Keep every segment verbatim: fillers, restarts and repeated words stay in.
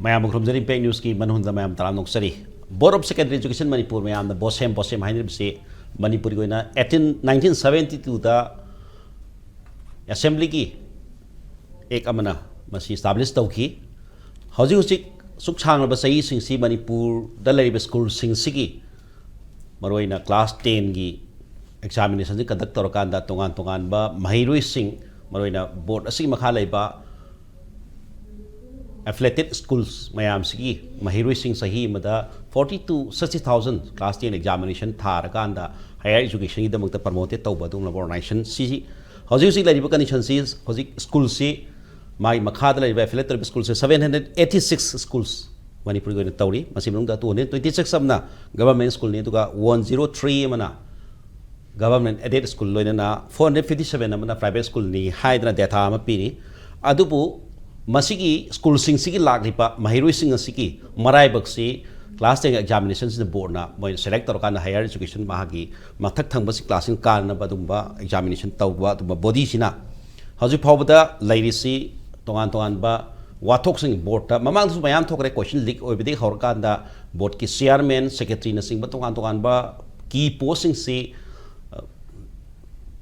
ꯃꯌꯥꯝꯕꯨ ꯈꯨꯔꯨꯝꯖꯔꯤ, ꯏꯝꯄꯦꯛ ꯅ꯭ꯌꯨꯁꯀꯤ ꯃꯅꯨꯡꯗ ꯃꯌꯥꯝ ꯇꯔꯥꯝꯅ ꯑꯣꯛꯆꯔꯤ꯫ Board of Secondary Education Manipur ꯃꯌꯥꯝꯅ ꯕꯣꯁꯦꯝ ꯕꯣꯁꯦꯝ ꯍꯥꯏꯅꯔꯤꯕꯁꯤ ꯃꯅꯤꯄꯨꯔꯒꯤ ꯑꯣꯏꯅ eighteen nineteen seventy twoꯗ ꯑꯦꯁꯦꯝꯕ꯭ꯂꯤꯒꯤ ꯑꯦꯛ ꯑꯃꯅ ꯃꯁꯤ ꯏꯁꯇꯥꯕ꯭ꯂꯤꯁ ꯇꯧꯈꯤ꯫ ꯍꯧꯖꯤꯛ ꯍꯧꯖꯤꯛ ꯁꯨꯛ ꯁꯥꯡꯂꯕ ꯆꯍꯤꯁꯤꯡꯁꯤ ꯃꯅꯤꯄꯨꯔꯗ ꯂꯩꯔꯤꯕ ꯁ꯭ꯀꯨꯜꯁꯤꯡꯁꯤꯒꯤ ꯃꯔꯨꯑꯣꯏꯅ ꯀ꯭ꯂꯥꯁ ꯇꯦꯟꯒꯤ ꯑꯦꯛꯖꯥꯃꯤꯅꯦꯁꯟꯁꯤ ꯀꯟꯗꯛ ꯇꯧꯔꯀꯥꯟꯗ ꯇꯣꯉꯥꯟ ꯇꯣꯉꯥꯟꯕ ꯃꯍꯩꯔꯣꯏꯁꯤꯡ, ꯃꯔꯨꯑꯣꯏꯅ ꯕꯣꯔꯗ ꯑꯁꯤꯒꯤ ꯃꯈꯥ ꯂꯩꯕ affiliated schools ꯃꯌꯥꯝꯁꯤꯒꯤ ꯃꯍꯩꯔꯣꯏꯁꯤꯡ ꯆꯍꯤ ꯑꯃꯗ forty to sixty thousand class ten examination ꯊꯥꯔꯀꯥꯟꯗ higher educationꯒꯤꯗꯃꯛꯇ promoted ꯇꯧꯕ ꯑꯗꯨꯒꯨꯝꯂꯕ organization ꯁꯤ ꯍꯧꯖꯤꯛ ꯍꯧꯖꯤꯛ ꯂꯩꯔꯤꯕ conditionꯁꯤ, ꯍꯧꯖꯤꯛ ꯁ꯭ꯀꯨꯜꯁꯤ, ꯃꯥꯒꯤ ꯃꯈꯥꯗ ꯂꯩꯔꯤꯕ affiliate ꯇꯧꯔꯤꯕ ꯁ꯭ꯀꯨꯜꯁꯦ seven hundred eighty six schools ꯃꯅꯤꯄꯨꯔꯒꯤ ꯑꯣꯏꯅ ꯇꯧꯔꯤ꯫ ꯃꯁꯤ ꯃꯅꯨꯡꯗ two hundred twenty six ꯑꯃꯅ government schoolꯅꯤ, ꯑꯗꯨꯒ one zero three ꯑꯃꯅ government aided school, ꯂꯣꯏꯅꯅ four hundred fifty seven ꯑꯃꯅ private schoolꯅꯤ ꯍꯥꯏꯗꯅ data ꯑꯃ ꯄꯤꯔꯤ꯫ ꯑꯗꯨꯕꯨ ꯃꯁꯤꯒꯤ ꯁ꯭ꯀꯨꯜꯁꯤꯡꯁꯤꯒꯤ ꯂꯥꯛꯂꯤꯕ ꯃꯍꯩꯔꯣꯏꯁꯤꯡ ꯑꯁꯤꯒꯤ ꯃꯔꯥꯏꯕꯛꯁꯤ class ten examinationꯁꯤꯅ ꯕꯣꯔꯗꯅ ꯃꯣꯏꯅ select ꯇꯧꯔꯀꯥꯟꯗ higher education ꯃꯍꯥꯛꯀꯤ ꯃꯊꯛ ꯊꯪꯕꯁꯤ classꯁꯤꯡ ꯀꯥꯅꯅꯕ ꯑꯗꯨꯒꯨꯝꯕ examination ꯇꯧꯕ ꯑꯗꯨꯒꯨꯝꯕ bodyꯁꯤꯅ ꯍꯧꯖꯤꯛ ꯐꯥꯎꯕꯗ ꯂꯩꯔꯤꯁꯤ ꯇꯣꯉꯥꯟ ꯇꯣꯉꯥꯟꯕ ꯋꯥꯊꯣꯛꯁꯤꯡ ꯕꯣꯔꯗꯇ ꯃꯃꯥꯡꯗꯁꯨ ꯃꯌꯥꯝ ꯊꯣꯛꯈ꯭ꯔꯦ꯫ Question leak ꯑꯣꯏꯕꯗꯒꯤ ꯍꯧꯔꯀꯥꯟꯗ ꯕꯣꯔꯗꯀꯤ chairman, secretaryꯅꯆꯤꯡꯕ ꯇꯣꯉꯥꯟ ꯇꯣꯉꯥꯟꯕ key postꯁꯤꯡꯁꯤ, ꯑ,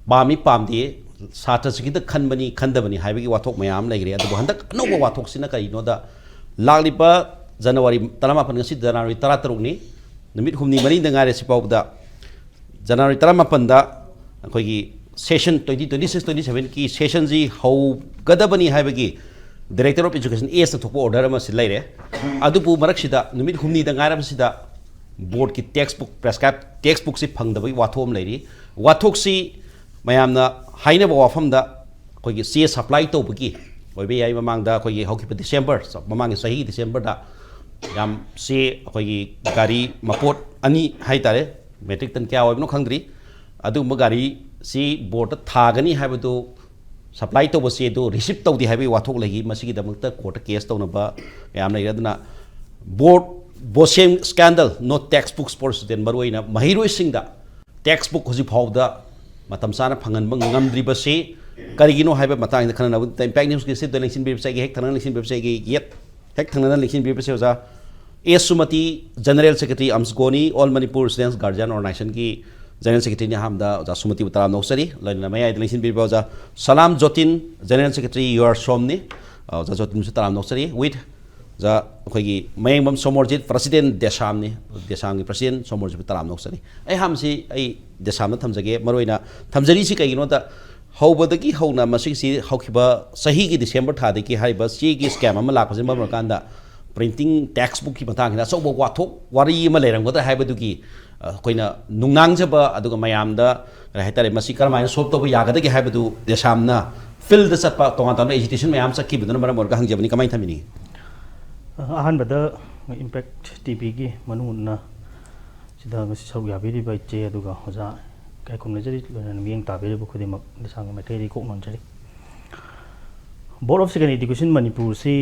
ꯄꯥꯝꯃꯤ ꯄꯥꯝꯗꯦ, ꯁꯥꯇ꯭ꯔꯁꯤꯡꯒꯤꯗ ꯈꯟꯕꯅꯤ ꯈꯟꯗꯕꯅꯤ ꯍꯥꯏꯕꯒꯤ ꯋꯥꯊꯣꯛ ꯃꯌꯥꯝ ꯑꯃ ꯂꯩꯈ꯭ꯔꯦ꯫ ꯑꯗꯨꯕꯨ ꯍꯟꯗꯛ ꯑꯅꯧꯕ ꯋꯥꯊꯣꯛꯁꯤꯅ ꯀꯔꯤꯅꯣꯗ, ꯂꯥꯛꯂꯤꯕ ꯖꯅꯋꯥꯔꯤ ꯇꯔꯥꯃꯥꯄꯟ, ꯉꯁꯤ ꯖꯅꯋꯥꯔꯤ ꯇꯔꯥꯇꯔꯨꯛꯅꯤ, ꯅꯨꯃꯤꯠ ꯍꯨꯝꯅꯤ ꯃꯔꯤꯗ ꯉꯥꯏꯔꯦ꯫ ꯁꯤ ꯐꯥꯎꯕꯗ ꯖꯅꯋꯥꯔꯤ ꯇꯔꯥꯃꯥꯄꯟꯗ ꯑꯩꯈꯣꯏꯒꯤ session twenty twenty six twenty sevenꯒꯤ sessionꯁꯤ ꯍꯧꯒꯗꯕꯅꯤ ꯍꯥꯏꯕꯒꯤ Director of Education Sꯅ ꯊꯣꯛꯄ order ꯑꯃꯁꯤ ꯂꯩꯔꯦ꯫ ꯑꯗꯨꯕꯨ ꯃꯔꯛꯁꯤꯗ ꯅꯨꯃꯤꯠ ꯍꯨꯝꯅꯤꯗ ꯉꯥꯏꯔꯕꯁꯤꯗ ꯕꯣꯔꯗꯀꯤ textbook, prescribed textbookꯁꯤ ꯐꯪꯗꯕꯒꯤ ꯋꯥꯊꯣꯛ ꯑꯃ ꯂꯩꯔꯤ꯫ ꯋꯥꯊꯣꯛꯁꯤ ꯃꯌꯥꯝꯅ ꯍꯥꯏꯅꯕ ꯋꯥꯐꯝꯗ ꯑꯩꯈꯣꯏꯒꯤ ꯆꯦ supply ꯇꯧꯕꯒꯤ ꯑꯣꯏꯕ ꯌꯥꯏ꯫ ꯃꯃꯥꯡꯗ ꯑꯩꯈꯣꯏꯒꯤ ꯍꯧꯈꯤꯕ December, ꯃꯃꯥꯡꯒꯤ ꯆꯍꯤ Decemberꯗ ꯌꯥꯝ ꯆꯦ, ꯑꯩꯈꯣꯏꯒꯤ ꯒꯥꯔꯤ ꯃꯄꯣꯠ ꯑꯅꯤ ꯍꯥꯏꯇꯥꯔꯦ, metric ton ꯀꯌꯥ ꯑꯣꯏꯕꯅꯣ ꯈꯪꯗ꯭ꯔꯤ, ꯑꯗꯨꯒꯨꯝꯕ ꯒꯥꯔꯤꯁꯤ ꯕꯣꯔꯗꯇ ꯊꯥꯒꯅꯤ ꯍꯥꯏꯕꯗꯨ supply ꯇꯧꯕ ꯆꯦꯗꯨ receive ꯇꯧꯗꯦ ꯍꯥꯏꯕꯒꯤ ꯋꯥꯊꯣꯛ ꯂꯩꯈꯤ꯫ ꯃꯁꯤꯒꯤꯗꯃꯛꯇ courtꯇ case ꯇꯧꯅꯕ ꯃꯌꯥꯝ ꯂꯩꯔꯦ꯫ ꯑꯗꯨꯅ ꯕꯣꯔꯗ ꯕꯣꯁꯦꯝ scandal, no textbooks for student, ꯃꯔꯨꯑꯣꯏꯅ ꯃꯍꯩꯔꯣꯏꯁꯤꯡꯗ textbook ꯍꯧꯖꯤꯛ ꯐꯥꯎꯕꯗ ꯃꯇꯝ ꯆꯥꯅ ꯐꯪꯍꯟꯕ ꯉꯝꯗ꯭ꯔꯤꯕꯁꯤ ꯀꯔꯤꯒꯤꯅꯣ ꯍꯥꯏꯕ ꯃꯇꯥꯡꯗ ꯈꯟꯅꯅꯕ ꯏꯝꯄꯦꯛ ꯅ꯭ꯌꯨꯁꯀꯤ ꯁꯤꯗ ꯂꯦꯡꯁꯤꯟꯕꯤꯔꯤꯕꯁꯦ ꯑꯩꯒꯤ ꯍꯦꯛ ꯊꯪꯅꯅ ꯂꯦꯡꯁꯤꯟꯕꯤꯔꯤꯕꯁꯦ ꯑꯩꯒꯤ ꯌꯦꯠ ꯍꯦꯛ ꯊꯪꯅꯅ ꯂꯦꯡꯁꯤꯟꯕꯤꯔꯤꯕꯁꯤ ꯑꯣꯖꯥ ꯑꯦ ꯁꯨꯃꯇꯤ, General Secretary ꯑꯝꯁꯒꯣꯅꯤ, All Manipur Students Guardian Organizationꯒꯤ General Secretaryꯅꯤ꯫ ꯑꯍꯥꯟꯕꯗ ꯑꯣꯖꯥ ꯁꯨꯃꯇꯤꯕꯨ ꯇꯔꯥꯝꯅ ꯑꯣꯛꯆꯔꯤ꯫ ꯂꯣꯏꯅꯅ ꯃꯌꯥꯏꯗ ꯂꯦꯡꯁꯤꯟꯕꯤꯔꯤꯕ ꯑꯣꯖꯥ ꯁꯂꯥꯝ ꯖꯣꯇꯤꯟ, General Secretary ꯌꯨ ꯑꯥꯔ ꯁꯣꯝꯅꯤ꯫ ꯑꯣꯖꯥ ꯖꯣꯇꯤꯟꯕꯨꯁꯨ ꯇꯔꯥꯝꯅ ꯑꯣꯛꯆꯔꯤ꯫ With ꯑꯣꯖꯥ ꯑꯩꯈꯣꯏꯒꯤ ꯃꯌꯦꯡꯕꯝ ꯁꯣꯃꯣꯔꯖꯤꯠ, President ꯗꯦꯁꯥꯝꯅꯤ, ꯗꯦꯁꯥꯝꯒꯤ President ꯁꯣꯃꯣꯔꯖꯤꯠꯄꯨ ꯇꯔꯥꯝꯅ ꯑꯣꯛꯆꯔꯤ꯫ ꯑꯩ ꯑꯍꯥꯟꯕꯁꯤ ꯑꯩ ꯗꯦꯁꯥꯝꯗ ꯊꯝꯖꯒꯦ꯫ ꯃꯔꯨꯑꯣꯏꯅ ꯊꯝꯖꯔꯤꯁꯤ ꯀꯩꯒꯤꯅꯣꯗ, ꯍꯧꯕꯗꯒꯤ ꯍꯧꯅ ꯃꯁꯤꯒꯤꯁꯤ ꯍꯧꯈꯤꯕ ꯆꯍꯤꯒꯤ December ꯊꯥꯗꯒꯤ ꯍꯥꯏꯔꯤꯕ ꯆꯦꯒꯤ scam ꯑꯃ ꯂꯥꯛꯄꯁꯤꯅ ꯃꯔꯝ ꯑꯣꯏꯔꯀꯥꯟꯗ printing text bookꯀꯤ ꯃꯇꯥꯡꯁꯤꯗ ꯑꯆꯧꯕ ꯋꯥꯊꯣꯛ ꯋꯥꯔꯤ ꯑꯃ ꯂꯩꯔꯝꯒꯗ꯭ꯔꯥ ꯍꯥꯏꯕꯗꯨꯒꯤ, ꯑ, ꯑꯩꯈꯣꯏꯅ ꯅꯨꯡꯅꯥꯡꯖꯕ, ꯑꯗꯨꯒ ꯃꯌꯥꯝꯗ ꯀꯔꯤ ꯍꯥꯏꯇꯥꯔꯦ, ꯃꯁꯤ ꯀꯔꯝꯍꯥꯏꯅ solve ꯇꯧꯕ ꯌꯥꯒꯗꯒꯦ ꯍꯥꯏꯕꯗꯨ ꯗꯦꯁꯥꯝꯅ fieldꯗ ꯆꯠꯄ, ꯇꯣꯉꯥꯟ ꯇꯣꯉꯥꯟꯕ agitation ꯃꯌꯥꯝ ꯆꯠꯈꯤꯕꯗꯨꯅ ꯃꯔꯝ ꯑꯣꯏꯔꯒ ꯍꯪꯖꯕꯅꯤ꯫ ꯀꯃꯥꯏꯅ ꯊꯝꯕꯤꯅꯤꯡꯉꯤ? ꯑꯍꯥꯟꯕꯗ Impact TVꯒꯤ ꯃꯅꯨꯡ ꯍꯨꯠꯅ ꯁꯤꯗ ꯉꯁꯤ ꯁꯔꯨꯛ ꯌꯥꯕꯤꯔꯤꯕ ꯏꯆꯦ ꯑꯗꯨꯒ ꯑꯣꯖꯥ ꯏꯀꯥꯏ ꯈꯨꯝꯅꯖꯔꯤ, ꯂꯣꯏꯅꯅ ꯃꯤꯠꯌꯦꯡ ꯇꯥꯕꯤꯔꯤꯕ ꯈꯨꯗꯤꯡꯃꯛ ꯗꯦꯁꯥꯝꯒꯤ ꯃꯥꯏꯀꯩꯗꯒꯤ ꯀꯣꯛ ꯅꯣꯟꯖꯔꯤ꯫ Board of Secondary Education ꯃꯅꯤꯄꯨꯔꯁꯤ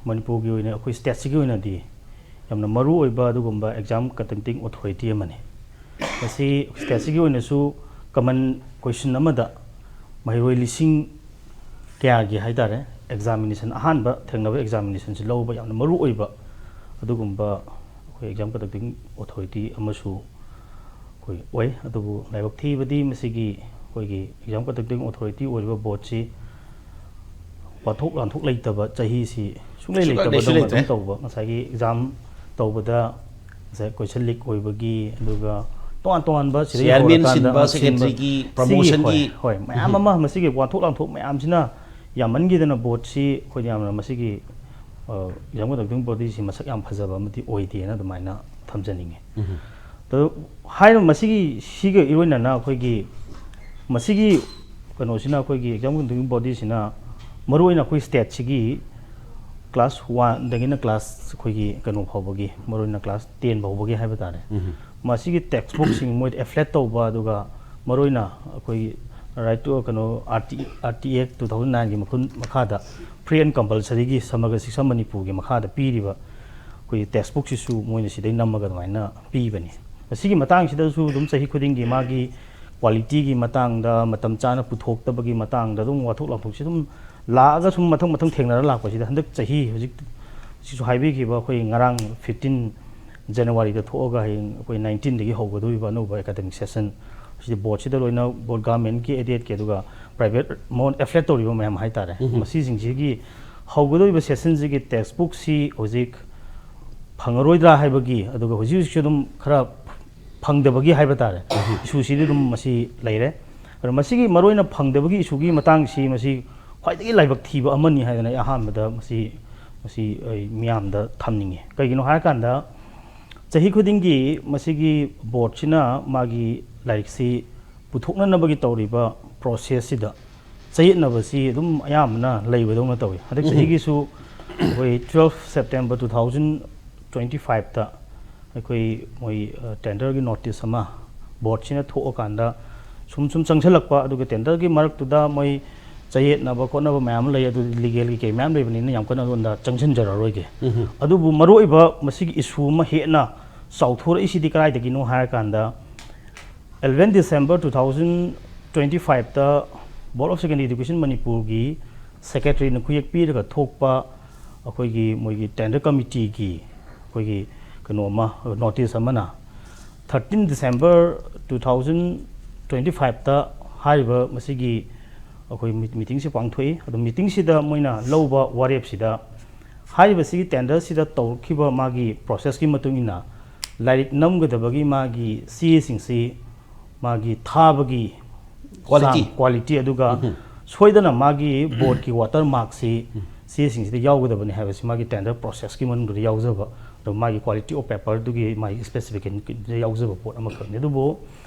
ꯃꯅꯤꯄꯨꯔꯒꯤ ꯑꯣꯏꯅ, ꯑꯩꯈꯣꯏ stateꯁꯤꯒꯤ ꯑꯣꯏꯅꯗꯤ ꯌꯥꯝꯅ ꯃꯔꯨ ꯑꯣꯏꯕ ꯑꯗꯨꯒꯨꯝꯕ exam conducting authority ꯑꯃꯅꯤ꯫ ꯃꯁꯤ stateꯁꯤꯒꯤ ꯑꯣꯏꯅꯁꯨ common question ꯑꯃꯗ ꯃꯍꯩꯔꯣꯏ ꯂꯤꯁꯤꯡ ꯀꯌꯥꯒꯤ ꯍꯥꯏꯇꯥꯔꯦ, examination, ꯑꯍꯥꯟꯕ ꯊꯦꯡꯅꯕ examinationꯁꯤ ꯂꯧꯕ ꯌꯥꯝꯅ ꯃꯔꯨ ꯑꯣꯏꯕ ꯑꯗꯨꯒꯨꯝꯕ ꯑꯩꯈꯣꯏ exam conducting authority ꯑꯃꯁꯨ ꯑꯩꯈꯣꯏ ꯑꯣꯏ꯫ ꯑꯗꯨꯕꯨ ꯂꯥꯏꯕꯛ ꯊꯤꯕꯗꯤ ꯃꯁꯤꯒꯤ ꯑꯩꯈꯣꯏꯒꯤ exam conducting authority ꯑꯣꯏꯔꯤꯕ boardꯁꯤ ꯋꯥꯊꯣꯛ ꯂꯥꯟꯊꯣꯛ ꯂꯩꯇꯕ, ꯆꯍꯤꯁꯤ ꯁꯨꯡꯂꯩ ꯁꯨꯡꯂꯩ ꯂꯩꯇꯕꯗꯧꯅ ꯂꯩꯇ꯭ꯔꯦ꯫ ꯑꯗꯨꯝ ꯇꯧꯕ, ꯉꯁꯥꯏꯒꯤ exam ꯇꯧꯕꯗ ꯉꯁꯥꯏ question leak ꯑꯣꯏꯕꯒꯤ, ꯑꯗꯨꯒ ꯇꯣꯉꯥꯟ ꯇꯣꯉꯥꯟꯕ ꯁꯤꯗꯒꯤ chairman ꯍꯧꯔꯀꯥꯟꯗ ꯁꯤꯟꯕ, ꯁꯤꯟꯕ, secretaryꯒꯤ ꯁꯤꯒꯤ, promotionꯒꯤ꯫ ꯍꯣꯏ, ꯍꯣꯏ, ꯃꯌꯥꯝ ꯑꯃ ꯃꯁꯤꯒꯤ ꯋꯥꯊꯣꯛ ꯂꯥꯟꯊꯣꯛ ꯃꯌꯥꯝꯁꯤꯅ ꯌꯥꯝꯃꯟꯈꯤꯗꯅ boardꯁꯤ ꯑꯩꯈꯣꯏꯅ ꯌꯥꯝꯅ ꯃꯁꯤꯒꯤ, ꯑ, exam conducting bodyꯁꯤ ꯃꯁꯛ ꯌꯥꯝ ꯐꯖꯕ ꯑꯃꯗꯤ ꯑꯣꯏꯗꯦꯅ ꯑꯗꯨꯃꯥꯏꯅ ꯊꯝꯖꯅꯤꯡꯉꯤ꯫ ꯎꯝ꯫ ꯑꯗꯣ ꯍꯥꯏꯔꯤꯕ ꯃꯁꯤꯒꯤ, ꯁꯤꯒ ꯏꯔꯣꯏꯅꯅ ꯑꯩꯈꯣꯏꯒꯤ ꯃꯁꯤꯒꯤ ꯀꯩꯅꯣꯁꯤꯅ, ꯑꯩꯈꯣꯏꯒꯤ exam conducting bodyꯁꯤꯅ ꯃꯔꯨꯑꯣꯏꯅ ꯑꯩꯈꯣꯏ stateꯁꯤꯒꯤ class oneꯗꯒꯤꯅ class ꯑꯩꯈꯣꯏꯒꯤ ꯀꯩꯅꯣ ꯐꯥꯎꯕꯒꯤ, ꯃꯔꯨꯑꯣꯏꯅ class ten ꯐꯥꯎꯕꯒꯤ ꯍꯥꯏꯕ ꯇꯥꯔꯦ, ꯎꯝ꯫ ꯃꯁꯤꯒꯤ textbookꯁꯤꯡ ꯃꯣꯏꯗ affiliate ꯇꯧꯕ, ꯑꯗꯨꯒ ꯃꯔꯨꯑꯣꯏꯅ ꯑꯩꯈꯣꯏꯒꯤ right to, ꯀꯩꯅꯣ, RT, RTAct two thousand nineꯒꯤ ꯃꯈꯨꯟ ꯃꯈꯥꯗ free and compulsoryꯒꯤ ꯁꯃꯒ꯭ꯔ ꯁꯤꯛꯁꯥ ꯃꯅꯤꯄꯨꯔꯒꯤ ꯃꯈꯥꯗ ꯄꯤꯔꯤꯕ ꯑꯩꯈꯣꯏꯒꯤ textbookꯁꯤꯁꯨ ꯃꯣꯏꯅ ꯁꯤꯗꯩ ꯅꯝꯃꯒ ꯑꯗꯨꯃꯥꯏꯅ ꯄꯤꯕꯅꯤ꯫ ꯃꯁꯤꯒꯤ ꯃꯇꯥꯡꯁꯤꯗꯁꯨ ꯑꯗꯨꯝ ꯆꯍꯤ ꯈꯨꯗꯤꯡꯒꯤ ꯃꯥꯒꯤ qualityꯒꯤ ꯃꯇꯥꯡꯗ, ꯃꯇꯝ ꯆꯥꯅ ꯄꯨꯊꯣꯛꯇꯕꯒꯤ ꯃꯇꯥꯡꯗ ꯑꯗꯨꯝ ꯋꯥꯊꯣꯛ ꯂꯥꯟꯊꯣꯛꯁꯤ ꯑꯗꯨꯝ ꯂꯥꯛꯑꯒ ꯁꯨꯝ ꯃꯊꯪ ꯃꯊꯪ ꯊꯦꯡꯅꯔ ꯂꯥꯛꯄꯁꯤꯗ, ꯍꯟꯗꯛ ꯆꯍꯤ ꯍꯧꯖꯤꯛ ꯁꯤꯁꯨ ꯍꯥꯏꯕꯤꯈꯤꯕ, ꯑꯩꯈꯣꯏ ꯉꯔꯥꯡ ꯐꯤꯐꯇꯤꯟ ꯖꯅꯋꯥꯔꯤꯗ ꯊꯣꯛꯑꯒ ꯍꯌꯦꯡ ꯑꯩꯈꯣꯏ ꯅꯥꯏꯟꯇꯤꯟꯗꯒꯤ ꯍꯧꯒꯗꯧꯔꯤꯕ ꯑꯅꯧꯕ ꯑꯦꯀꯥꯗꯃꯤꯛ ꯁꯦꯁꯟ, ꯁꯤꯗꯤ ꯕꯣꯔꯗꯁꯤꯗ ꯂꯣꯏꯅ, ꯕꯣꯔꯗ, ꯒꯚꯔꯟꯃꯦꯟꯠꯀꯤ, ꯑꯦꯗꯦꯗꯀꯤ, ꯑꯗꯨꯒ ꯄ꯭ꯔꯥꯏꯚꯦꯠ ꯃꯉꯣꯟ ꯑꯦꯐꯤꯂꯦꯠ ꯇꯧꯔꯤꯕ ꯃꯌꯥꯝ ꯍꯥꯏꯇꯥꯔꯦ, ꯎꯝ꯫ ꯃꯁꯤꯁꯤꯡꯁꯤꯒꯤ ꯍꯧꯒꯗꯧꯔꯤꯕ ꯁꯦꯁꯟꯁꯤꯒꯤ ꯇꯦꯛꯁ ꯕꯨꯛꯁꯤ ꯍꯧꯖꯤꯛ ꯐꯪꯉꯔꯣꯏꯗ꯭ꯔꯥ ꯍꯥꯏꯕꯒꯤ, ꯑꯗꯨꯒ ꯍꯧꯖꯤꯛ ꯍꯧꯖꯤꯛꯁꯨ ꯑꯗꯨꯝ ꯈꯔ ꯐꯪꯗꯕꯒꯤ ꯍꯥꯏꯕ ꯇꯥꯔꯦ, ꯎꯝ꯫ ꯏꯁꯨꯁꯤꯗꯤ ꯑꯗꯨꯝ ꯃꯁꯤ ꯂꯩꯔꯦ꯫ ꯑꯗꯣ ꯃꯁꯤꯒꯤ ꯃꯔꯨꯑꯣꯏꯅ ꯐꯪꯗꯕꯒꯤ ꯏꯁꯨꯒꯤ ꯃꯇꯥꯡꯁꯤ, ꯃꯁꯤ ꯈ꯭ꯋꯥꯏꯗꯒꯤ ꯂꯥꯏꯕꯛ ꯊꯤꯕ ꯑꯃꯅꯤ ꯍꯥꯏꯗꯅ ꯑꯩ ꯑꯍꯥꯟꯕꯗ ꯃꯁꯤ, ꯃꯁꯤ ꯑꯩ ꯃꯤꯌꯥꯝꯗ ꯊꯝꯅꯤꯡꯉꯤ꯫ ꯀꯩꯒꯤꯅꯣ ꯍꯥꯏꯔꯀꯥꯟꯗ, ꯆꯍꯤ ꯈꯨꯗꯤꯡꯒꯤ ꯃꯁꯤꯒꯤ ꯕꯣꯔꯗꯁꯤꯅ ꯃꯥꯒꯤ ꯂꯥꯏꯔꯤꯛꯁꯤ ꯄꯨꯊꯣꯛꯅꯅꯕꯒꯤ ꯇꯧꯔꯤꯕ ꯄ꯭ꯔꯣꯁꯦꯁꯁꯤꯗ ꯆꯌꯦꯠꯅꯕꯁꯤ ꯑꯗꯨꯝ ꯑꯌꯥꯝꯕꯅ ꯂꯩꯕꯗꯧꯅ ꯇꯧꯏ꯫ ꯍꯟꯗꯛ ꯎꯝ꯫ ꯆꯍꯤꯒꯤꯁꯨ ꯑꯩꯈꯣꯏ twelve September two thousand twenty ꯐꯥꯏꯚꯇ ꯑꯩꯈꯣꯏ ꯃꯣꯏ, ꯑ, ꯇꯦꯟꯗꯔꯒꯤ ꯅꯣꯇꯤꯁ ꯑꯃ ꯕꯣꯔꯗꯁꯤꯅ ꯊꯣꯛꯑꯀꯥꯟꯗ ꯁꯨꯝ ꯁꯨꯝ ꯆꯪꯁꯤꯜꯂꯛꯄ, ꯑꯗꯨꯒ ꯇꯦꯟꯗꯔꯒꯤ ꯃꯔꯛꯇꯨꯗ ꯃꯣꯏ ꯆꯌꯦꯠꯅꯕ ꯈꯣꯠꯅꯕ ꯃꯌꯥꯝ ꯑꯃ ꯂꯩ, ꯑꯗꯨꯗꯤ ꯂꯤꯒꯦꯜꯒꯤ ꯀꯩ ꯃꯌꯥꯝ ꯂꯩꯕꯅꯤꯅ ꯌꯥꯝ ꯀꯟꯅ ꯑꯗꯣꯝꯗ ꯆꯪꯁꯤꯟꯖꯔꯔꯣꯏꯒꯦ꯫ ꯎꯝ꯫ ꯑꯗꯨꯕꯨ ꯃꯔꯨꯑꯣꯏꯕ ꯃꯁꯤꯒꯤ ꯏꯁꯨ ꯑꯃ ꯍꯦꯟꯅ ꯆꯥꯎꯊꯣꯔꯛꯏꯁꯤꯗꯤ ꯀꯗꯥꯏꯗꯒꯤꯅꯣ ꯍꯥꯏꯔꯀꯥꯟꯗ, eleven December two thousand twenty ꯐꯥꯏꯚꯇ Board of Secondary Education ꯃꯅꯤꯄꯨꯔꯒꯤ ꯁꯦꯀ꯭ꯔꯦꯇꯔꯤꯅ ꯈꯨꯌꯦꯛ ꯄꯤꯔꯒ ꯊꯣꯛꯄ ꯑꯩꯈꯣꯏꯒꯤ ꯃꯣꯏꯒꯤ ꯇꯦꯟꯗꯔ ꯀꯃꯤꯇꯤꯒꯤ ꯑꯩꯈꯣꯏꯒꯤ ꯀꯩꯅꯣ ꯑꯃ, ꯅꯣꯇꯤꯁ ꯑꯃꯅ, thirteen December two thousand twenty ꯐꯥꯏꯚꯇ ꯍꯥꯏꯔꯤꯕ ꯃꯁꯤꯒꯤ ꯑꯩꯈꯣꯏ ꯃꯤ-, ꯃꯤꯇꯤꯡꯁꯤ ꯄꯥꯡꯊꯣꯛꯏ꯫ ꯑꯗꯣ ꯃꯤꯇꯤꯡꯁꯤꯗ ꯃꯣꯏꯅ ꯂꯧꯕ ꯋꯥꯔꯦꯞꯁꯤꯗ, ꯍꯥꯏꯔꯤꯕꯁꯤꯒꯤ ꯇꯦꯟꯗꯔꯁꯤꯗ ꯇꯧꯔꯛꯈꯤꯕ ꯃꯥꯒꯤ ꯄ꯭ꯔꯣꯁꯦꯁꯀꯤ ꯃꯇꯨꯡ ꯏꯟꯅ ꯂꯥꯏꯔꯤꯛ ꯅꯝꯒꯗꯕꯒꯤ ꯃꯥꯒꯤ ꯆꯦꯁꯤꯡꯁꯤ, ꯃꯥꯒꯤ ꯊꯥꯕꯒꯤ ꯀ꯭ꯋꯥꯂꯤꯇꯤ꯫ ꯆꯥꯡ, ꯀ꯭ꯋꯥꯂꯤꯇꯤ, ꯑꯗꯨꯒ ꯎꯝ꯫ ꯁꯣꯏꯗꯅ ꯃꯥꯒꯤ ꯕꯣꯔꯗꯀꯤ ꯋꯥꯇꯔ ꯃꯥꯔꯛꯁꯤ ꯎꯝ꯫ ꯆꯦꯁꯤꯡꯁꯤꯗ ꯌꯥꯎꯒꯗꯕꯅꯤ ꯍꯥꯏꯕꯁꯤ ꯃꯥꯒꯤ ꯇꯦꯟꯗꯔ ꯄ꯭ꯔꯣꯁꯦꯁꯀꯤ ꯃꯅꯨꯡꯗ ꯌꯥꯎꯖꯕ, ꯑꯗꯣ ꯃꯥꯒꯤ ꯀ꯭ꯋꯥꯂꯤꯇꯤ ꯑꯣꯐ ꯄꯦꯄꯔꯗꯨꯒꯤ ꯃꯥꯒꯤ ꯁ꯭ꯄꯦꯁꯤꯐꯤꯀꯦꯁꯟꯗ ꯌꯥꯎꯖꯕ ꯄꯣꯠ ꯑꯃꯈꯛꯅꯤ꯫ ꯑꯗꯨꯕꯨ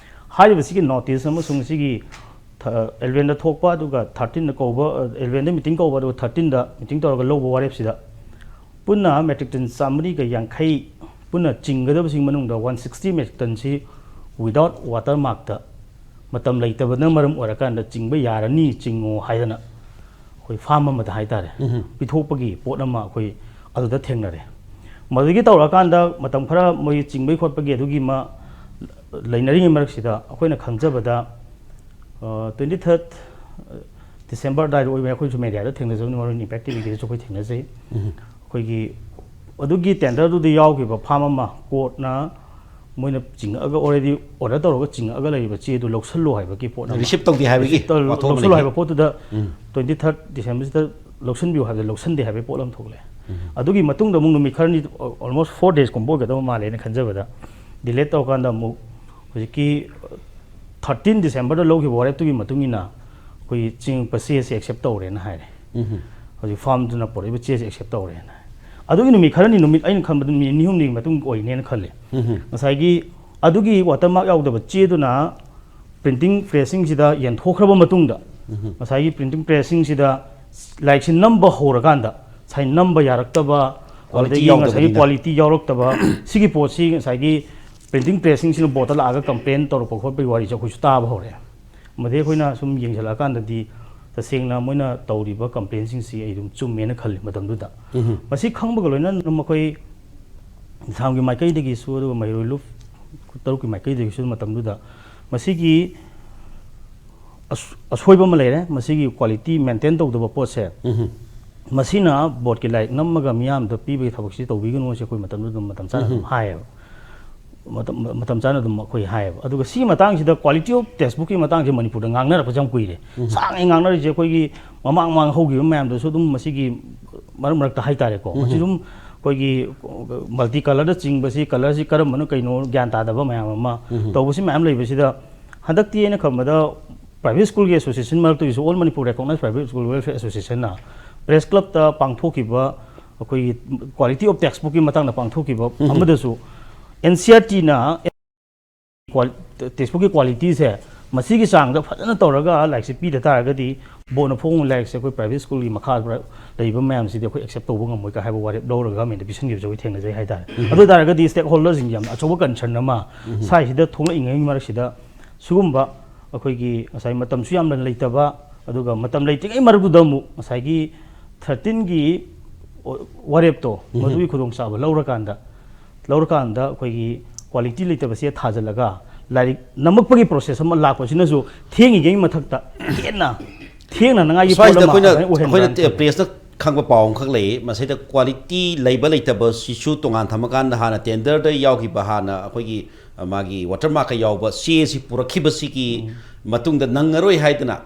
ꯍꯥꯏꯔꯤꯕꯁꯤꯒꯤ ꯅꯣꯇꯤꯁ ꯑꯃꯁꯨꯡ ꯁꯤꯒꯤ ꯊ-, ꯑꯦꯂꯚꯦꯟꯗ ꯊꯣꯛꯄ, ꯑꯗꯨꯒ ꯊꯥꯔꯇꯤꯟꯗ ꯀꯧꯕ, ꯑ, ꯑꯦꯂꯚꯦꯟꯗ ꯃꯤꯇꯤꯡ ꯀꯧꯕ, ꯑꯗꯨꯒ ꯊꯥꯔꯇꯤꯟꯗ ꯃꯤꯇꯤꯡ ꯇꯧꯔꯒ ꯂꯧꯕ ꯋꯥꯔꯦꯞꯁꯤꯗ ꯄꯨꯟꯅ ꯃꯦꯇ꯭ꯔꯤꯛ ꯇꯟ ꯆꯥꯃꯔꯤꯒ ꯌꯥꯡꯈꯩ ꯄꯨꯟꯅ ꯆꯤꯡꯒꯗꯕꯁꯤꯡ ꯃꯅꯨꯡꯗ ꯋꯥꯟ ꯁꯤꯛꯁꯇꯤ ꯃꯦꯇ꯭ꯔꯤꯛ ꯇꯟꯁꯤ without water markꯇ ꯃꯇꯝ ꯂꯩꯇꯕꯅ ꯃꯔꯝ ꯑꯣꯏꯔꯀꯥꯟꯗ ꯆꯤꯡꯕ ꯌꯥꯔꯅꯤ, ꯆꯤꯡꯉꯣ ꯍꯥꯏꯗꯅ ꯑꯩꯈꯣꯏ ꯐꯥꯝ ꯑꯃꯗ ꯍꯥꯏꯇꯥꯔꯦ, ꯎꯝ꯫ ꯄꯤꯊꯣꯛꯄꯒꯤ ꯄꯣꯠ ꯑꯃ ꯑꯩꯈꯣꯏ ꯑꯗꯨꯗ ꯊꯦꯡꯅꯔꯦ꯫ ꯃꯗꯨꯗꯒꯤ ꯇꯧꯔꯀꯥꯟꯗ ꯃꯇꯝ ꯈꯔ ꯃꯣꯏ ꯆꯤꯡꯕꯒꯤ ꯈꯣꯠꯄꯒꯤ ꯑꯗꯨꯒꯤ ꯑꯃ ꯂꯩꯅꯔꯤꯉꯩ ꯃꯔꯛꯁꯤꯗ ꯑꯩꯈꯣꯏꯅ ꯈꯪꯖꯕꯗ, ꯑ, ꯇ꯭ꯋꯦꯟꯇꯤ ꯊꯥꯔꯠ ꯗꯤꯁꯦꯝꯕꯔ ꯑꯗꯨꯋꯥꯏꯗ ꯑꯣꯏꯕ, ꯑꯩꯈꯣꯏꯁꯨ ꯃꯦꯗꯤꯌꯥꯗ ꯊꯦꯡꯅꯖꯕꯅꯤ, ꯃꯔꯨ ꯑꯣꯏꯅ ꯏꯝꯄꯦꯛ ꯇꯤ ꯚꯤꯒꯤꯗꯁꯨ ꯑꯩꯈꯣꯏ ꯊꯦꯡꯅꯖꯩ꯫ ꯎꯝ꯫ ꯑꯩꯈꯣꯏꯒꯤ ꯑꯗꯨꯒꯤ ꯇꯦꯟꯗꯔꯗꯨꯗ ꯌꯥꯎꯈꯤꯕ ꯐꯥꯝ ꯑꯃ ꯀꯣꯔꯠꯅ ꯃꯣꯏꯅ ꯆꯤꯡꯉꯛꯑꯒ, already order ꯇꯧꯔꯒ ꯆꯤꯡꯉꯛꯑꯒ ꯂꯩꯔꯤꯕ ꯆꯦꯗꯨ ꯂꯧꯁꯜꯂꯨ ꯍꯥꯏꯕꯒꯤ ꯄꯣꯠ ꯑꯃ, ꯔꯤꯁꯤꯞ ꯇꯧꯗꯦ ꯍꯥꯏꯕꯒꯤ ꯔꯤꯁꯤꯞ ꯇꯧ- ꯋꯥꯊꯣꯛ ꯑꯃ ꯂꯧꯁꯜꯂꯨ ꯂꯩꯈꯤ꯫ ꯍꯥꯏꯕ ꯄꯣꯠꯇꯨꯗ twenty third December ꯁꯤꯗ ꯂꯧꯁꯤꯟꯕꯤꯌꯨ ꯍꯥꯏꯕꯗ ꯂꯧꯁꯟꯗꯦ ꯍꯥꯏꯕꯒꯤ ꯄꯣꯠ ꯑꯃ ꯊꯣꯛꯂꯛꯑꯦ꯫ ꯑꯗꯨꯒꯤ ꯃꯇꯨꯡꯗ ꯑꯃꯨꯛ ꯅꯨꯃꯤꯠ ꯈꯔꯅꯤ, almost four days ꯀꯨꯝꯕ ꯑꯣꯏꯒꯗꯕ ꯃꯥꯜꯂꯦꯅ ꯈꯟꯖꯕꯗ, delete ꯇꯧꯔꯀꯥꯟꯗ ꯑꯃꯨꯛ ꯍꯧꯖꯤꯛꯀꯤ thirteen Decemberꯗ ꯂꯧꯈꯤꯕ ꯋꯥꯔꯦꯞꯇꯨꯒꯤ ꯃꯇꯨꯡ ꯏꯟꯅ ꯑꯩꯈꯣꯏꯒꯤ ꯆꯤꯡꯉꯛꯄ ꯆꯦꯁꯦ accept ꯇꯧꯔꯦꯅ ꯍꯥꯏꯔꯦ꯫ ꯍꯧꯖꯤꯛ ꯐꯥꯝꯗꯨꯅ ꯄꯨꯔꯛꯏꯕ ꯆꯦꯁꯦ accept ꯇꯧꯔꯦꯅ ꯍꯥꯏ꯫ ꯑꯗꯨꯒꯤ ꯅꯨꯃꯤꯠ ꯈꯔꯅꯤ, ꯅꯨꯃꯤꯠ, ꯑꯩꯅ ꯈꯟꯕꯗ ꯅꯨꯃꯤꯠ ꯅꯤꯅꯤ ꯍꯨꯝꯅꯤꯒꯤ ꯃꯇꯨꯡ ꯑꯣꯏꯅꯦꯅ ꯈꯜꯂꯦ꯫ ꯉꯁꯥꯏꯒꯤ ꯑꯗꯨꯒꯤ watermark ꯌꯥꯎꯗꯕ ꯆꯦꯗꯨꯅ printing pressꯁꯤꯡꯁꯤꯗ ꯌꯦꯟꯊꯣꯛꯈ꯭ꯔꯕ ꯃꯇꯨꯡꯗ, ꯉꯁꯥꯏꯒꯤ printing pressꯁꯤꯡꯁꯤꯗ ꯂꯥꯏꯔꯤꯛꯁꯤ ꯅꯝꯕ ꯍꯧꯔꯀꯥꯟꯗ ꯉꯁꯥꯏ ꯅꯝꯕ ꯌꯥꯔꯛꯇꯕ, Quality ꯑꯗꯒꯤ ꯉꯁꯥꯏꯒꯤ ꯌꯥꯎꯗꯕꯅꯤꯅ꯫ Quality ꯌꯥꯎꯔꯛꯇꯕ, ꯁꯤꯒꯤ ꯄꯣꯠꯁꯤ ꯉꯁꯥꯏꯒꯤ printing pressꯁꯤꯡꯁꯤꯅ boardꯇ ꯂꯥꯛꯑꯒ complain ꯇꯧꯔꯛꯄ ꯈꯣꯠꯄꯒꯤ ꯋꯥꯔꯤꯁꯦ ꯑꯩꯈꯣꯏꯁꯨ ꯇꯥꯕ ꯍꯧꯔꯛꯑꯦ꯫ ꯃꯗꯩ ꯑꯩꯈꯣꯏꯅ ꯁꯨꯝ ꯌꯦꯡꯁꯤꯜꯂꯛꯑꯀꯥꯟꯗꯗꯤ ꯇꯁꯦꯡꯅ ꯃꯣꯏꯅ ꯇꯧꯔꯤꯕ complainꯁꯤꯡꯁꯤ ꯑꯩ ꯑꯗꯨꯝ ꯆꯨꯝꯃꯦꯅ ꯈꯜꯂꯤ ꯃꯇꯝꯗꯨꯗ꯫ ꯃꯁꯤ ꯈꯪꯕꯒ ꯂꯣꯏꯅꯅ ꯑꯗꯨꯝ ꯑꯩꯈꯣꯏ ꯏꯁꯂꯥꯝꯒꯤ ꯃꯥꯏꯀꯩꯗꯒꯤꯁꯨ, ꯑꯗꯨꯒ ꯃꯍꯩꯔꯣꯏ ꯂꯨꯞ ꯇꯔꯨꯛꯀꯤ ꯃꯥꯏꯀꯩꯗꯒꯤꯁꯨ ꯃꯇꯝꯗꯨꯗ ꯃꯁꯤꯒꯤ ꯑꯁ-, ꯑꯁꯣꯏꯕ ꯑꯃ ꯂꯩꯔꯦ꯫ ꯃꯁꯤꯒꯤ quality maintain ꯇꯧꯗꯕ ꯄꯣꯠꯁꯦ, ꯃꯁꯤꯅ boardꯀꯤ ꯂꯥꯏꯔꯤꯛ ꯅꯝꯃꯒ ꯃꯤꯌꯥꯝꯗ ꯄꯤꯕꯒꯤ ꯊꯕꯛꯁꯤ ꯇꯧꯕꯤꯒꯅꯨ ꯍꯥꯏꯁꯦ ꯑꯩꯈꯣꯏ ꯃꯇꯝꯗꯨꯗ ꯑꯗꯨꯝ ꯃꯇꯝ ꯆꯥꯅ ꯑꯗꯨꯝ ꯍꯥꯏꯌꯦꯕ꯫ ꯃꯇꯝ, ꯃꯇꯝ ꯆꯥꯅ ꯑꯗꯨꯝ ꯑꯩꯈꯣꯏ ꯍꯥꯏꯌꯦꯕ꯫ ꯑꯗꯨꯒ ꯁꯤꯒꯤ ꯃꯇꯥꯡꯁꯤꯗ quality of textbookꯀꯤ ꯃꯇꯥꯡꯁꯦ ꯃꯅꯤꯄꯨꯔꯗ ꯉꯥꯡꯅꯔꯛꯄꯁꯦ ꯌꯥꯝ ꯀꯨꯏꯔꯦ꯫ ꯁꯥꯡꯅ ꯉꯥꯡꯅꯔꯤꯁꯦ ꯑꯩꯈꯣꯏꯒꯤ ꯃꯃꯥꯡ ꯃꯃꯥꯡ ꯍꯧꯈꯤꯕ ꯃꯌꯥꯝꯗꯁꯨ ꯑꯗꯨꯝ ꯃꯁꯤꯒꯤ ꯃꯔꯛ ꯃꯔꯛꯇ ꯍꯥꯏꯇꯥꯔꯦꯀꯣ꯫ ꯃꯁꯤ ꯑꯗꯨꯝ ꯑꯩꯈꯣꯏꯒꯤ multi colourꯗ ꯆꯤꯡꯕꯁꯤ, colourꯁꯤ ꯀꯔꯝꯕꯅꯣ ꯀꯩꯅꯣ ꯒ꯭ꯌꯥꯟ ꯇꯥꯗꯕ ꯃꯌꯥꯝ ꯑꯃ ꯇꯧꯕꯁꯤ ꯃꯌꯥꯝ ꯂꯩꯕꯁꯤꯗ, ꯍꯟꯗꯛꯇꯤ ꯑꯩꯅ ꯈꯟꯕꯗ private schoolꯒꯤ association ꯃꯔꯛꯇꯒꯤꯁꯨ All Manipur Recognized Private School Welfare Associationꯅ press clubꯇ ꯄꯥꯡꯊꯣꯛꯈꯤꯕ ꯑꯩꯈꯣꯏꯒꯤ quality of textbookꯀꯤ ꯃꯇꯥꯡꯗ ꯄꯥꯡꯊꯣꯛꯈꯤꯕ ꯑꯃꯗꯁꯨ NCERTꯅ qual-, textbookꯀꯤ qualityꯁꯦ ꯃꯁꯤꯒꯤ ꯆꯥꯡꯗ ꯐꯖꯅ ꯇꯧꯔꯒ ꯂꯥꯏꯔꯤꯛꯁꯦ ꯄꯤꯗ ꯇꯥꯔꯒꯗꯤ boardꯅ ꯐꯣꯡꯕ ꯂꯥꯏꯔꯤꯛꯁꯦ ꯑꯩꯈꯣꯏ private schoolꯒꯤ ꯃꯈꯥꯗ ꯂꯩꯕ ꯃꯌꯥꯝꯁꯤꯗꯤ ꯑꯩꯈꯣꯏ accept ꯇꯧꯕ ꯉꯝꯃꯣꯏ ꯀ ꯍꯥꯏꯕ ꯋꯥꯔꯦꯞ ꯂꯧꯔꯒ governmentꯗ ꯄꯤꯁꯤꯟꯈꯤꯕꯁꯦ ꯑꯩꯈꯣꯏ ꯊꯦꯡꯅꯖꯩ ꯍꯥꯏꯇꯥꯔꯦ꯫ ꯑꯗꯨ ꯑꯣꯏ ꯇꯥꯔꯒꯗꯤ stakeholderꯁꯤꯡꯒꯤ ꯌꯥꯝꯅ ꯑꯆꯧꯕ concern ꯑꯃ ꯁ꯭ꯋꯥꯏꯁꯤꯗ ꯊꯣꯛꯂꯛꯏꯉꯩ ꯃꯔꯛꯁꯤꯗ ꯁꯤꯒꯨꯝꯕ ꯑꯩꯈꯣꯏꯒꯤ ꯉꯁꯥꯏ ꯃꯇꯝꯁꯨ ꯌꯥꯝꯅ ꯂꯩꯇꯕ, ꯑꯗꯨꯒ ꯃꯇꯝ ꯂꯩꯇ꯭ꯔꯤꯉꯩ ꯃꯔꯛꯇꯨꯗ ꯑꯃꯨꯛ ꯉꯁꯥꯏꯒꯤ thirteenꯒꯤ ꯋꯥꯔꯦꯞꯇꯣ ꯃꯗꯨꯒꯤ ꯈꯨꯗꯣꯡꯆꯥꯕ ꯂꯧꯔꯀꯥꯟꯗ, ꯂꯧꯔꯀꯥꯟꯗ ꯑꯩꯈꯣꯏꯒꯤ quality ꯂꯩꯇꯕꯁꯦ ꯊꯥꯖꯤꯜꯂꯒ ꯂꯥꯏꯔꯤꯛ ꯅꯝꯃꯛꯄꯒꯤ process ꯑꯃ ꯂꯥꯛꯄꯁꯤꯅꯁꯨ ꯊꯦꯡꯉꯤꯉꯩ ꯃꯊꯛꯇ ꯍꯦꯟꯅ ꯊꯦꯡꯅꯅꯉꯥꯏꯒꯤ ꯄꯣꯠ ꯁ꯭ꯋꯥꯏꯁꯤꯗ ꯑꯃ ꯑꯩꯈꯣꯏꯅ ꯑꯗꯨꯃꯥꯏꯅ ꯑꯣꯏꯍꯟꯕ꯭ꯔꯥꯅ ꯑꯩꯈꯣꯏꯅ ꯈꯜꯂꯤ꯫ Pressꯇ ꯈꯪꯕ ꯄꯥꯎ ꯑꯃꯈꯛ ꯂꯩ꯫ ꯃꯁꯤꯗ ꯀ꯭ꯋꯥꯂꯤꯇꯤ ꯂꯩꯕ ꯂꯩꯇꯕꯁꯤꯁꯨ ꯇꯣꯉꯥꯟ ꯊꯝꯃꯀꯥꯟꯗ, ꯍꯥꯟꯅ ꯇꯦꯟꯗꯔꯗ ꯌꯥꯎꯈꯤꯕ, ꯍꯥꯟꯅ ꯑꯩꯈꯣꯏꯒꯤ, ꯑ, ꯃꯥꯒꯤ ꯋꯥꯇꯔ ꯃꯥꯔꯛꯀ ꯌꯥꯎꯕ ꯆꯦ ꯑꯁꯤ ꯄꯨꯔꯛꯈꯤꯕꯁꯤꯒꯤ ꯃꯇꯨꯡꯗ ꯅꯪꯉꯔꯣꯏ ꯍꯥꯏꯗꯅ,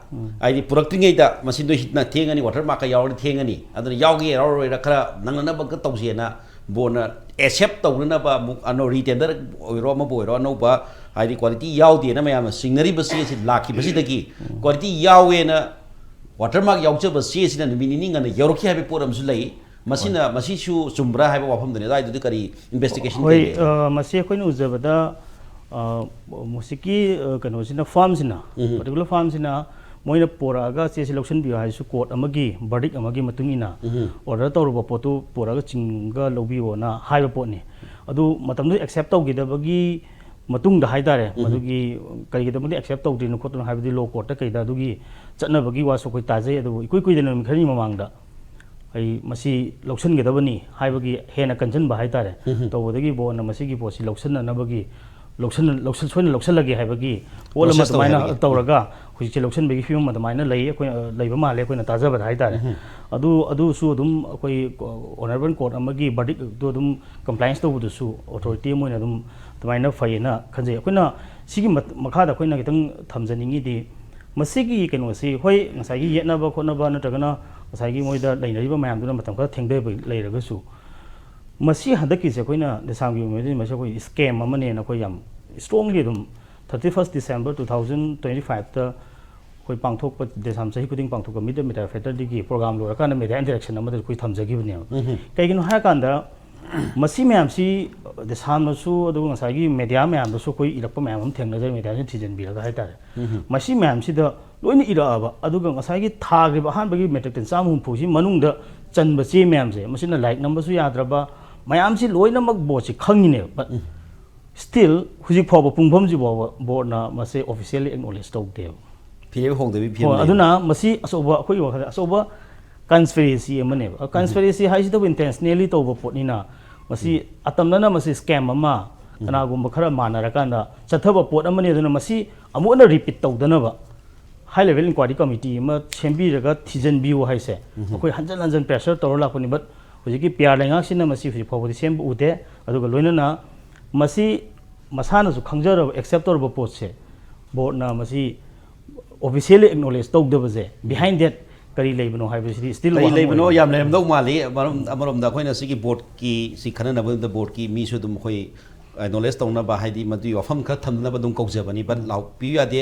ꯍꯥꯏꯗꯤ ꯄꯨꯔꯛꯇ꯭ꯔꯤꯉꯩꯗ ꯃꯁꯤ ꯅꯣꯏ ꯍꯤꯠꯅ ꯊꯦꯡꯉꯅꯤ, ꯋꯥꯇꯔ ꯃꯥꯔꯛꯀ ꯌꯥꯎꯔꯗꯤ ꯊꯦꯡꯉꯅꯤ, ꯑꯗꯨꯅ ꯌꯥꯎꯒꯦ ꯌꯥꯎꯔꯔꯣꯏꯔ ꯈꯔ ꯅꯪꯅꯅꯕꯒ ꯇꯧꯁꯦꯅ ꯕꯣꯔꯗꯅ ꯑꯦꯛꯁꯦꯞ ꯇꯧꯅꯅꯕ ꯑꯃꯨꯛ ꯑꯅꯧ-, ꯔꯤꯇꯦꯟꯗꯔ ꯑꯣꯏꯔꯣ, ꯑꯃꯕꯨ ꯑꯣꯏꯔꯣ, ꯑꯅꯧꯕ, ꯍꯥꯏꯗꯤ ꯀ꯭ꯋꯥꯂꯤꯇꯤ ꯌꯥꯎꯗꯦꯅ ꯃꯌꯥꯝꯅ ꯆꯤꯡꯅꯔꯤꯕ ꯆꯦ ꯑꯁꯤ ꯂꯥꯛꯈꯤꯕꯁꯤꯗꯒꯤ, ꯀ꯭ꯋꯥꯂꯤꯇꯤ ꯌꯥꯎꯋꯦꯅ ꯋꯥꯇꯔ ꯃꯥꯔꯛ ꯌꯥꯎꯖꯕ ꯆꯦ ꯑꯁꯤꯅ ꯅꯨꯃꯤꯠ ꯅꯤꯅꯤ ꯉꯟꯅ ꯌꯧꯔꯛꯈꯤ ꯍꯥꯏꯕ ꯄꯣꯠ ꯑꯃꯁꯨ ꯂꯩ꯫ ꯃꯁꯤꯅ, ꯃꯁꯤꯁꯨ ꯆꯨꯝꯕ꯭ꯔꯥ ꯍꯥꯏꯕ ꯋꯥꯐꯝꯗꯨꯅꯤ꯫ ꯑꯗꯨꯋꯥꯏꯗꯨꯗꯤ ꯀꯔꯤ ꯏꯟꯚꯦꯁꯇꯤꯒꯦꯁꯟ ꯍꯣꯏ, ꯀꯔꯤ ꯂꯩ? ꯑ, ꯃꯁꯤ ꯑꯩꯈꯣꯏꯅ ꯎꯖꯕꯗ, ꯑ, ꯍꯧꯖꯤꯛꯀꯤ, ꯑ, ꯀꯩꯅꯣꯁꯤꯅ, ꯐꯥꯔꯝꯁꯤꯅ, ꯎꯝ꯫ ꯄꯔꯇꯤꯀꯨꯂꯔ ꯐꯥꯔꯝꯁꯤꯅ ꯃꯣꯏꯅ ꯄꯣꯔꯛꯑꯒ ꯆꯦꯁꯤ ꯂꯧꯁꯤꯟꯕꯤꯌꯨ ꯍꯥꯏꯔꯁꯨ, ꯀꯣꯔꯠ ꯑꯃꯒꯤ ꯕꯔꯗꯤꯛ ꯑꯃꯒꯤ ꯃꯇꯨꯡ ꯏꯟꯅ ꯎꯝ꯫ ꯑꯣꯔꯗꯔ ꯇꯧꯔꯨꯕ ꯄꯣꯠꯇꯨ ꯄꯣꯔꯛꯑꯒ ꯆꯤꯡꯉꯒ ꯂꯧꯕꯤꯌꯣꯅ ꯍꯥꯏꯕ ꯄꯣꯠꯅꯤ꯫ ꯑꯗꯨ ꯃꯇꯝꯗꯨꯗ ꯑꯦꯛꯁꯦꯞ ꯇꯧꯈꯤꯗꯕꯒꯤ ꯃꯇꯨꯡꯗ ꯍꯥꯏꯇꯥꯔꯦ, ꯎꯝ꯫ ꯃꯗꯨꯒꯤ ꯀꯔꯤꯒꯤꯗꯃꯛꯇ ꯑꯦꯛꯁꯦꯞ ꯇꯧꯗ꯭ꯔꯤꯅꯣ ꯈꯣꯠꯇ꯭ꯔꯤꯅꯣ ꯍꯥꯏꯕꯗꯤ ꯂꯣ ꯀꯣꯔꯠꯇ ꯀꯩꯗ ꯑꯗꯨꯒꯤ ꯆꯠꯅꯕꯒꯤ ꯋꯥꯁꯨ ꯑꯩꯈꯣꯏ ꯇꯥꯖꯩ꯫ ꯑꯗꯨꯕꯨ ꯏꯀꯨꯏ ꯀꯨꯏꯗꯅ ꯅꯨꯃꯤꯠ ꯈꯔꯅꯤ ꯃꯃꯥꯡꯗ ꯑꯩ ꯃꯁꯤ ꯂꯧꯁꯤꯟꯒꯗꯕꯅꯤ ꯍꯥꯏꯕꯒꯤ ꯍꯦꯟꯅ ꯀꯟꯁꯤꯟꯕ ꯍꯥꯏꯇꯥꯔꯦ꯫ ꯎꯝ꯫ ꯇꯧꯕꯗꯒꯤ ꯕꯣꯔꯗꯅ ꯃꯁꯤꯒꯤ ꯄꯣꯠꯁꯤ ꯂꯧꯁꯤꯟꯅꯅꯕꯒꯤ, ꯂꯧꯁꯤꯟ-, ꯂꯧꯁꯤꯟ-, ꯁꯣꯏꯅ ꯂꯧꯁꯤꯜꯂꯒꯦ ꯍꯥꯏꯕꯒꯤ ꯄꯣꯠ ꯑꯃ ꯄ꯭ꯔꯣꯁꯦꯁ ꯇꯧꯋꯦ ꯑꯗꯨꯃꯥꯏꯅ ꯍꯥꯏꯕꯒꯤ꯫ ꯇꯧꯔꯒ ꯍꯧꯖꯤꯛꯁꯦ ꯂꯧꯁꯤꯟꯕꯒꯤ ꯐꯤꯕꯝ ꯑꯗꯨꯃꯥꯏꯅ ꯂꯩ, ꯑꯩꯈꯣꯏ, ꯑ, ꯂꯩꯕ ꯃꯥꯜꯂꯦ ꯑꯩꯈꯣꯏꯅ ꯇꯥꯖꯕꯗ ꯍꯥꯏꯇꯥꯔꯦ꯫ ꯎꯝ꯫ ꯑꯗꯨ, ꯑꯗꯨꯁꯨ ꯑꯗꯨꯝ ꯑꯩꯈꯣꯏ ꯑꯣꯅꯔꯦꯕꯜ ꯀꯣꯔꯠ ꯑꯃꯒꯤ ꯕꯔꯗꯤꯛꯇꯨ ꯑꯗꯨꯝ ꯀꯝꯄ꯭ꯂꯥꯏꯟꯁ ꯇꯧꯕꯗꯨꯁꯨ ꯑꯣꯊꯣꯔꯤꯇꯤ ꯑꯃ ꯑꯣꯏꯅ ꯑꯗꯨꯝ ꯑꯗꯨꯃꯥꯏꯅ ꯐꯩꯌꯦꯅ ꯈꯟꯖꯩ꯫ ꯑꯩꯈꯣꯏꯅ ꯁꯤꯒꯤ ꯃꯠ-, ꯃꯈꯥꯗ ꯑꯩꯈꯣꯏꯅ ꯈꯤꯇꯪ ꯊꯝꯖꯅꯤꯡꯉꯤꯗꯤ, ꯃꯁꯤꯒꯤ ꯀꯩꯅꯣꯁꯤ, ꯍꯣꯏ, ꯉꯁꯥꯏꯒꯤ ꯌꯦꯠꯅꯕ ꯈꯣꯠꯅꯕ ꯅꯠꯇ꯭ꯔꯒꯅ ꯉꯁꯥꯏꯒꯤ ꯃꯣꯏꯗ ꯂꯩꯅꯔꯤꯕ ꯃꯌꯥꯝꯗꯨꯅ ꯃꯇꯝ ꯈꯔ ꯊꯦꯡꯊꯕ ꯂꯩꯔꯒꯁꯨ, ꯃꯁꯤ ꯍꯟꯗꯛꯀꯤꯁꯦ ꯑꯩꯈꯣꯏꯅ ꯗꯦꯁꯥꯝꯒꯤ ꯑꯣꯏꯅꯗꯤ ꯃꯁꯤ ꯑꯩꯈꯣꯏ ꯁ꯭ꯀꯦꯝ ꯑꯃꯅꯦꯅ ꯑꯩꯈꯣꯏ ꯌꯥꯝ ꯏꯁꯇ꯭ꯔꯣꯡꯂꯤ ꯑꯗꯨꯝ, thirty first December two thousand twenty fiveꯇ ꯑꯩꯈꯣꯏ ꯄꯥꯡꯊꯣꯛꯄ, ꯗꯦꯁꯥꯝ ꯆꯍꯤ ꯈꯨꯗꯤꯡ ꯄꯥꯡꯊꯣꯛꯄ ꯃꯤꯠ ꯃꯤꯗꯤꯌꯥ ꯐꯦꯇꯔꯗꯦꯒꯤ ꯄ꯭ꯔꯣꯒꯥꯝ ꯂꯣꯏꯔꯀꯥꯟꯗ ꯃꯤꯗꯤꯌꯥ ꯏꯟꯇꯔꯦꯛꯁꯟ ꯑꯃꯗ ꯑꯩꯈꯣꯏ ꯊꯝꯖꯈꯤꯕꯅꯦꯕ꯫ ꯎꯝ꯫ ꯀꯩꯒꯤꯅꯣ ꯍꯥꯏꯔꯀꯥꯟꯗ, ꯃꯁꯤ ꯃꯌꯥꯝꯁꯤ ꯗꯦꯁꯥꯝꯅꯁꯨ ꯑꯗꯨꯒ ꯉꯁꯥꯏꯒꯤ ꯃꯦꯗꯤꯌꯥ ꯃꯌꯥꯝꯗꯁꯨ ꯑꯩꯈꯣꯏ ꯏꯔꯛꯄ ꯃꯌꯥꯝ ꯑꯃ ꯊꯦꯡꯅꯖꯔꯦ, ꯃꯦꯗꯤꯌꯥꯁꯤꯅ ꯊꯤꯖꯤꯟꯕꯤꯔꯒ ꯍꯥꯏꯇꯥꯔꯦ꯫ ꯎꯝ꯫ ꯃꯁꯤ ꯃꯌꯥꯝꯁꯤꯗ ꯂꯣꯏꯅ ꯏꯔꯛꯑꯕ, ꯑꯗꯨꯒ ꯉꯁꯥꯏꯒꯤ ꯊꯥꯈ꯭ꯔꯤꯕ ꯑꯍꯥꯟꯕꯒꯤ ꯃꯦꯇ꯭ꯔꯤꯛ ꯇꯟ ꯆꯥꯝꯃ ꯍꯨꯝꯐꯨꯁꯤ ꯃꯅꯨꯡꯗ ꯆꯟꯕ ꯆꯦ ꯃꯌꯥꯝꯁꯦ, ꯃꯁꯤꯅ ꯂꯥꯏꯔꯤꯛ ꯅꯝꯕꯁꯨ ꯌꯥꯗ꯭ꯔꯕ, ꯃꯌꯥꯝꯁꯤ ꯂꯣꯏꯅꯃꯛ ꯕꯣꯔꯗꯁꯤ ꯈꯪꯉꯤꯅꯦꯕ꯫ But um. Still ꯍꯧꯖꯤꯛ ꯐꯥꯎꯕ ꯄꯨꯡꯐꯝꯁꯤ ꯐꯥꯎꯕ ꯕꯣꯔꯗꯅ ꯃꯁꯦ officially acknowledge ꯇꯧꯗꯦꯕ꯫ ꯐꯤꯔꯦꯞ ꯍꯣꯡꯗꯕꯤ ꯐꯤꯕꯝ ꯍꯣꯏ, ꯂꯩ꯫ ꯑꯗꯨꯅ ꯃꯁꯤ ꯑꯆꯧꯕ, ꯑꯩꯈꯣꯏꯒꯤ ꯋꯥꯈꯜꯗ ꯑꯆꯧꯕ ꯀꯟꯁꯄꯤꯔꯦꯁꯤ ꯑꯃꯅꯦꯕ꯫ ꯎꯝ꯫ ꯀꯟꯁꯄꯤꯔꯦꯁꯤ ꯍꯥꯏꯁꯤꯗꯕꯨ intentionally ꯇꯧꯕ ꯄꯣꯠꯅꯤꯅ, ꯃꯁꯤ ꯎꯝ꯫ ꯑꯇꯝꯅꯅ ꯃꯁꯤ ꯁ꯭ꯀꯦꯝ ꯑꯃ, ꯎꯝ꯫ ꯀꯅꯥꯒꯨꯝꯕ ꯈꯔ ꯃꯥꯟꯅꯔꯀꯥꯟꯗ ꯆꯠꯊꯕ ꯄꯣꯠ ꯑꯃꯅꯤ꯫ ꯑꯗꯨꯅ ꯃꯁꯤ ꯑꯃꯨꯛ ꯍꯟꯅ ꯔꯤꯄꯤꯠ ꯇꯧꯗꯅꯕ High Level Inquiry Committee ꯑꯃ ꯁꯦꯝꯕꯤꯔꯒ ꯊꯤꯖꯤꯟꯕꯤꯌꯨ ꯍꯥꯏꯁꯦ ꯑꯩꯈꯣꯏ ꯍꯟꯖꯟ ꯍꯟꯖꯟ pressure ꯇꯧꯔ ꯂꯥꯛꯄꯅꯤ꯫ But ꯍꯧꯖꯤꯛꯀꯤ ꯄꯤ ꯑꯥꯔ ꯂꯩꯉꯥꯛꯁꯤꯅ ꯃꯁꯤ ꯍꯧꯖꯤꯛ ꯐꯥꯎꯕꯗꯤ ꯁꯦꯝꯕ ꯎꯗꯦ꯫ ꯑꯗꯨꯒ ꯂꯣꯏꯅꯅ ꯃꯁꯤ ꯃꯁꯥꯅꯁꯨ ꯈꯪꯖꯔꯕ, accept ꯇꯧꯔꯕ ꯄꯣꯠꯁꯦ ꯕꯣꯔꯗꯅ ꯃꯁꯤ officially acknowledge ꯇꯧꯗꯕꯁꯦ, behind that ꯀꯔꯤ ꯂꯩꯕꯅꯣ ꯍꯥꯏꯕꯁꯤꯗꯤ still ꯀꯔꯤ ꯋꯥꯍꯪ ꯂꯩꯕꯅꯣ ꯑꯣꯏꯔꯤ꯫ ꯌꯥꯝ ꯂꯩꯔꯝꯗꯧ ꯃꯥꯜꯂꯤ꯫ ꯑꯃꯔꯣꯝ-, ꯑꯃꯔꯣꯝꯗ ꯑꯩꯈꯣꯏꯅ ꯁꯤꯒꯤ ꯕꯣꯔꯗꯀꯤ ꯁꯤ ꯈꯟꯅꯅꯕꯗ ꯕꯣꯔꯗꯀꯤ ꯃꯤꯁꯨ ꯑꯗꯨꯝ ꯑꯩꯈꯣꯏ acknowledge ꯇꯧꯅꯕ, ꯍꯥꯏꯗꯤ ꯃꯗꯨꯒꯤ ꯋꯥꯐꯝ ꯈꯔ ꯊꯝꯅꯕ ꯑꯗꯨꯝ ꯀꯧꯖꯕꯅꯤ꯫ But ꯂꯥꯎꯕꯤꯌꯨ ꯌꯥꯗꯦ꯫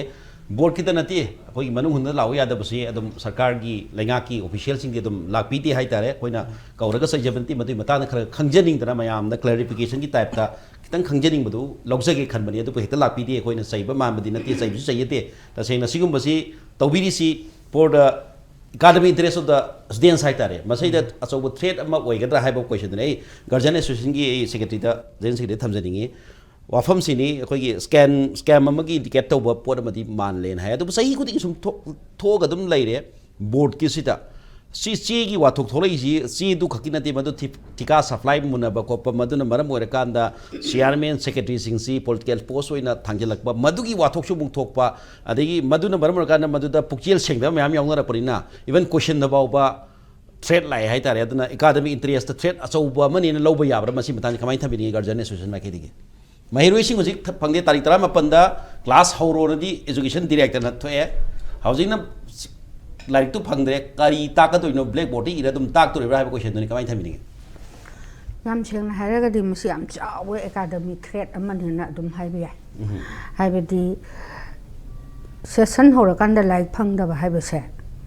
ꯕꯣꯔꯗꯀꯤꯗ ꯅꯠꯇꯦ, ꯑꯩꯈꯣꯏꯒꯤ ꯃꯅꯨꯡ ꯍꯨꯠꯅ ꯂꯥꯎꯕ ꯌꯥꯗꯕꯁꯤ ꯑꯗꯨꯝ ꯁꯔꯀꯥꯔꯒꯤ ꯂꯩꯉꯥꯛꯀꯤ officialꯁꯤꯡꯗꯤ ꯑꯗꯨꯝ ꯂꯥꯛꯄꯤꯗꯦ ꯍꯥꯏꯇꯥꯔꯦ꯫ ꯑꯩꯈꯣꯏꯅ ꯀꯧꯔꯒ ꯆꯩꯖꯕ ꯅꯠꯇꯦ, ꯃꯗꯨꯒꯤ ꯃꯇꯥꯡꯗ ꯈꯔ ꯈꯪꯖꯅꯤꯡꯗꯅ ꯃꯌꯥꯝꯗ clarificationꯒꯤ typeꯇ ꯈꯤꯇꯪ ꯈꯪꯖꯅꯤꯡꯕꯗꯨ ꯂꯧꯖꯒꯦ ꯈꯟꯕꯅꯤ꯫ ꯑꯗꯨꯕꯨ ꯍꯦꯛꯇ ꯂꯥꯛꯄꯤꯗꯦ꯫ ꯑꯩꯈꯣꯏꯅ ꯆꯩꯕ ꯃꯥꯟꯕꯗꯤ ꯅꯠꯇꯦ, ꯆꯩꯕꯁꯨ ꯆꯩꯖꯗꯦ꯫ ꯇꯁꯦꯡꯅ ꯁꯤꯒꯨꯝꯕꯁꯤ ꯇꯧꯕꯤꯔꯤꯁꯤ for the academic interest of the students ꯍꯥꯏꯇꯥꯔꯦ꯫ ꯃꯁꯤꯗ ꯑꯆꯧꯕ threat ꯑꯃ ꯑꯣꯏꯒꯗ꯭ꯔꯥ ꯍꯥꯏꯕ questionꯗꯨꯅꯤ ꯑꯩ Guardian Associationꯒꯤ ꯑꯩ secretaryꯗ, General Secretaryꯗ ꯊꯝꯖꯅꯤꯡꯉꯤ꯫ ꯋꯥꯐꯝꯁꯤꯅꯤ, ꯑꯩꯈꯣꯏꯒꯤ scam, scam ꯑꯃꯒꯤ indicate ꯇꯧꯕ ꯄꯣꯠ ꯑꯃꯗꯤ ꯃꯥꯜꯂꯦꯅ ꯍꯥꯏ꯫ ꯑꯗꯨꯕꯨ ꯆꯍꯤ ꯈꯨꯗꯤꯡꯒꯤ ꯁꯨꯝ ꯊꯣꯛ-, ꯊꯣꯛꯑꯒ ꯑꯗꯨꯝ ꯂꯩꯔꯦ꯫ ꯕꯣꯔꯗꯀꯤꯁꯤꯗ ꯁꯤ ꯆꯦꯒꯤ ꯋꯥꯊꯣꯛ ꯊꯣꯛꯂꯛꯏꯁꯤ, ꯆꯦꯗꯨ ꯈꯛꯀꯤ ꯅꯠꯇꯦ, ꯃꯗꯨ ꯊꯤ-, ꯊꯤꯀꯥ supply ꯃꯨꯟꯅꯕ ꯈꯣꯠꯄ, ꯃꯗꯨꯅ ꯃꯔꯝ ꯑꯣꯏꯔꯀꯥꯟꯗ chairman, secretaryꯁꯤꯡꯁꯤ political post ꯑꯣꯏꯅ ꯊꯥꯡꯖꯤꯜꯂꯛꯄ, ꯃꯗꯨꯒꯤ ꯋꯥꯊꯣꯛꯁꯨ ꯑꯃꯨꯛ ꯊꯣꯛꯄ, ꯑꯗꯒꯤ ꯃꯗꯨꯅ ꯃꯔꯝ ꯑꯣꯏꯔꯀꯥꯟꯗ ꯃꯗꯨꯗ ꯄꯨꯛꯆꯦꯜ ꯁꯦꯡꯗꯕ ꯃꯌꯥꯝ ꯌꯥꯎꯅꯔꯛꯄꯅꯤꯅ, even questionꯗ ꯐꯥꯎꯕ threat ꯂꯥꯛꯑꯦ ꯍꯥꯏꯇꯥꯔꯦ꯫ ꯑꯗꯨꯅ academic interestꯇ threat ꯑꯆꯧꯕ ꯑꯃꯅꯦꯅ ꯂꯧꯕ ꯌꯥꯕ꯭ꯔꯥ? ꯃꯁꯤ ꯃꯇꯥꯡꯗ ꯀꯃꯥꯏꯅ ꯊꯝꯕꯤꯅꯤꯡꯉꯤ Guardian Association ꯃꯥꯏꯀꯩꯗꯒꯤ? ꯃꯍꯩꯔꯣꯏꯁꯤꯡ ꯍꯧꯖꯤꯛ ꯊ-, ꯐꯪꯗꯦ, ꯇꯥꯔꯤꯛ ꯇꯔꯥꯃꯥꯄꯟꯗ class ꯍꯧꯔꯣꯅꯗꯤ education directorꯅ ꯊꯣꯛꯑꯦ꯫ ꯍꯧꯖꯤꯛꯅ ꯁꯤ-, ꯂꯥꯏꯔꯤꯛꯇꯨ ꯐꯪꯗ꯭ꯔꯦ, ꯀꯔꯤ ꯇꯥꯛꯀꯗꯣꯏꯅꯣ? Blackboardꯇ ꯏꯔ ꯑꯗꯨꯝ ꯇꯥꯛꯇꯣꯔꯤꯕ꯭ꯔꯥ ꯍꯥꯏꯕ questionꯗꯨꯅꯤ꯫ ꯀꯃꯥꯏꯅ ꯊꯝꯕꯤꯅꯤꯡꯉꯤ? ꯌꯥꯝ ꯁꯦꯡꯅ ꯍꯥꯏꯔꯒꯗꯤ ꯃꯁꯤ ꯌꯥꯝ ꯆꯥꯎꯕ academic threat ꯑꯃꯅꯦꯅ ꯑꯗꯨꯝ ꯍꯥꯏꯕ ꯌꯥꯏ꯫ ꯍꯥꯏꯕꯗꯤ session ꯍꯧꯔꯀꯥꯟꯗ ꯂꯥꯏꯔꯤꯛ ꯐꯪꯗꯕ ꯍꯥꯏꯕꯁꯦ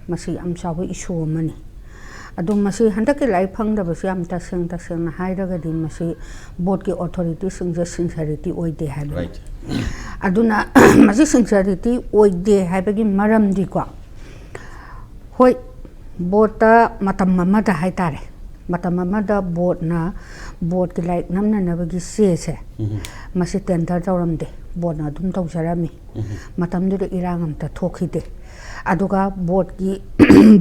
ꯃꯁꯤ ꯌꯥꯝ ꯆꯥꯎꯕ issue ꯑꯃꯅꯤ꯫ ꯑꯗꯣ ꯃꯁꯤ ꯍꯟꯗꯛꯀꯤ ꯂꯥꯏꯔꯤꯛ ꯐꯪꯗꯕꯁꯤ ꯌꯥꯝ ꯇꯁꯦꯡ ꯇꯁꯦꯡꯅ ꯍꯥꯏꯔꯒꯗꯤ ꯃꯁꯤ ꯕꯣꯔꯗꯀꯤ ꯑꯣꯊꯣꯔꯤꯇꯤꯁꯤꯡꯁꯦ sincerity ꯑꯣꯏꯗꯦ ꯍꯥꯏꯕꯅꯤ꯫ Right. ꯑꯗꯨꯅ ꯃꯁꯤ sincerity ꯑꯣꯏꯗꯦ ꯍꯥꯏꯕꯒꯤ ꯃꯔꯝꯗꯤꯀꯣ, ꯍꯣꯏ, ꯕꯣꯔꯗꯇ ꯃꯇꯝ ꯑꯃꯗ ꯍꯥꯏꯇꯥꯔꯦ, ꯃꯇꯝ ꯑꯃꯗ ꯕꯣꯔꯗꯅ ꯕꯣꯔꯗꯀꯤ ꯂꯥꯏꯔꯤꯛ ꯅꯝꯅꯅꯕꯒꯤ ꯆꯦꯁꯦ ꯃꯁꯤ tender ꯇꯧꯔꯝꯗꯦ, ꯕꯣꯔꯗꯅ ꯑꯗꯨꯝ ꯇꯧꯖꯔꯝꯃꯤ꯫ ꯃꯇꯝꯗꯨꯗ ꯏꯔꯥꯡ ꯑꯝꯇ ꯊꯣꯛꯈꯤꯗꯦ꯫ ꯑꯗꯨꯒ ꯕꯣꯔꯗꯀꯤ,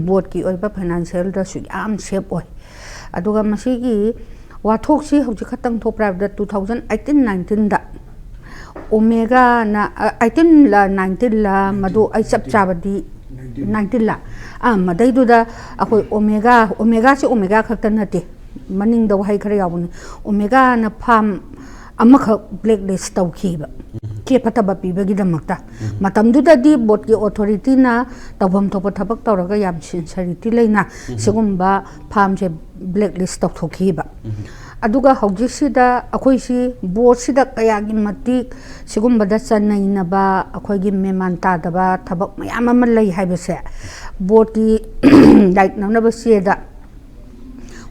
ꯕꯣꯔꯗꯀꯤ ꯑꯣꯏꯕ financialꯗꯁꯨ ꯌꯥꯝ safe ꯑꯣꯏ꯫ ꯑꯗꯨꯒ ꯃꯁꯤꯒꯤ ꯋꯥꯊꯣꯛꯁꯤ ꯍꯧꯖꯤꯛ ꯈꯛꯇꯪ ꯊꯣꯛꯄ꯭ꯔꯥ ꯍꯥꯏꯕꯗ two thousand eighteen nineteenꯗ ꯑꯣꯃꯦꯒꯥꯅ ꯑꯩꯠꯇꯤꯟꯂ ꯅꯥꯏꯟꯇꯤꯟꯂ, ꯃꯗꯨ ꯑꯩ ꯆꯞ ꯆꯥꯕꯗꯤ, ꯅꯥꯏꯟꯇꯤꯟꯂ, ꯑꯥ, ꯃꯗꯩꯗꯨꯗ ꯑꯩꯈꯣꯏ ꯑꯣꯃꯦꯒꯥ, ꯑꯣꯃꯦꯒꯥꯁꯦ ꯑꯣꯃꯦꯒꯥ ꯈꯛꯇ ꯅꯠꯇꯦ, ꯃꯅꯤꯡꯗ ꯋꯥꯍꯩ ꯈꯔ ꯌꯥꯎꯕꯅꯤ꯫ ꯑꯣꯃꯦꯒꯥꯅ ꯐꯥꯝ ꯑꯃꯈꯛ ꯕ꯭ꯂꯦꯛ ꯂꯤꯁ ꯇꯧꯈꯤꯕ, ꯆꯦ ꯐꯠꯇꯕ ꯄꯤꯕꯒꯤꯗꯃꯛꯇ꯫ ꯃꯇꯝꯗꯨꯗꯗꯤ ꯕꯣꯔꯗꯀꯤ ꯑꯣꯊꯣꯔꯤꯇꯤꯅ ꯇꯧꯐꯝ ꯊꯣꯛꯄ ꯊꯕꯛ ꯇꯧꯔꯒ ꯌꯥꯝ ꯁꯤꯟꯁꯔꯤꯇꯤ ꯂꯩꯅ ꯁꯤꯒꯨꯝꯕ ꯐꯥꯝꯁꯦ ꯕ꯭ꯂꯦꯛ ꯂꯤꯁ ꯇꯧꯊꯣꯛꯈꯤꯕ꯫ ꯑꯗꯨꯒ ꯍꯧꯖꯤꯛꯁꯤꯗ ꯑꯩꯈꯣꯏꯁꯤ ꯕꯣꯔꯗꯁꯤꯗ ꯀꯌꯥꯒꯤ ꯃꯇꯤꯛ ꯁꯤꯒꯨꯝꯕꯗ ꯆꯅꯩꯅꯕ, ꯑꯩꯈꯣꯏꯒꯤ ꯃꯦꯃꯥꯟ ꯇꯥꯗꯕ ꯊꯕꯛ ꯃꯌꯥꯝ ꯑꯃ ꯂꯩ ꯍꯥꯏꯕꯁꯦ ꯕꯣꯔꯗꯀꯤ ꯂꯥꯏꯔꯤꯛ ꯅꯝꯅꯕ ꯆꯦꯗ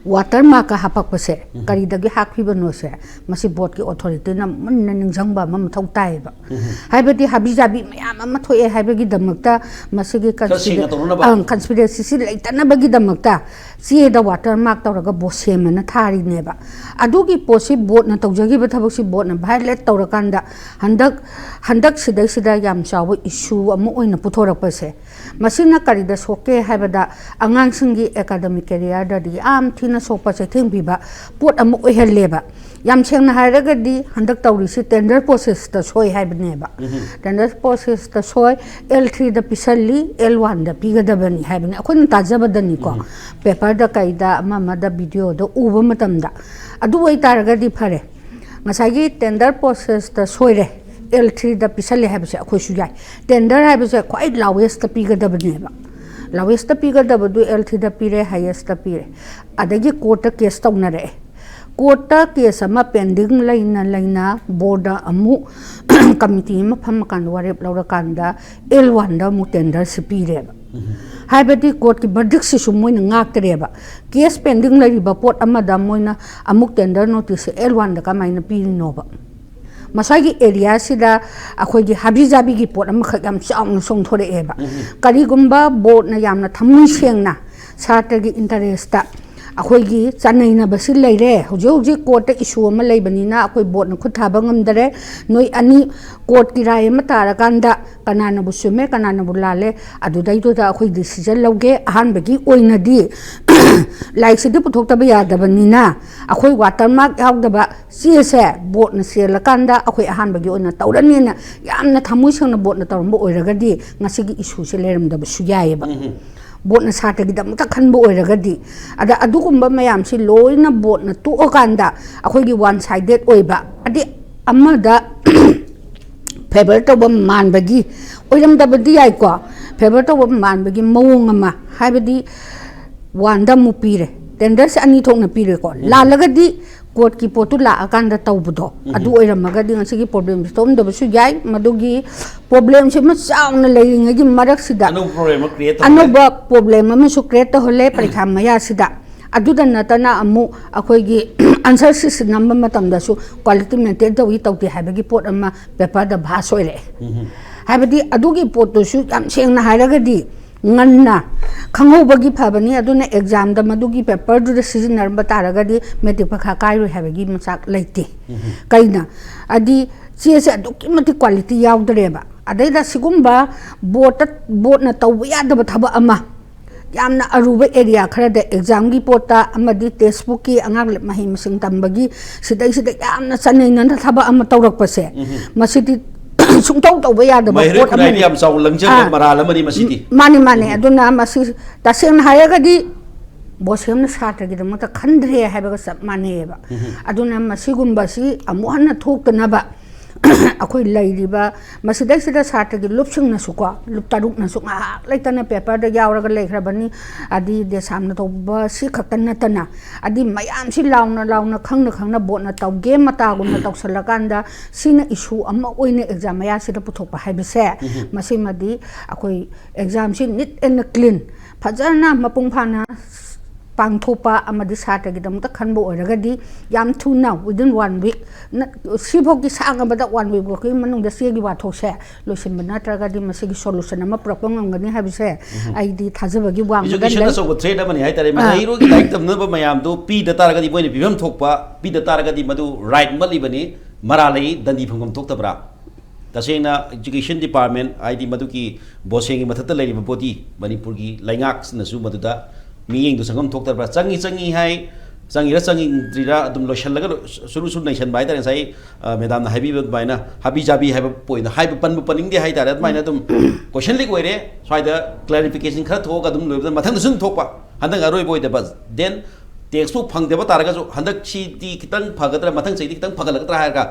ꯋꯥꯇꯔ ꯃꯥꯔꯛꯀ ꯍꯥꯞꯄꯛꯄꯁꯦ ꯀꯔꯤꯗꯒꯤ ꯍꯥꯞꯈꯤꯕꯅꯣꯁꯦ ꯃꯁꯤ ꯕꯣꯔꯗꯀꯤ ꯑꯣꯊꯣꯔꯤꯇꯤꯅ ꯃꯨꯟꯅ ꯅꯤꯡꯁꯤꯡꯕ ꯑꯃ ꯃꯊꯧ ꯇꯥꯏꯌꯦꯕ꯫ ꯍꯥꯏꯕꯗꯤ ꯍꯥꯕꯤ ꯖꯥꯕꯤ ꯃꯌꯥꯝ ꯑꯃ ꯊꯣꯛꯑꯦ ꯍꯥꯏꯕꯒꯤꯗꯃꯛꯇ ꯃꯁꯤꯒꯤ ꯈꯔ ꯁꯦꯡꯅ ꯇꯧꯅꯅꯕ꯫ ꯑꯪ, ꯀꯟꯁꯄꯤꯔꯦꯁꯤꯁꯤ ꯂꯩꯇꯅꯕꯒꯤꯗꯃꯛꯇ ꯆꯦꯗ ꯋꯥꯇꯔ ꯃꯥꯔꯛ ꯇꯧꯔꯒ ꯕꯣꯔꯗ ꯁꯦꯝꯃꯅ ꯊꯥꯔꯤꯅꯦꯕ꯫ ꯑꯗꯨꯒꯤ ꯄꯣꯠꯁꯤ ꯕꯣꯔꯗꯅ ꯇꯧꯖꯈꯤꯕ ꯊꯕꯛꯁꯤ ꯕꯣꯔꯗꯅ ꯚꯥꯏꯑꯣꯂꯦꯠ ꯇꯧꯔꯀꯥꯟꯗ ꯍꯟꯗꯛ, ꯍꯟꯗꯛ ꯁꯤꯗꯩꯁꯤꯗ ꯌꯥꯝ ꯆꯥꯎꯕ ꯏꯁꯨ ꯑꯃ ꯑꯣꯏꯅ ꯄꯨꯊꯣꯔꯛꯄꯁꯦ, ꯃꯁꯤꯅ ꯀꯔꯤꯗ ꯁꯣꯛꯀꯦ ꯍꯥꯏꯕꯗ ꯑꯉꯥꯡꯁꯤꯡꯒꯤ ꯑꯦꯀꯥꯗꯃꯤꯛ ꯀꯦꯔꯤꯌꯔꯗꯗꯤ ꯌꯥꯝ ꯊꯤꯅ ꯁꯣꯛꯄ ꯆꯩꯊꯦꯡ ꯄꯤꯕ ꯄꯣꯠ ꯑꯃ ꯑꯣꯏꯍꯜꯂꯦꯕ꯫ ꯌꯥꯝ ꯁꯦꯡꯅ ꯍꯥꯏꯔꯒꯗꯤ ꯍꯟꯗꯛ ꯇꯧꯔꯤꯁꯤ ꯇꯦꯟꯗꯔ ꯄ꯭ꯔꯣꯁꯦꯁꯇ ꯁꯣꯏ ꯍꯥꯏꯕꯅꯦꯕ꯫ ꯇꯦꯟꯗꯔ ꯄ꯭ꯔꯣꯁꯦꯁꯇ ꯁꯣꯏ, ꯑꯦꯜ ꯊ꯭ꯔꯤꯗ ꯄꯤꯁꯜꯂꯤ, ꯑꯦꯜ ꯋꯥꯟꯗ ꯄꯤꯒꯗꯕꯅꯤ ꯍꯥꯏꯕꯅꯤ ꯑꯩꯈꯣꯏꯅ ꯇꯥꯖꯕꯗꯅꯤꯀꯣ꯫ ꯄꯦꯄꯔꯗ ꯀꯩꯗ ꯑꯃ ꯑꯃꯗ ꯚꯤꯗꯤꯑꯣꯗ ꯎꯕ ꯃꯇꯝꯗ꯫ ꯑꯗꯨ ꯑꯣꯏꯇꯥꯔꯒꯗꯤ ꯐꯔꯦ, ꯉꯁꯥꯏꯒꯤ ꯇꯦꯟꯗꯔ ꯄ꯭ꯔꯣꯁꯦꯁꯇ ꯁꯣꯏꯔꯦ, ꯑꯦꯜ ꯊ꯭ꯔꯤꯗ ꯄꯤꯁꯜꯂꯦ ꯍꯥꯏꯕꯁꯦ ꯑꯩꯈꯣꯏꯁꯨ ꯌꯥꯏ꯫ ꯇꯦꯟꯗꯔ ꯍꯥꯏꯕꯁꯦ ꯈ꯭ꯋꯥꯏ ꯂꯥꯋꯦꯁꯇ ꯄꯤꯒꯗꯕꯅꯦꯕ꯫ ꯂꯥꯋꯦꯁꯇ ꯄꯤꯒꯗꯕꯗꯨ ꯑꯦꯜ ꯊ꯭ꯔꯤꯗ ꯄꯤꯔꯦ, ꯍꯥꯏꯌꯦꯁꯇ ꯄꯤꯔꯦ꯫ ꯑꯗꯒꯤ ꯀꯣꯔꯠꯇ ꯀꯦꯁ ꯇꯧꯅꯔꯛꯑꯦ꯫ ꯀꯣꯔꯠꯇ ꯀꯦꯁ ꯑꯃ ꯄꯦꯟꯗꯤꯡ ꯂꯩꯅ ꯂꯩꯅ ꯕꯣꯔꯗ ꯑꯃꯨꯛ ꯀꯃꯤꯇꯤ ꯑꯃ ꯐꯝꯃꯀꯥꯟꯗ ꯋꯥꯔꯦꯞ ꯂꯧꯔꯀꯥꯟꯗ ꯑꯦꯜ ꯋꯥꯟꯗ ꯑꯃꯨꯛ ꯇꯦꯟꯗꯔꯁꯤ ꯄꯤꯔꯦꯕ꯫ ꯍꯥꯏꯕꯗꯤ ꯀꯣꯔꯠꯀꯤ ꯕꯔꯗꯤꯛꯁꯤꯁꯨ ꯃꯣꯏꯅ ꯉꯥꯛꯇ꯭ꯔꯦꯕ꯫ ꯀꯦꯁ ꯄꯦꯟꯗꯤꯡ ꯂꯩꯔꯤꯕ ꯄꯣꯠ ꯑꯃꯗ ꯃꯣꯏꯅ ꯑꯃꯨꯛ ꯇꯦꯟꯗꯔ ꯅꯣꯇꯤꯁꯁꯦ ꯑꯦꯜ ꯋꯥꯟꯗ ꯀꯃꯥꯏꯅ ꯄꯤꯔꯤꯅꯣꯕ? ꯃꯁꯥꯒꯤ ꯑꯦꯔꯤꯌꯥꯁꯤꯗ ꯑꯩꯈꯣꯏꯒꯤ ꯍꯥꯕꯤ ꯖꯥꯕꯤꯒꯤ ꯄꯣꯠ ꯑꯃꯈꯛ ꯌꯥꯝ ꯆꯥꯎꯅ ꯆꯣꯡꯊꯣꯔꯛꯑꯦꯕ꯫ ꯀꯔꯤꯒꯨꯝꯕ ꯕꯣꯔꯗꯅ ꯌꯥꯝꯅ ꯊꯃꯣꯏ ꯁꯦꯡꯅ ꯁꯥꯇ꯭ꯔꯒꯤ ꯏꯟꯇꯔꯦꯁꯇ ꯑꯩꯈꯣꯏꯒꯤ ꯆꯥꯅꯩꯅꯕꯁꯤ ꯂꯩꯔꯦ, ꯍꯧꯖꯤꯛ ꯍꯧꯖꯤꯛ ꯀꯣꯔꯠꯇ ꯏꯁꯨ ꯑꯃ ꯂꯩꯕꯅꯤꯅ ꯑꯩꯈꯣꯏ ꯕꯣꯔꯗꯅ ꯈꯨꯠ ꯊꯥꯕ ꯉꯝꯗꯔꯦ, ꯅꯣꯏ ꯑꯅꯤ ꯀꯣꯔꯠꯀꯤ ꯔꯥꯏ ꯑꯃ ꯇꯥꯔꯀꯥꯟꯗ ꯀꯅꯥꯅꯕꯨ ꯆꯨꯝꯃꯦ ꯀꯅꯥꯅꯕꯨ ꯂꯥꯜꯂꯦ ꯑꯗꯨꯗꯩꯗꯨꯗ ꯑꯩꯈꯣꯏ ꯗꯤꯁꯤꯖꯟ ꯂꯧꯒꯦ꯫ ꯑꯍꯥꯟꯕꯒꯤ ꯑꯣꯏꯅꯗꯤ ꯂꯥꯏꯔꯤꯛꯁꯤꯗꯤ ꯄꯨꯊꯣꯛꯇꯕ ꯌꯥꯗꯕꯅꯤꯅ, ꯑꯩꯈꯣꯏ ꯋꯥꯇꯔ ꯃꯥꯔꯛ ꯌꯥꯎꯗꯕ ꯆꯦꯁꯦ ꯕꯣꯔꯗꯅ ꯆꯦꯜꯂꯀꯥꯟꯗ ꯑꯩꯈꯣꯏ ꯑꯍꯥꯟꯕꯒꯤ ꯑꯣꯏꯅ ꯇꯧꯔꯅꯤꯅ ꯌꯥꯝꯅ ꯊꯃꯣꯏ ꯁꯦꯡꯅ ꯕꯣꯔꯗꯅ ꯇꯧꯔꯝꯕ ꯑꯣꯏꯔꯒꯗꯤ ꯉꯁꯤꯒꯤ ꯏꯁꯨꯁꯦ ꯂꯩꯔꯝꯗꯕꯁꯨ ꯌꯥꯏꯑꯕ꯫ ꯕꯣꯔꯗꯅ ꯁꯥꯇ꯭ꯔꯒꯤꯗꯃꯛꯇ ꯈꯟꯕ ꯑꯣꯏꯔꯒꯗꯤ꯫ ꯑꯗ ꯑꯗꯨꯒꯨꯝꯕ ꯃꯌꯥꯝꯁꯤ ꯂꯣꯏꯅ ꯕꯣꯔꯗꯅ ꯇꯣꯛꯑꯀꯥꯟꯗ ꯑꯩꯈꯣꯏꯒꯤ ꯋꯥꯟ ꯁꯥꯏꯗꯦꯠ ꯑꯣꯏꯕ, ꯑꯗꯤ ꯑꯃꯗ ꯐꯦꯚꯔ ꯇꯧꯕ ꯃꯥꯟꯕꯒꯤ, ꯑꯣꯏꯔꯝꯗꯕꯗꯤ ꯌꯥꯏꯀꯣ, ꯐꯦꯚꯔ ꯇꯧꯕ ꯃꯥꯟꯕꯒꯤ ꯃꯑꯣꯡ ꯑꯃ, ꯍꯥꯏꯕꯗꯤ ꯋꯥꯟꯗ ꯑꯃꯨꯛ ꯄꯤꯔꯦ, ꯇꯦꯟꯗꯔꯁꯦ ꯑꯅꯤ ꯊꯣꯛꯅ ꯄꯤꯔꯦꯀꯣ꯫ ꯂꯥꯜꯂꯒꯗꯤ ꯀꯣꯔꯠꯀꯤ ꯄꯣꯠꯇꯨ ꯂꯥꯛꯑꯀꯥꯟꯗ ꯇꯧꯕꯗꯣ, ꯑꯗꯨ ꯑꯣꯏꯔꯝꯃꯒꯗꯤ ꯉꯁꯤꯒꯤ ꯄ꯭ꯔꯣꯕ꯭ꯂꯦꯝꯁꯦ ꯊꯣꯛꯑꯝꯗꯕꯁꯨ ꯌꯥꯏ꯫ ꯃꯗꯨꯒꯤ ꯄ꯭ꯔꯣꯕ꯭ꯂꯦꯝꯁꯤꯃ ꯆꯥꯎꯅ ꯂꯩꯔꯤꯉꯩꯒꯤ ꯃꯔꯛꯁꯤꯗ ꯑꯅꯧꯕ ꯄ꯭ꯔꯣꯕ꯭ꯂꯦꯝ ꯑꯃ ꯀ꯭ꯔꯤꯌꯦꯠ ꯇꯧꯍꯜꯂꯦ꯫ ꯑꯅꯧꯕ ꯄ꯭ꯔꯣꯕ꯭ꯂꯦꯝ ꯑꯃꯁꯨ ꯀ꯭ꯔꯤꯌꯦꯠ ꯇꯧꯍꯜꯂꯦ ꯄꯔꯤꯈꯥ ꯃꯌꯥꯁꯤꯗ꯫ ꯑꯗꯨꯗ ꯅꯠꯇꯅ ꯑꯃꯨꯛ ꯑꯩꯈꯣꯏꯒꯤ ꯑꯟꯁꯔ ꯁꯤꯠꯁꯤ ꯅꯝꯕ ꯃꯇꯝꯗꯁꯨ ꯀ꯭ꯋꯥꯂꯤꯇꯤ ꯃꯦꯟꯇꯦꯟ ꯇꯧꯏ ꯇꯧꯗꯦ ꯍꯥꯏꯕꯒꯤ ꯄꯣꯠ ꯑꯃ ꯄꯦꯄꯔꯗ ꯚꯥꯁ ꯑꯣꯏꯔꯛꯑꯦ꯫ ꯍꯥꯏꯕꯗꯤ ꯑꯗꯨꯒꯤ ꯄꯣꯠꯇꯨꯁꯨ ꯌꯥꯝ ꯁꯦꯡꯅ ꯍꯥꯏꯔꯒꯗꯤ ꯉꯟꯅ ꯈꯪꯍꯧꯕꯒꯤ ꯐꯕꯅꯤ꯫ ꯑꯗꯨꯅ ꯑꯦꯛꯖꯥꯝꯗ ꯃꯗꯨꯒꯤ ꯄꯦꯄꯔꯗꯨꯗ ꯁꯤꯖꯤꯟꯅꯔꯝꯕ ꯇꯥꯔꯒꯗꯤ ꯃꯦꯇ꯭ꯔꯤꯛ ꯄꯩꯈꯥ ꯀꯥꯏꯔꯣꯏ ꯍꯥꯏꯕꯒꯤ ꯃꯆꯥꯛ ꯂꯩꯇꯦ꯫ ꯀꯩꯅ? ꯍꯥꯏꯗꯤ ꯆꯦꯁꯦ ꯑꯗꯨꯛꯀꯤ ꯃꯇꯤꯛ ꯀ꯭ꯋꯥꯂꯤꯇꯤ ꯌꯥꯎꯗ꯭ꯔꯦꯕ꯫ ꯑꯗꯩꯗ ꯁꯤꯒꯨꯝꯕ ꯕꯣꯔꯠꯇ, ꯕꯣꯔꯠꯅ ꯇꯧꯕ ꯌꯥꯗꯕ ꯊꯕꯛ ꯑꯃ, ꯌꯥꯝꯅ ꯑꯔꯨꯕ ꯑꯦꯔꯤꯌꯥ ꯈꯔꯗ, ꯑꯦꯛꯖꯥꯝꯒꯤ ꯄꯣꯠꯇ ꯑꯃꯗꯤ ꯇꯦꯛꯁ ꯕꯨꯛꯀꯤ, ꯑꯉꯥꯡ ꯃꯍꯩ ꯃꯁꯤꯡ ꯇꯝꯕꯒꯤ, ꯁꯤꯗꯩꯁꯤꯗ ꯌꯥꯝꯅ ꯆꯅꯩꯅꯅ ꯊꯕꯛ ꯑꯃ ꯇꯧꯔꯛꯄꯁꯦ, ꯃꯁꯤꯗꯤ ꯁꯨꯡꯇꯧ ꯇꯧꯕ ꯌꯥꯗꯕ ꯃꯩꯔꯩ ꯄꯣꯠ ꯈꯨꯔꯥꯏꯗꯤ ꯑꯃꯅꯤ꯫ ꯌꯥꯝ ꯆꯥꯎꯅ ꯂꯪꯖꯕ ꯑꯥ꯫ ꯃꯔꯥꯜ ꯑꯃꯅꯤ ꯃꯁꯤꯗꯤ꯫ ꯃꯥꯅꯤ, ꯃꯥꯅꯤ꯫ ꯑꯗꯨꯅ ꯃꯁꯤ ꯇꯁꯦꯡꯅ ꯍꯥꯏꯔꯒꯗꯤ ꯕꯣꯁꯦꯝꯅ ꯁꯥꯇ꯭ꯔꯒꯤꯗꯃꯛꯇ ꯈꯟꯗ꯭ꯔꯦ ꯍꯥꯏꯕꯒ ꯆꯞ ꯃꯥꯟꯅꯩꯌꯦꯕ꯫ ꯑꯗꯨꯅ ꯃꯁꯤꯒꯨꯝꯕꯁꯤ ꯑꯃꯨꯛ ꯍꯟꯅ ꯊꯣꯛꯇꯅꯕ ꯑꯩꯈꯣꯏ ꯂꯩꯔꯤꯕ ꯃꯁꯤꯗꯩꯁꯤꯗ ꯁꯥꯇ꯭ꯔꯒꯤ ꯂꯨꯞꯁꯤꯡꯅꯁꯨꯀꯣ, ꯂꯨꯞ ꯇꯔꯨꯛꯅꯁꯨ ꯉꯥꯏꯍꯥꯛ ꯂꯩꯇꯅ ꯄꯦꯄꯔꯗ ꯌꯥꯎꯔꯒ ꯂꯩꯈ꯭ꯔꯕꯅꯤ꯫ ꯑꯗꯤ ꯗꯦꯁꯥꯝꯅ ꯇꯧꯕ ꯁꯤ ꯈꯛꯇ ꯅꯠꯇꯅ, ꯑꯗꯤ ꯃꯌꯥꯝꯁꯤ ꯂꯥꯎꯅ ꯂꯥꯎꯅ, ꯈꯪꯅ ꯈꯪꯅ ꯕꯣꯠꯅ ꯇꯧꯒꯦ ꯃꯇꯥꯒꯨꯝꯅ ꯇꯧꯁꯜꯂꯀꯥꯟꯗ ꯁꯤꯅ ꯏꯁꯨ ꯑꯃ ꯑꯣꯏꯅ ꯑꯦꯛꯖꯥꯝ ꯃꯌꯥꯁꯤꯗ ꯄꯨꯊꯣꯛꯄ ꯍꯥꯏꯕꯁꯦ, ꯃꯁꯤꯃꯗꯤ ꯑꯩꯈꯣꯏ ꯑꯦꯛꯖꯥꯝꯁꯤ neat and clean, ꯐꯖꯅ ꯃꯄꯨꯡ ꯐꯥꯅ ꯄꯥꯡꯊꯣꯛꯄ ꯑꯃꯗꯤ ꯁꯥꯇ꯭ꯔꯒꯤꯗꯃꯛꯇ ꯈꯟꯕ ꯑꯣꯏꯔꯒꯗꯤ ꯌꯥꯝ ꯊꯨꯅ, within one week, ꯅ-, ꯁꯤꯐꯥꯎꯒꯤ ꯁꯥꯡꯉꯕꯗ one week ꯐꯥꯎꯒꯤ ꯃꯅꯨꯡꯗ ꯆꯦꯒꯤ ꯋꯥꯊꯣꯛꯁꯦ ꯂꯣꯏꯁꯤꯟꯕ ꯅꯠꯇ꯭ꯔꯒꯗꯤ ꯃꯁꯤꯒꯤ solution ꯑꯃ ꯄꯨꯔꯛꯄ ꯉꯝꯒꯅꯤ ꯍꯥꯏꯕꯁꯦ ꯑꯩꯗꯤ ꯊꯥꯖꯕꯒꯤ ꯋꯥꯡꯃꯗ ꯏꯖꯨꯀꯦꯁꯟ ꯂꯩ꯫ ꯑꯆꯧꯕ ꯊ꯭ꯔꯦꯠ ꯑꯃꯅꯤ ꯍꯥꯏꯇꯥꯔꯦ꯫ ꯑꯥ꯫ ꯃꯍꯩꯔꯣꯏꯒꯤ ꯂꯥꯏꯔꯤꯛ ꯇꯝꯅꯕ ꯃꯌꯥꯝꯗꯣ ꯄꯤꯗ ꯇꯥꯔꯒꯗꯤ, ꯃꯣꯏꯅ ꯄꯤꯐꯝ ꯊꯣꯛꯄ ꯄꯤꯗ ꯇꯥꯔꯒꯗꯤ ꯃꯗꯨ ꯔꯥꯏꯠ ꯃꯠꯂꯤꯕꯅꯤ, ꯃꯔꯥꯜ ꯂꯩ, ꯗꯟꯗꯤ ꯐꯪꯐꯝ ꯊꯣꯛꯇꯕ꯭ꯔꯥ? ꯇꯁꯦꯡꯅ ꯏꯖꯨꯀꯦꯁꯟ ꯗꯤꯄꯥꯔꯠꯃꯦꯟ, ꯍꯥꯏꯗꯤ ꯃꯗꯨꯒꯤ ꯕꯣꯁꯦꯡꯒꯤ ꯃꯊꯛꯇ ꯂꯩꯔꯤꯕ ꯕꯣꯗꯤ, ꯃꯅꯤꯄꯨꯔꯒꯤ ꯂꯩꯉꯥꯛꯁꯤꯅꯁꯨ ꯃꯗꯨꯗ ꯃꯤꯠꯌꯦꯡꯗꯨ ꯆꯪꯐꯝ ꯊꯣꯛꯇꯕ꯭ꯔꯥ? ꯆꯪꯉꯤ, ꯆꯪꯉꯤ ꯍꯥꯏ, ꯆꯪꯉꯤꯔꯥ ꯆꯪꯗ꯭ꯔꯤꯔꯥ ꯑꯗꯨꯝ ꯂꯣꯏꯁꯤꯜꯂꯒ ꯂꯣ-, ꯁꯨꯔꯨ ꯁꯨꯔꯨ ꯅꯩꯁꯟꯕ ꯍꯥꯏꯇꯥꯔꯦ꯫ ꯉꯁꯥꯏ, ꯑ, ꯃꯦꯗꯥꯝꯅ ꯍꯥꯏꯕꯤꯕ ꯑꯗꯨꯃꯥꯏꯅ ꯍꯥꯕꯤ ꯖꯥꯕꯤ ꯍꯥꯏꯕ ꯄꯣꯏꯟꯗ ꯍꯥꯏꯕ ꯄꯟꯕ ꯄꯟꯅꯤꯡꯗꯦ ꯍꯥꯏꯇꯥꯔꯦ꯫ ꯑꯗꯨꯃꯥꯏꯅ ꯑꯗꯨꯝ ꯀꯣꯏꯁꯟ ꯂꯤꯛ ꯑꯣꯏꯔꯦ, ꯁ꯭ꯋꯥꯏꯗ ꯀ꯭ꯂꯦꯔꯤꯐꯤꯀꯦꯁꯟ ꯈꯔ ꯊꯣꯛꯑꯒ ꯑꯗꯨꯝ ꯂꯣꯏꯕꯗ ꯃꯊꯪꯗꯁꯨ ꯑꯗꯨꯝ ꯊꯣꯛꯄ, ꯍꯟꯗꯛ ꯑꯔꯣꯏꯕ ꯑꯣꯏꯗꯕ꯫ ꯗꯦꯟ ꯇꯦꯛꯁꯕꯨꯛ ꯐꯪꯗꯕ ꯇꯥꯔꯒꯁꯨ ꯍꯟꯗꯛꯁꯤꯗꯤ ꯈꯤꯇꯪ ꯐꯒꯗ꯭ꯔꯥ, ꯃꯊꯪ ꯆꯍꯤꯗꯤ ꯈꯤꯇꯪ ꯐꯒꯠꯂꯛꯀꯗ꯭ꯔꯥ ꯍꯥꯏꯔꯒ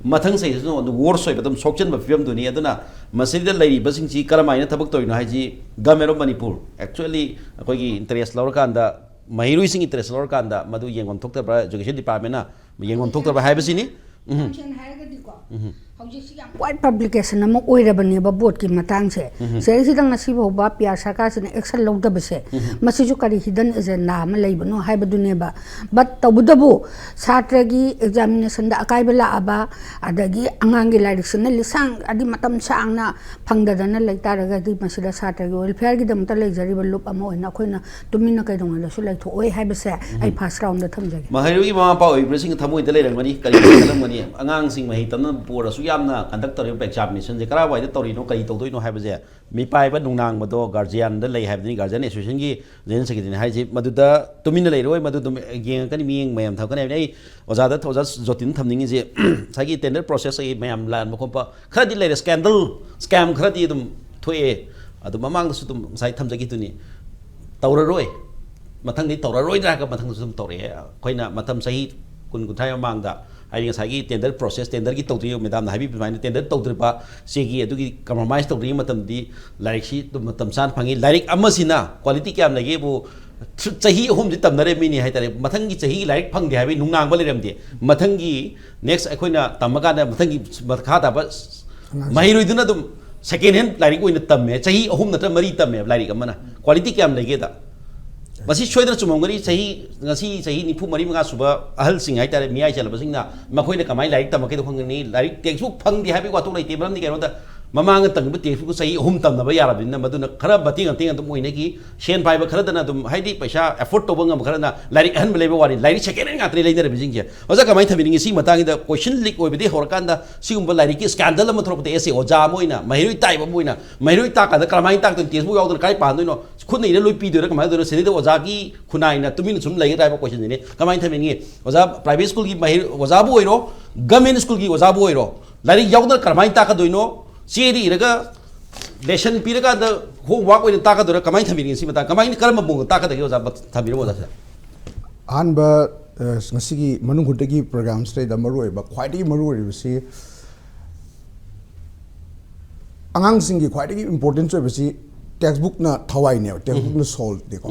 ꯃꯊꯪ ꯆꯍꯤꯗꯁꯨ ꯑꯗꯨꯝ ꯋꯣꯔꯁ ꯑꯣꯏꯕ ꯑꯗꯨꯝ ꯁꯣꯛꯆꯟꯕ ꯐꯤꯕꯝꯗꯨꯅꯤ꯫ ꯑꯗꯨꯅ ꯃꯁꯤꯗ ꯂꯩꯔꯤꯕꯁꯤꯡꯁꯤ ꯀꯔꯝꯍꯥꯏꯅ ꯊꯕꯛ ꯇꯧꯔꯤꯅꯣ ꯍꯥꯏꯁꯤ Government of Manipur, actually ꯑꯩꯈꯣꯏꯒꯤ ꯏꯟꯇꯔꯦꯁ ꯂꯧꯔꯀꯥꯟꯗ, ꯃꯍꯩꯔꯣꯏꯁꯤꯡ ꯏꯟꯇꯔꯦꯁ ꯂꯧꯔꯀꯥꯟꯗ ꯃꯗꯨ ꯌꯦꯡꯐꯝ ꯊꯣꯛꯇꯕ꯭ꯔꯥ, ꯏꯖꯨꯀꯦꯁꯟ ꯗꯤꯄꯥꯔꯠꯃꯦꯟꯅ ꯌꯦꯡꯐꯝ ꯊꯣꯛꯇꯕ꯭ꯔꯥ ꯍꯥꯏꯕꯁꯤꯅꯤ꯫ ꯎꯝ꯫ ꯁꯦꯡꯅ ꯍꯥꯏꯔꯒꯗꯤꯀꯣ, ꯎꯝ꯫ ꯍꯧꯖꯤꯛꯁꯤ ꯌꯥꯝ ꯋꯥꯏꯠ ꯄꯕ꯭ꯂꯤꯀꯦꯁꯟ ꯑꯃ ꯑꯣꯏꯔꯕꯅꯦꯕ ꯕꯣꯠꯀꯤ ꯃꯇꯥꯡꯁꯦ꯫ ꯎꯝ꯫ ꯁꯤꯗꯩꯁꯤꯗ ꯉꯁꯤ ꯐꯥꯎꯕ ꯄꯤꯌꯥꯔ ꯁꯔꯀꯥꯔꯁꯤꯅ ꯑꯦꯛꯁꯟ ꯂꯧꯗꯕꯁꯦ, ꯎꯝ꯫ ꯃꯁꯤꯁꯨ ꯀꯔꯤ ꯍꯤꯗꯟ ꯑꯦꯖꯦꯟꯗꯥ ꯑꯃ ꯂꯩꯕꯅꯣ ꯍꯥꯏꯕꯗꯨꯅꯦꯕ꯫ ꯕꯠ ꯇꯧꯕꯇꯕꯨ ꯁꯥꯇ꯭ꯔꯒꯤ ꯑꯦꯛꯖꯥꯃꯤꯅꯦꯁꯟꯗ ꯑꯀꯥꯏꯕ ꯂꯥꯛꯑꯕ, ꯑꯗꯒꯤ ꯑꯉꯥꯡꯒꯤ ꯂꯥꯏꯔꯤꯛꯁꯤꯅ ꯂꯤꯁꯥꯡ, ꯍꯥꯏꯗꯤ ꯃꯇꯝ ꯁꯥꯡꯅ ꯐꯪꯗꯗꯅ ꯂꯩ ꯇꯥꯔꯒꯗꯤ, ꯃꯁꯤꯗ ꯁꯥꯇ꯭ꯔꯒꯤ ꯋꯦꯜꯐꯤꯌꯔꯒꯤꯗꯃꯛꯇ ꯂꯩꯖꯔꯤꯕ ꯂꯨꯞ ꯑꯃ ꯑꯣꯏꯅ ꯑꯩꯈꯣꯏꯅ ꯇꯨꯃꯤꯟꯅ ꯀꯩꯗꯧꯅꯨꯡꯗꯁꯨ ꯂꯩꯊꯣꯛꯑꯣꯏ ꯍꯥꯏꯕꯁꯦ ꯑꯩ ꯐꯥꯔꯁ ꯔꯥꯎꯟꯗ ꯊꯝꯖꯒꯦ꯫ ꯃꯍꯩꯔꯣꯏꯒꯤ ꯃꯃꯥ ꯃꯄꯥ ꯑꯣꯏꯕꯁꯤꯡ ꯊꯃꯣꯏꯗ ꯂꯩꯔꯝꯒꯅꯤ, ꯀꯔꯤ ꯈꯜꯂꯝꯒꯅꯤ? ꯑꯉꯥꯡꯁꯤꯡ ꯃꯍꯩ ꯇꯝꯅꯕ ꯄꯨꯔꯁꯨ ꯌꯥꯝꯅ ꯀꯟꯗꯛ ꯇꯧꯔꯤꯕ ꯑꯦꯛꯖꯥꯃꯤꯅꯦꯁꯟꯁꯦ ꯀꯔꯥꯏꯋꯥꯏꯗ ꯇꯧꯔꯤꯅꯣ, ꯀꯔꯤ ꯇꯧꯗꯣꯏꯅꯣ ꯍꯥꯏꯕꯁꯦ ꯃꯤꯄꯥꯏꯕ ꯅꯨꯡꯅꯥꯡꯕꯗꯣ ꯒꯥꯔꯖꯤꯌꯥꯟꯗ ꯂꯩ ꯍꯥꯏꯕꯗꯨꯅꯤ, ꯒꯥꯔꯖꯤꯌꯥꯟ ꯑꯦꯁꯣꯁꯤꯌꯦꯁꯟꯒꯤ ꯖꯦꯅꯔꯦꯜ ꯁꯦꯀ꯭ꯔꯦꯇꯔꯤꯅ ꯍꯥꯏꯁꯦ꯫ ꯃꯗꯨꯗ ꯇꯨꯃꯤꯟꯅ ꯂꯩꯔꯣꯏ, ꯃꯗꯨ ꯑꯗꯨꯝ ꯌꯦꯡꯉꯛꯀꯅꯤ, ꯃꯤꯠꯌꯦꯡ ꯃꯌꯥꯝ ꯊꯝꯒꯅꯤ ꯍꯥꯏꯕꯅꯤ꯫ ꯑꯩ ꯑꯣꯖꯥꯗ, ꯑꯣꯖꯥ ꯖꯣꯇꯤꯟ ꯊꯝꯅꯤꯡꯉꯤꯁꯦ, ꯉꯁꯥꯏꯒꯤ ꯇꯦꯟꯗꯔ ꯄ꯭ꯔꯣꯁꯦꯁ ꯑꯩ ꯃꯌꯥꯝ ꯂꯥꯟꯕ ꯈꯣꯠꯄ ꯈꯔꯗꯤ ꯂꯩꯔꯦ, ꯁ꯭ꯀꯦꯟꯗꯜ, ꯁ꯭ꯀꯦꯝ ꯈꯔꯗꯤ ꯑꯗꯨꯝ ꯊꯣꯛꯑꯦ꯫ ꯑꯗꯨ ꯃꯃꯥꯡꯗꯁꯨ ꯑꯗꯨꯝ ꯉꯁꯥꯏ ꯊꯝꯖꯈꯤꯗꯨꯅꯤ, ꯇꯧꯔꯔꯣꯏ, ꯃꯊꯪꯗꯤ ꯇꯧꯔꯔꯣꯏꯗ꯭ꯔꯥ ꯍꯥꯏꯔꯒ ꯃꯊꯪꯗꯁꯨ ꯑꯗꯨꯝ ꯇꯧꯔꯛꯑꯦ꯫ ꯑꯩꯈꯣꯏꯅ ꯃꯇꯝ ꯆꯍꯤ ꯀꯨꯟ ꯀꯨꯟꯊ꯭ꯔꯥ ꯃꯃꯥꯡꯗ, ꯍꯥꯏꯗꯤ ꯉꯁꯥꯏꯒꯤ ꯇꯦꯟꯗꯔ ꯄ꯭ꯔꯣꯁꯦꯁ, ꯇꯦꯟꯗꯔꯒꯤ ꯇꯧꯗ꯭ꯔꯤ, ꯃꯦꯗꯥꯝꯅ ꯍꯥꯏꯕꯤꯕ ꯑꯗꯨꯃꯥꯏꯅ ꯇꯦꯟꯗꯔ ꯇꯧꯗ꯭ꯔꯤꯕ ꯆꯦꯒꯤ ꯑꯗꯨꯒꯤ ꯀꯝꯄ꯭ꯔꯣꯃꯥꯏꯁ ꯇꯧꯗ꯭ꯔꯤꯉꯩ ꯃꯇꯝꯗꯤ ꯂꯥꯏꯔꯤꯛꯁꯤ ꯑꯗꯨꯝ ꯃꯇꯝ ꯆꯥꯅ ꯐꯪꯉꯤ꯫ ꯂꯥꯏꯔꯤꯛ ꯑꯃꯁꯤꯅ ꯀ꯭ꯋꯥꯂꯤꯇꯤ ꯀꯌꯥꯝ ꯂꯩꯒꯦꯕꯨ, ꯆꯍꯤ ꯑꯍꯨꯝꯗꯤ ꯇꯝꯅꯔꯦ ꯃꯤꯅꯤ ꯍꯥꯏꯇꯥꯔꯦ, ꯃꯊꯪꯒꯤ ꯆꯍꯤ ꯂꯥꯏꯔꯤꯛ ꯐꯪꯗꯦ ꯍꯥꯏꯕꯒꯤ ꯅꯨꯡꯅꯥꯡꯕ ꯂꯩꯔꯝꯗꯦ꯫ ꯃꯊꯪꯒꯤ ꯅꯦꯛꯁ ꯑꯩꯈꯣꯏꯅ ꯇꯝꯃꯀꯥꯟꯗ ꯃꯊꯪꯒꯤ ꯃꯈꯥ ꯇꯥꯕ ꯑꯉꯥꯡꯁꯤꯡ꯫ ꯃꯍꯩꯔꯣꯏꯗꯨꯅ ꯑꯗꯨꯝ ꯁꯦꯀꯦꯟ ꯍꯦꯟ ꯂꯥꯏꯔꯤꯛ ꯑꯣꯏꯅ ꯇꯝꯃꯦ, ꯆꯍꯤ ꯑꯍꯨꯝ ꯅꯠꯇ꯭ꯔ ꯃꯔꯤ ꯇꯝꯃꯦꯕ ꯂꯥꯏꯔꯤꯛ ꯑꯃꯅ꯫ ꯀ꯭ꯋꯥꯂꯤꯇꯤ ꯀꯌꯥꯝ ꯂꯩꯒꯦꯗ? ꯃꯁꯤ ꯁꯣꯏꯗꯅ ꯆꯨꯝꯃꯝꯒꯅꯤ꯫ ꯆꯍꯤ, ꯉꯁꯤ ꯆꯍꯤ ꯅꯤꯐꯨ ꯃꯔꯤ ꯃꯉꯥ ꯁꯨꯕ ꯑꯍꯜꯁꯤꯡ ꯍꯥꯏꯇꯥꯔꯦ, ꯃꯤꯌꯥꯏ ꯆꯜꯂꯕꯁꯤꯡꯅ ꯃꯈꯣꯏꯅ ꯀꯃꯥꯏꯅ ꯂꯥꯏꯔꯤꯛ ꯇꯝꯃꯛꯀꯦꯗꯣ ꯈꯪꯒꯅꯤ꯫ ꯂꯥꯏꯔꯤꯛ ꯇꯦꯛꯁꯕꯨꯛ ꯐꯪꯗꯦ ꯍꯥꯏꯕꯒꯤ ꯋꯥꯊꯣꯛ ꯂꯩꯇꯦ꯫ ꯃꯔꯝꯗꯤ ꯀꯩꯅꯣꯗ ꯃꯃꯥꯡꯗ ꯇꯝꯈꯤꯕ ꯇꯦꯛꯁꯕꯨꯛ ꯆꯍꯤ ꯑꯍꯨꯝ ꯇꯝꯅꯕ ꯌꯥꯔꯕꯅꯤꯅ ꯃꯗꯨꯅ ꯈꯔ ꯃꯇꯦꯡ ꯃꯇꯦꯡ ꯑꯗꯨꯝ ꯑꯣꯏꯅꯈꯤ꯫ ꯁꯦꯟ ꯄꯥꯏꯕ ꯈꯔꯗꯅ ꯑꯗꯨꯝ, ꯍꯥꯏꯗꯤ, ꯄꯩꯁꯥ ꯑꯦꯐꯣꯔꯗ ꯇꯧꯕ ꯉꯝꯕ ꯈꯔꯅ ꯂꯥꯏꯔꯤꯛ ꯑꯍꯟꯕ ꯂꯩꯕ ꯋꯥꯅꯤ, ꯂꯥꯏꯔꯤꯛ ꯁꯦꯀꯦꯟ ꯍꯦꯟ ꯉꯥꯛꯇꯅꯤ ꯂꯩꯅꯔꯤꯕꯁꯤꯡꯁꯦ꯫ ꯑꯣꯖꯥ, ꯀꯃꯥꯏꯅ ꯊꯝꯕꯤꯅꯤꯡꯉꯤ ꯁꯤꯒꯤ ꯃꯇꯥꯡꯁꯤꯗ? ꯀꯣꯏꯁꯟ ꯂꯤꯛ ꯑꯣꯏꯕꯗꯒꯤ ꯍꯧꯔꯀꯥꯟꯗ ꯁꯤꯒꯨꯝꯕ ꯂꯥꯏꯔꯤꯛꯀꯤ ꯁ꯭ꯀꯦꯟꯗꯜ ꯑꯃ ꯊꯣꯛꯂꯛꯄꯗ, ꯑꯦꯁ ꯑꯦ ꯑꯣꯖꯥ ꯑꯃ ꯑꯣꯏꯅ, ꯃꯍꯩꯔꯣꯏ ꯇꯥꯛꯏꯕ ꯑꯃ ꯑꯣꯏꯅ, ꯃꯍꯩꯔꯣꯏ ꯇꯥꯛꯀꯥꯟꯗ ꯀꯔꯝꯍꯥꯏꯅ ꯇꯥꯛꯇꯣꯏꯅꯣ? ꯇꯦꯛꯁꯕꯨꯛ ꯌꯥꯎꯗꯅ ꯀꯥꯏ ꯄꯥꯗꯣꯏꯅꯣ? ꯈꯨꯠꯅ ꯏꯔ ꯂꯣꯏ ꯄꯤꯗꯣꯏꯔꯥ, ꯀꯃꯥꯏꯅ ꯇꯧꯗꯣꯏꯅꯣ? ꯁꯤꯗꯩꯗ ꯑꯣꯖꯥꯒꯤ ꯈꯨꯟꯅꯥꯏꯅ ꯇꯨꯃꯤꯟꯅ ꯁꯨꯝ ꯂꯩꯒꯗ꯭ꯔꯥ ꯍꯥꯏꯕ ꯀꯣꯏꯁꯟꯁꯤꯅꯤ꯫ ꯀꯃꯥꯏꯅ ꯊꯝꯕꯤꯅꯤꯡꯉꯤ? ꯑꯣꯖꯥ, ꯄ꯭ꯔꯥꯏꯚꯦꯠ ꯁ꯭ꯀꯨꯜꯒꯤ ꯃꯍꯩ-, ꯑꯣꯖꯥꯕꯨ ꯑꯣꯏꯔꯣ, ꯒꯃꯦꯟ ꯁ꯭ꯀꯨꯜꯒꯤ ꯑꯣꯖꯥꯕꯨ ꯑꯣꯏꯔꯣ, ꯂꯥꯏꯔꯤꯛ ꯌꯥꯎꯗꯅ ꯀꯔꯝꯍꯥꯏꯅ ꯇꯥꯛꯀꯗꯣꯏꯅꯣ? ꯆꯦꯗ ꯏꯔꯒ ꯂꯦꯁꯟ ꯄꯤꯔꯀꯥꯟꯗ ꯍꯣꯝꯋꯥꯛ ꯑꯣꯏꯅ ꯇꯥꯛꯀꯗꯣꯏꯔꯥ? ꯀꯃꯥꯏꯅ ꯊꯝꯕꯤꯅꯤꯡꯉꯤ ꯁꯤ ꯃꯇꯥꯡ? ꯀꯃꯥꯏꯅ, ꯀꯔꯝꯕ ꯃꯑꯣꯡꯗ ꯇꯥꯛꯀꯗꯒꯦ, ꯑꯣꯖꯥ? ꯊꯝꯕꯤꯔꯝꯃꯣ, ꯑꯣꯖꯥ, ꯁꯤꯗ꯫ ꯑꯍꯥꯟꯕ, ꯑ, ꯉꯁꯤꯒꯤ ꯃꯅꯨꯡ ꯍꯨꯠꯇꯒꯤ ꯄ꯭ꯔꯣꯒ꯭ꯔꯥꯝꯁꯤꯗꯩꯗ ꯃꯔꯨꯑꯣꯏꯕ, ꯈ꯭ꯋꯥꯏꯗꯒꯤ ꯃꯔꯨꯑꯣꯏꯔꯤꯕꯁꯤ, ꯑꯉꯥꯡꯁꯤꯡꯒꯤ ꯈ꯭ꯋꯥꯏꯗꯒꯤ ꯏꯝꯄꯣꯔꯇꯦꯟꯁ ꯑꯣꯏꯕꯁꯤ ꯇꯦꯛꯁꯕꯨꯛꯅ ꯊꯋꯥꯏꯅꯦꯕ, ꯇꯦꯛꯁꯕꯨꯛꯅ ꯁꯣꯜꯅꯦꯀꯣ꯫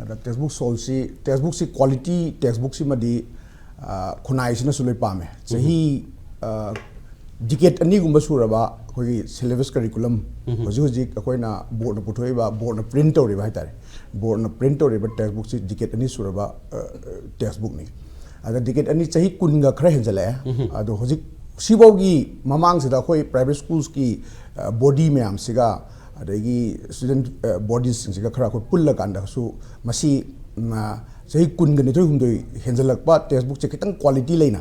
ꯑꯗ ꯇꯦꯛꯁꯕꯨꯛ ꯁꯣꯜꯁꯤ, ꯇꯦꯛꯁꯕꯨꯛꯁꯤ ꯀ꯭ꯋꯥꯂꯤꯇꯤ ꯇꯦꯛꯁꯕꯨꯛꯁꯤꯃꯗꯤ, ꯑ, ꯈꯨꯟꯅꯥꯏꯁꯤꯅꯁꯨ ꯂꯣꯏ ꯄꯥꯝꯃꯦ꯫ ꯆꯍꯤ, ꯑ, ꯗꯤꯀꯦꯠ ꯑꯅꯤꯒꯨꯝꯕ ꯁꯨꯔꯕ ꯑꯩꯈꯣꯏꯒꯤ ꯁꯤꯂꯦꯕꯁ ꯀꯔꯤꯀꯨꯂꯝ, ꯍꯧꯖꯤꯛ ꯍꯧꯖꯤꯛ ꯑꯩꯈꯣꯏꯅ ꯕꯣꯔꯗꯅ ꯄꯨꯊꯣꯛꯏꯕ, ꯕꯣꯔꯗꯅ ꯄ꯭ꯔꯤꯟꯠ ꯇꯧꯔꯤꯕ ꯍꯥꯏꯇꯥꯔꯦ, ꯕꯣꯔꯗꯅ ꯄ꯭ꯔꯤꯟꯠ ꯇꯧꯔꯤꯕ ꯇꯦꯛꯁꯕꯨꯛꯁꯤ ꯗꯤꯀꯦꯠ ꯑꯅꯤ ꯁꯨꯔꯕ, ꯑ, ꯇꯦꯛꯁꯕꯨꯛꯅꯤ꯫ ꯑꯗ ꯗꯤꯀꯦꯠ ꯑꯅꯤ, ꯆꯍꯤ ꯀꯨꯟꯒ ꯈꯔ ꯍꯦꯟꯖꯜꯂꯛꯑꯦ꯫ ꯑꯗꯣ ꯍꯧꯖꯤꯛ ꯁꯤꯐꯥꯎꯒꯤ ꯃꯃꯥꯡꯁꯤꯗ ꯑꯩꯈꯣꯏ ꯄ꯭ꯔꯥꯏꯚꯦꯠ ꯁ꯭ꯀꯨꯜꯁꯀꯤ, ꯑ, ꯕꯣꯗꯤ ꯃꯌꯥꯝꯁꯤꯒ, ꯑꯗꯒꯤ ꯁ꯭ꯇꯨꯗꯦꯟꯠ, ꯑ, ꯕꯣꯗꯤꯁꯤꯡꯁꯤꯒ ꯈꯔ ꯑꯩꯈꯣꯏ ꯄꯨꯜꯂꯀꯥꯟꯗꯁꯨ ꯃꯁꯤ, ꯎꯝ, ꯑ, ꯆꯍꯤ ꯀꯨꯟꯒ ꯅꯤꯊꯣꯏ ꯍꯨꯝꯗꯣꯏ ꯍꯦꯟꯖꯜꯂꯛꯄ ꯇꯦꯛꯁꯕꯨꯛꯁꯦ ꯈꯤꯇꯪ ꯀ꯭ꯋꯥꯂꯤꯇꯤ ꯂꯩꯅ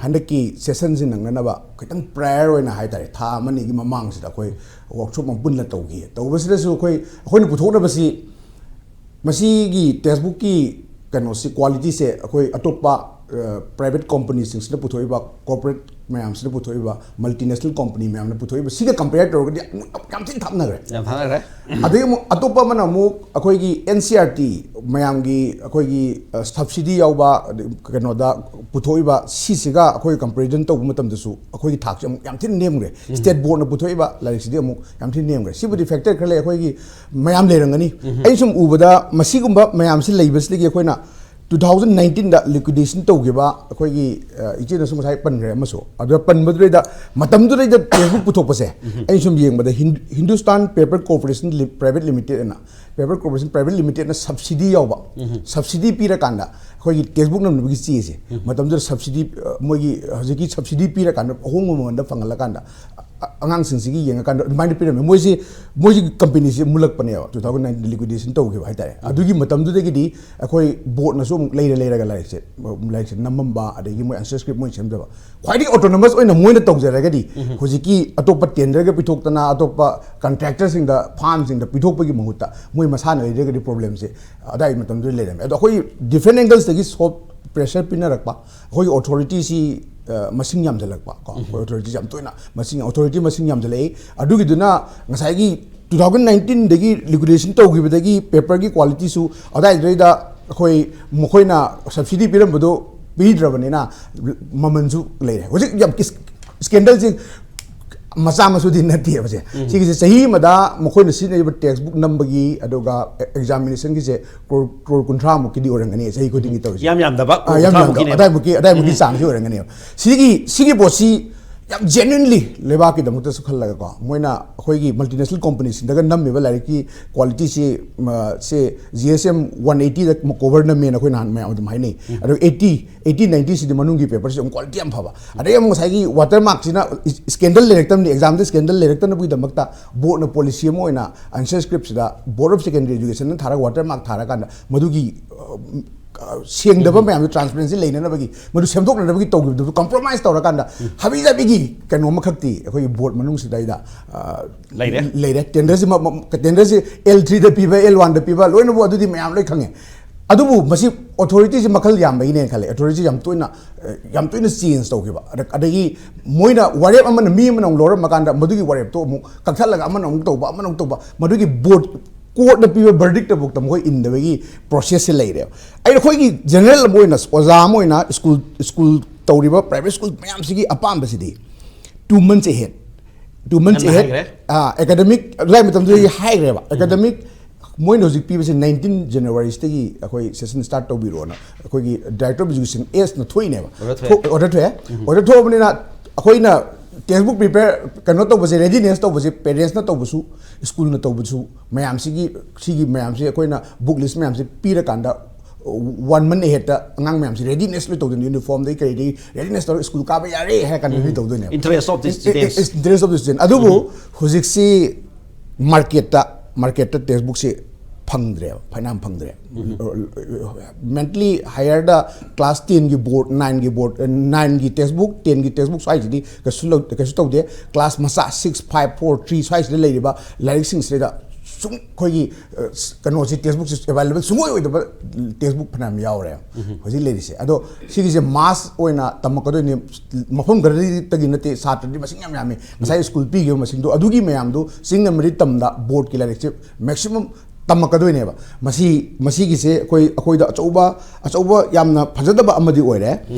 ꯍꯟꯗꯛꯀꯤ ꯁꯦꯁꯟꯁꯤ ꯅꯪꯅꯅꯕ ꯈꯤꯇꯪ ꯄ꯭ꯔꯥꯏꯌꯔ ꯑꯣꯏꯅ ꯍꯥꯏꯇꯥꯔꯦ, ꯊꯥ ꯑꯃ ꯑꯅꯤꯒꯤ ꯃꯃꯥꯡꯁꯤꯗ ꯑꯩꯈꯣꯏ ꯋꯥꯔꯛꯁꯣꯞ ꯑꯃ ꯄꯨꯟꯅ ꯇꯧꯈꯤ꯫ ꯇꯧꯕꯁꯤꯗꯁꯨ ꯑꯩꯈꯣꯏ, ꯑꯩꯈꯣꯏꯅ ꯄꯨꯊꯣꯛꯅꯕꯁꯤ ꯃꯁꯤꯒꯤ ꯇꯦꯛꯁꯕꯨꯛꯀꯤ ꯀꯩꯅꯣꯁꯤ, ꯀ꯭ꯋꯥꯂꯤꯇꯤꯁꯦ ꯑꯩꯈꯣꯏ ꯑꯇꯣꯞꯄ, ꯑ, ꯄ꯭ꯔꯥꯏꯚꯦꯠ ꯀꯣꯝꯄꯅꯤꯁꯤꯡꯁꯤꯅ ꯄꯨꯊꯣꯛꯏꯕ, ꯀꯣꯔꯄꯣꯔꯦꯠ ꯃꯌꯥꯝꯁꯤꯅ ꯄꯨꯊꯣꯛꯏꯕ, ꯃꯜꯇꯤꯅꯦꯁꯅꯦꯜ ꯀꯣꯝꯄꯅꯤ ꯃꯌꯥꯝꯅ ꯄꯨꯊꯣꯛꯏꯕ, ꯁꯤꯒ ꯀꯝꯄꯤꯌꯔ ꯇꯧꯔꯒꯗꯤ ꯌꯥꯝ, ꯌꯥꯝ ꯊꯤꯅ ꯊꯥꯞꯅꯈ꯭ꯔꯦ꯫ ꯌꯥꯝ ꯊꯥꯞꯅꯈ꯭ꯔꯦ꯫ ꯑꯗꯒꯤ ꯑꯃꯨꯛ ꯑꯇꯣꯞꯄ ꯑꯃꯅ ꯑꯃꯨꯛ ꯑꯩꯈꯣꯏꯒꯤ ꯑꯦꯟ ꯁꯤ ꯑꯥꯔ ꯇꯤ ꯃꯌꯥꯝꯒꯤ ꯑꯩꯈꯣꯏꯒꯤ, ꯑ, ꯁꯕꯁꯤꯗꯤ ꯌꯥꯎꯕ, ꯑꯗꯩ ꯀꯩꯅꯣꯗ ꯄꯨꯊꯣꯛꯏꯕ, ꯁꯤꯁꯤꯒ ꯑꯩꯈꯣꯏ ꯀꯝꯄꯦꯔꯤꯖꯟ ꯇꯧꯕ ꯃꯇꯝꯗꯁꯨ ꯑꯩꯈꯣꯏꯒꯤ ꯊꯥꯛꯁꯦ ꯑꯃꯨꯛ ꯌꯥꯝ ꯊꯤꯅ ꯅꯦꯝꯈ꯭ꯔꯦ꯫ ꯁ꯭ꯇꯦꯠ ꯕꯣꯔꯗꯅ ꯄꯨꯊꯣꯛꯏꯕ ꯂꯥꯏꯔꯤꯛꯁꯤꯗꯤ ꯑꯃꯨꯛ ꯌꯥꯝ ꯊꯤꯅ ꯅꯦꯝꯈ꯭ꯔꯦ꯫ ꯁꯤꯕꯨꯗꯤ ꯐꯦꯛꯇꯔ ꯈꯔ ꯂꯩ, ꯑꯩꯈꯣꯏꯒꯤ ꯃꯌꯥꯝ ꯂꯩꯔꯝꯒꯅꯤ꯫ ꯑꯩꯅ ꯁꯨꯝ ꯎꯕꯗ ꯃꯁꯤꯒꯨꯝꯕ ꯃꯌꯥꯝꯁꯤ ꯂꯩꯕꯁꯤꯗꯒꯤ ꯑꯩꯈꯣꯏꯅ ꯇꯨ ꯊꯥꯎꯖꯟ ꯅꯥꯏꯟꯇꯤꯟꯗ ꯂꯤꯀ꯭ꯋꯤꯗꯦꯁꯟ ꯇꯧꯈꯤꯕ ꯑꯩꯈꯣꯏꯒꯤ, ꯑ, ꯏꯆꯦꯅꯁꯨ ꯉꯁꯥꯏ ꯄꯟꯈ꯭ꯔꯦ ꯑꯃꯁꯨ, ꯑꯗꯨꯗ ꯄꯟꯕꯗꯨꯗꯩꯗ, ꯃꯇꯝꯗꯨꯗꯩꯗ ꯇꯦꯛꯁꯕꯨꯛ ꯄꯨꯊꯣꯛꯄꯁꯦ ꯑꯩꯅ ꯁꯨꯝ ꯌꯦꯡꯕꯗ ꯍꯤꯟ-, ꯍꯤꯟꯗꯨꯁꯇꯥꯟ ꯄꯦꯄꯔ ꯀꯣꯔꯄꯣꯔꯦꯁꯟ ꯂꯤ-, ꯄ꯭ꯔꯥꯏꯚꯦꯠ ꯂꯤꯃꯤꯇꯦꯠ ꯑꯅ, ꯄꯦꯄꯔ ꯀꯣꯔꯄꯣꯔꯦꯁꯟ ꯄ꯭ꯔꯥꯏꯚꯦꯠ ꯂꯤꯃꯤꯇꯦꯠꯅ ꯁꯕꯁꯤꯗꯤ ꯌꯥꯎꯕ, ꯁꯕꯁꯤꯗꯤ ꯄꯤꯔꯀꯥꯟꯗ ꯑꯩꯈꯣꯏꯒꯤ ꯇꯦꯛꯁꯕꯨꯛ ꯅꯝꯅꯕꯒꯤ ꯆꯦꯁꯦ, ꯃꯇꯝꯗꯨꯗ ꯁꯕꯁꯤꯗꯤ, ꯑ, ꯃꯣꯏꯒꯤ ꯍꯧꯖꯤꯛꯀꯤ ꯁꯕꯁꯤꯗꯤ ꯄꯤꯔꯀꯥꯟꯗ ꯑꯍꯣꯡꯕ ꯃꯃꯜꯗ ꯐꯪꯍꯜꯂꯀꯥꯟꯗ ꯑꯉꯥꯡꯁꯤꯡꯁꯤꯒꯤ ꯌꯦꯡꯉꯀꯥꯟꯗ ꯑꯗꯨꯃꯥꯏꯅ ꯄꯤꯔꯝꯃꯦ꯫ ꯃꯣꯏꯁꯤ, ꯃꯣꯏꯒꯤ ꯀꯝꯄꯦꯅꯤꯁꯤ ꯃꯨꯜꯂꯛꯄꯅꯦꯕ, ꯇꯨ ꯊꯥꯎꯖꯟ ꯅꯥꯏꯟꯇꯤꯟ ꯂꯤꯀ꯭ꯋꯤꯗꯦꯁꯟ ꯇꯧꯈꯤꯕ ꯍꯥꯏꯇꯥꯔꯦ꯫ ꯑꯗꯨꯒꯤ ꯃꯇꯝꯗꯨꯗꯒꯤꯗꯤ ꯑꯩꯈꯣꯏ ꯕꯣꯔꯗꯅꯁꯨ ꯑꯃꯨꯛ ꯂꯩꯔ ꯂꯩꯔꯒ ꯂꯥꯏꯔꯤꯛꯁꯦ, ꯂꯥꯏꯔꯤꯛꯁꯦ ꯅꯝꯃꯝꯕ, ꯑꯗꯒꯤ ꯃꯣꯏ ꯑꯟꯁꯔ ꯁ꯭ꯀ꯭ꯔꯤꯞ ꯃꯣꯏ ꯁꯦꯝꯖꯕ, ꯈ꯭ꯋꯥꯏꯗꯒꯤ ꯑꯣꯇꯣꯅꯣꯃꯁ ꯑꯣꯏꯅ ꯃꯣꯏꯅ ꯇꯧꯖꯔꯒꯗꯤ, ꯍꯧꯖꯤꯛꯀꯤ ꯑꯇꯣꯞꯄ ꯇꯦꯟꯗꯔꯒ ꯄꯤꯊꯣꯛꯇꯅ, ꯑꯇꯣꯞꯄ ꯀꯟꯇ꯭ꯔꯦꯛꯇꯔꯁꯤꯡꯗ, ꯐꯥꯔꯝꯁꯤꯡꯗ ꯄꯤꯊꯣꯛꯄꯒꯤ ꯃꯍꯨꯠꯇ ꯃꯣꯏ ꯃꯁꯥꯅ ꯂꯩꯖꯔꯒꯗꯤ ꯄ꯭ꯔꯣꯕ꯭ꯂꯦꯝꯁꯦ ꯑꯗꯥꯏ ꯃꯇꯝꯗꯨꯗ ꯂꯩꯔꯝꯃꯦ꯫ ꯑꯗꯣ ꯑꯩꯈꯣꯏ ꯗꯤꯐ꯭ꯔꯦꯟ ꯑꯦꯡꯒꯜꯁꯇꯒꯤ ꯁꯣꯐ ꯄ꯭ꯔꯦꯁꯔ ꯄꯤꯅꯔꯛꯄ, ꯑꯩꯈꯣꯏꯒꯤ ꯑꯣꯊꯣꯔꯤꯇꯤꯁꯤ, ꯑ, ꯃꯁꯤꯡ ꯌꯥꯝꯁꯤꯜꯂꯛꯄ ꯀꯣ, ꯑꯩꯈꯣꯏ ꯑꯣꯊꯣꯔꯤꯇꯤꯁꯤ ꯌꯥꯝ ꯇꯣꯏꯅ ꯃꯁꯤꯡ, ꯑꯣꯊꯣꯔꯤꯇꯤ ꯃꯁꯤꯡ ꯌꯥꯝꯁꯤꯜꯂꯛꯏ꯫ ꯑꯗꯨꯒꯤꯗꯨꯅ ꯉꯁꯥꯏꯒꯤ ꯇꯨ ꯊꯥꯎꯖꯟ ꯅꯥꯏꯟꯇꯤꯟꯗꯒꯤ ꯂꯤꯀ꯭ꯋꯤꯗꯦꯁꯟ ꯇꯧꯈꯤꯕꯗꯒꯤ ꯄꯦꯄꯔꯒꯤ ꯀ꯭ꯋꯥꯂꯤꯇꯤꯁꯨ ꯑꯗꯥꯏꯗꯩꯗ ꯑꯩꯈꯣꯏ ꯃꯈꯣꯏꯅ ꯁꯕꯁꯤꯗꯤ ꯄꯤꯔꯝꯕꯗꯣ ꯄꯤꯗ꯭ꯔꯕꯅꯤꯅ ꯃꯃꯜꯁꯨ ꯂꯩꯔꯦ꯫ ꯍꯧꯖꯤꯛ ꯌꯥꯝ ꯀꯤꯁ-, ꯁ꯭ꯀꯦꯟꯗꯜꯁꯤ ꯃꯆꯥ ꯃꯁꯨꯗꯤ ꯅꯠꯇꯦꯕꯁꯦ꯫ ꯁꯤꯒꯤꯁꯦ ꯆꯍꯤ ꯑꯃꯗ ꯃꯈꯣꯏꯅ ꯁꯤꯖꯤꯟꯅꯔꯤꯕ ꯇꯦꯛꯁꯕꯨꯛ ꯅꯝꯕꯒꯤ, ꯑꯗꯨꯒ ꯑꯦꯛꯖꯥꯃꯤꯅꯦꯁꯟꯒꯤꯁꯦ ꯀ꯭ꯔꯣꯔ, ꯀ꯭ꯔꯣꯔ ꯀꯨꯟꯊ꯭ꯔꯥꯃꯨꯛꯀꯤꯗꯤ ꯑꯣꯏꯔꯝꯒꯅꯤ ꯆꯍꯤ ꯈꯨꯗꯤꯡꯒꯤ ꯇꯧꯔꯤꯁꯦ꯫ ꯌꯥꯝ ꯌꯥꯝꯗꯕ, ꯑꯥ, ꯌꯥꯝ ꯌꯥꯝꯗꯕ, ꯀꯨꯟꯊ꯭ꯔꯥꯃꯨꯛꯀꯤꯅꯦꯕ꯫ ꯑꯗꯥꯏꯃꯨꯛꯀꯤ, ꯑꯗꯥꯏꯃꯨꯛꯀꯤ ꯆꯥꯡꯁꯤ ꯑꯣꯏꯔꯝꯒꯅꯦꯕ꯫ ꯁꯤꯒꯤ, ꯁꯤꯒꯤ ꯄꯣꯠꯁꯤ ꯌꯥꯝ ꯖꯦꯅ꯭ꯌꯨꯟꯂꯤ ꯂꯩꯕꯥꯛꯀꯤꯗꯃꯛꯇꯁꯨ ꯈꯜꯂꯒꯀꯣ, ꯃꯣꯏꯅ ꯑꯩꯈꯣꯏꯒꯤ ꯃꯜꯇꯤꯅꯦꯁꯅꯦꯜ ꯀꯣꯝꯄꯅꯤꯁꯤꯡꯗꯒ ꯅꯝꯃꯤꯕ ꯂꯥꯏꯔꯤꯛꯀꯤ ꯀ꯭ꯋꯥꯂꯤꯇꯤꯁꯤ, ꯃ-, ꯁꯦ ꯖꯤ ꯑꯦꯁ ꯑꯦꯝ ꯋꯥꯟ ꯑꯩꯠꯇꯤꯗ ꯀꯣꯚꯔ ꯅꯝꯃꯦꯅ ꯑꯩꯈꯣꯏ ꯅꯍꯥꯟ ꯃꯌꯥꯝ ꯑꯗꯨꯝ ꯍꯥꯏꯅꯩ꯫ ꯑꯗꯨꯒ ꯑꯩꯠꯇꯤ, ꯑꯩꯠꯇꯤ ꯅꯥꯏꯟꯇꯤꯁꯤꯗꯤ ꯃꯅꯨꯡꯒꯤ ꯄꯦꯄꯔꯁꯤ ꯑꯃꯨꯛ ꯀ꯭ꯋꯥꯂꯤꯇꯤ ꯌꯥꯝ ꯐꯕ꯫ ꯑꯗꯩ ꯑꯃꯨꯛ ꯉꯁꯥꯏꯒꯤ ꯋꯥꯇꯔ ꯃꯥꯔꯛꯁꯤꯅ ꯏꯁ-, ꯁ꯭ꯀꯦꯟꯗꯜ ꯂꯩꯔꯛꯇꯕꯅꯤ, ꯑꯦꯛꯖꯥꯝꯗ ꯁ꯭ꯀꯦꯟꯗꯜ ꯂꯩꯔꯛꯇꯅꯕꯒꯤꯗꯃꯛꯇ ꯕꯣꯔꯗꯅ ꯄꯣꯂꯤꯁꯤ ꯑꯃ ꯑꯣꯏꯅ ꯑꯟꯁꯔ ꯁ꯭ꯀ꯭ꯔꯤꯞꯁꯤꯗ Board of Secondary Educationꯅ ꯊꯥꯔꯒ ꯋꯥꯇꯔ ꯃꯥꯔꯛ ꯊꯥꯔꯀꯥꯟꯗ ꯃꯗꯨꯒꯤ, ꯑ, ꯑ, ꯁꯦꯡꯗꯕ ꯃꯌꯥꯝꯗꯣ ꯇ꯭ꯔꯥꯟꯁꯄꯦꯔꯦꯟꯁꯤ ꯂꯩꯅꯅꯕꯒꯤ, ꯃꯗꯨ ꯁꯦꯝꯗꯣꯛꯅꯅꯕꯒꯤ ꯇꯧꯈꯤꯕꯗꯨ ꯀꯝꯄ꯭ꯔꯣꯃꯥꯏꯁ ꯇꯧꯔꯀꯥꯟꯗ ꯍꯥꯕꯤ ꯖꯥꯕꯤꯒꯤ ꯀꯩꯅꯣ ꯑꯃꯈꯛꯇꯤ ꯑꯩꯈꯣꯏꯒꯤ ꯕꯣꯔꯗ ꯃꯅꯨꯡꯁꯤꯗꯩꯗ, ꯑ, ꯂꯩꯔꯦ꯫ ꯂꯩꯔꯦ꯫ ꯇꯦꯟꯗꯔꯁꯤ ꯃ-, ꯃ-, ꯇꯦꯟꯗꯔꯁꯤ ꯑꯦꯜ ꯊ꯭ꯔꯤꯗ ꯄꯤꯕ, ꯑꯦꯜ ꯋꯥꯟꯗ ꯄꯤꯕ, ꯂꯣꯏꯅꯕꯨ ꯑꯗꯨꯗꯤ ꯃꯌꯥꯝ ꯂꯣꯏ ꯈꯪꯉꯦ꯫ ꯑꯗꯨꯕꯨ ꯃꯁꯤ ꯑꯣꯊꯣꯔꯤꯇꯤꯁꯤ ꯃꯈꯜ ꯌꯥꯝꯕꯒꯤꯅꯦꯅ ꯈꯜꯂꯦ꯫ ꯑꯣꯊꯣꯔꯤꯇꯤ ꯌꯥꯝ ꯇꯣꯏꯅ, ꯑ, ꯌꯥꯝ ꯇꯣꯏꯅ ꯆꯦꯟꯖ ꯇꯧꯈꯤꯕ꯫ ꯑꯗ-, ꯑꯗꯒꯤ ꯃꯣꯏꯅ ꯋꯥꯔꯦꯞ ꯑꯃꯅ ꯃꯤ ꯑꯃꯅ ꯑꯃꯨꯛ ꯂꯧꯔꯝꯃꯀꯥꯟꯗ ꯃꯗꯨꯒꯤ ꯋꯥꯔꯦꯞꯇꯣ ꯑꯃꯨꯛ ꯀꯛꯊꯠꯂꯒ ꯑꯃꯅ ꯑꯃꯨꯛ ꯇꯧꯕ, ꯑꯃꯅ ꯑꯃꯨꯛ ꯇꯧꯕ, ꯃꯗꯨꯒꯤ ꯕꯣꯔꯗ ꯀꯣꯔꯠꯅ ꯄꯤꯕ ꯕꯔꯗꯤꯛꯇꯐꯥꯎꯗ ꯃꯈꯣꯏ ꯏꯟꯗꯕꯒꯤ ꯄ꯭ꯔꯣꯁꯦꯁꯁꯦ ꯂꯩꯔꯦꯕ꯫ ꯑꯩ ꯑꯩꯈꯣꯏꯒꯤ ꯖꯦꯅꯔꯦꯜ ꯑꯃ ꯑꯣꯏꯅ ꯑꯣꯖꯥ ꯑꯃ ꯑꯣꯏꯅ ꯁ꯭ꯀꯨꯜ, ꯁ꯭ꯀꯨꯜ ꯇꯧꯔꯤꯕ ꯄ꯭ꯔꯥꯏꯚꯦꯠ ꯁ꯭ꯀꯨꯜ ꯃꯌꯥꯝꯁꯤꯒꯤ ꯑꯄꯥꯝꯕꯁꯤꯗꯤ two months ahead, two months ꯉꯟꯅ ahead, ꯍꯥꯏꯈ꯭ꯔꯦ꯫ ꯑꯥ, ꯑꯦꯀꯥꯗꯃꯤꯛ ꯑꯗꯨꯋꯥꯏ ꯃꯇꯝꯗꯨꯗꯒꯤ ꯍꯥꯏꯈ꯭ꯔꯦꯕ꯫ ꯑꯦꯀꯥꯗꯃꯤꯛ ꯃꯣꯏꯅ ꯍꯧꯖꯤꯛ ꯄꯤꯕꯁꯦ ꯅꯥꯏꯟꯇꯤꯟ ꯖꯅꯋꯥꯔꯤꯁꯤꯗꯒꯤ ꯑꯩꯈꯣꯏ ꯁꯦꯁꯟ ꯁ꯭ꯇꯥꯔꯠ ꯇꯧꯕꯤꯔꯣꯅ ꯑꯩꯈꯣꯏꯒꯤ ꯗꯥꯏꯔꯦꯛꯇꯔ ꯑꯣꯐ ꯏꯖꯨꯀꯦꯁꯟ ꯑꯦꯁꯅ ꯊꯣꯛꯏꯅꯦꯕ꯫ ꯑꯣꯔꯗꯔ ꯊꯣꯛꯑꯦ꯫ ꯊꯣꯛ-, ꯑꯣꯔꯗꯔ ꯊꯣꯛꯑꯦ꯫ ꯑꯣꯔꯗꯔ ꯊꯣꯛꯑꯕꯅꯤꯅ ꯑꯩꯈꯣꯏꯅ ꯇꯦꯛꯁꯕꯨꯛ ꯄ꯭ꯔꯤꯄꯦꯌꯔ ꯀꯩꯅꯣ ꯇꯧꯕꯁꯦ, ꯔꯦꯗꯤꯅꯦꯁ ꯇꯧꯕꯁꯦ, ꯄꯦꯔꯦꯟꯁꯅ ꯇꯧꯕꯁꯨ, ꯁ꯭ꯀꯨꯜꯅ ꯇꯧꯕꯁꯨ, ꯃꯌꯥꯝꯁꯤꯒꯤ, ꯁꯤꯒꯤ ꯃꯌꯥꯝꯁꯦ ꯑꯩꯈꯣꯏꯅ ꯕꯨꯛ ꯂꯤꯁ ꯃꯌꯥꯝꯁꯦ ꯄꯤꯔꯀꯥꯟꯗ ꯋꯥꯟ ꯃꯟ ꯑꯍꯦꯗꯇ ꯑꯉꯥꯡ ꯃꯌꯥꯝꯁꯤ ꯔꯦꯗꯤꯅꯦꯁ ꯂꯣꯏ ꯇꯧꯗꯣꯏꯅꯤ, ꯌꯨꯅꯤꯐꯣꯔꯝꯗꯒꯤ ꯀꯩꯗꯒꯤ ꯔꯦꯗꯤꯅꯦꯁ ꯇꯧꯔꯒ ꯁ꯭ꯀꯨꯜ ꯀꯥꯕ ꯌꯥꯔꯦ ꯍꯥꯏꯔ ꯀꯥꯟꯗ ꯔꯦꯗꯤ ꯇꯧꯗꯣꯏꯅꯦꯕ꯫ Interest of the students. Interest of the student. ꯑꯗꯨꯕꯨ ꯍꯧꯖꯤꯛꯁꯤ ꯃꯥꯔꯀꯦꯠꯇ ꯃꯥꯔꯀꯦꯠꯇ ꯇꯦꯛꯁꯕꯨꯛꯁꯤ ꯐꯪꯗ꯭ꯔꯦꯕ, ꯐꯥꯏꯅꯥꯝ ꯐꯪꯗ꯭ꯔꯦ꯫ ꯃꯦꯟꯇꯂꯤ ꯍꯥꯌꯔꯗ ꯀ꯭ꯂꯥꯁ ꯇꯦꯟꯒꯤ ꯕꯣꯔꯗ, ꯅꯥꯏꯟꯒꯤ ꯕꯣꯔꯗ, ꯅꯥꯏꯟꯒꯤ ꯇꯦꯛꯁꯕꯨꯛ, ꯇꯦꯟꯒꯤ ꯇꯦꯛꯁꯕꯨꯛ ꯁ꯭ꯋꯥꯏꯁꯤꯗꯤ ꯀꯩꯁꯨ ꯂꯧ- ꯀꯩꯁꯨ ꯇꯧꯗꯦ꯫ ꯀ꯭ꯂꯥꯁ ꯃꯆꯥ ꯁꯤꯛꯁ, ꯐꯥꯏꯚ, ꯐꯣꯔ, ꯊ꯭ꯔꯤ ꯁ꯭ꯋꯥꯏꯁꯤꯗ ꯂꯩꯔꯤꯕ ꯂꯥꯏꯔꯤꯛꯁꯤꯡꯁꯤꯗ ꯁꯨꯝ ꯑꯩꯈꯣꯏꯒꯤ ꯑ, ꯀꯩꯅꯣꯁꯤ, ꯇꯦꯛꯁꯕꯨꯛꯁꯤ ꯑꯦꯕꯥꯏꯂꯦꯕꯜ ꯁꯨꯡꯑꯣꯏ ꯑꯣꯏꯗꯕ ꯇꯦꯛꯁꯕꯨꯛ ꯐꯅꯌꯥꯝ ꯌꯥꯎꯔꯦ ꯍꯧꯖꯤꯛ ꯂꯩꯔꯤꯁꯦ꯫ ꯑꯗꯣ ꯁꯤꯒꯤꯁꯦ ꯃꯥꯁ ꯑꯣꯏꯅ ꯇꯝꯃꯛꯀꯗꯣꯏꯅꯤ, ꯃꯐꯝ ꯈꯔꯗꯒꯤ ꯅꯠꯇꯦ, ꯁꯥꯇ꯭ꯔꯗꯤ ꯃꯁꯤꯡ ꯌꯥꯝ ꯌꯥꯝꯃꯤ꯫ ꯉꯁꯥꯏ ꯁ꯭ꯀꯨꯜ ꯄꯤꯈꯤꯕ ꯃꯁꯤꯡꯗꯣ, ꯑꯗꯨꯒꯤ ꯃꯌꯥꯝꯗꯨ ꯆꯤꯡ ꯑꯃꯗꯤ ꯇꯝꯗ ꯕꯣꯔꯗꯀꯤ ꯂꯥꯏꯔꯤꯛꯁꯦ ꯃꯦꯛꯁꯤꯃꯝ ꯇꯝꯃꯛꯀꯗꯣꯏꯅꯦꯕ꯫ ꯃꯁꯤ ꯃꯁꯤꯒꯤꯁꯦ ꯑꯩꯈꯣꯏ ꯑꯩꯈꯣꯏꯗ ꯑꯆꯧꯕ ꯑꯆꯧꯕ ꯌꯥꯝꯅ ꯐꯖꯗꯕ ꯑꯃꯗꯤ ꯑꯣꯏꯔꯦ꯫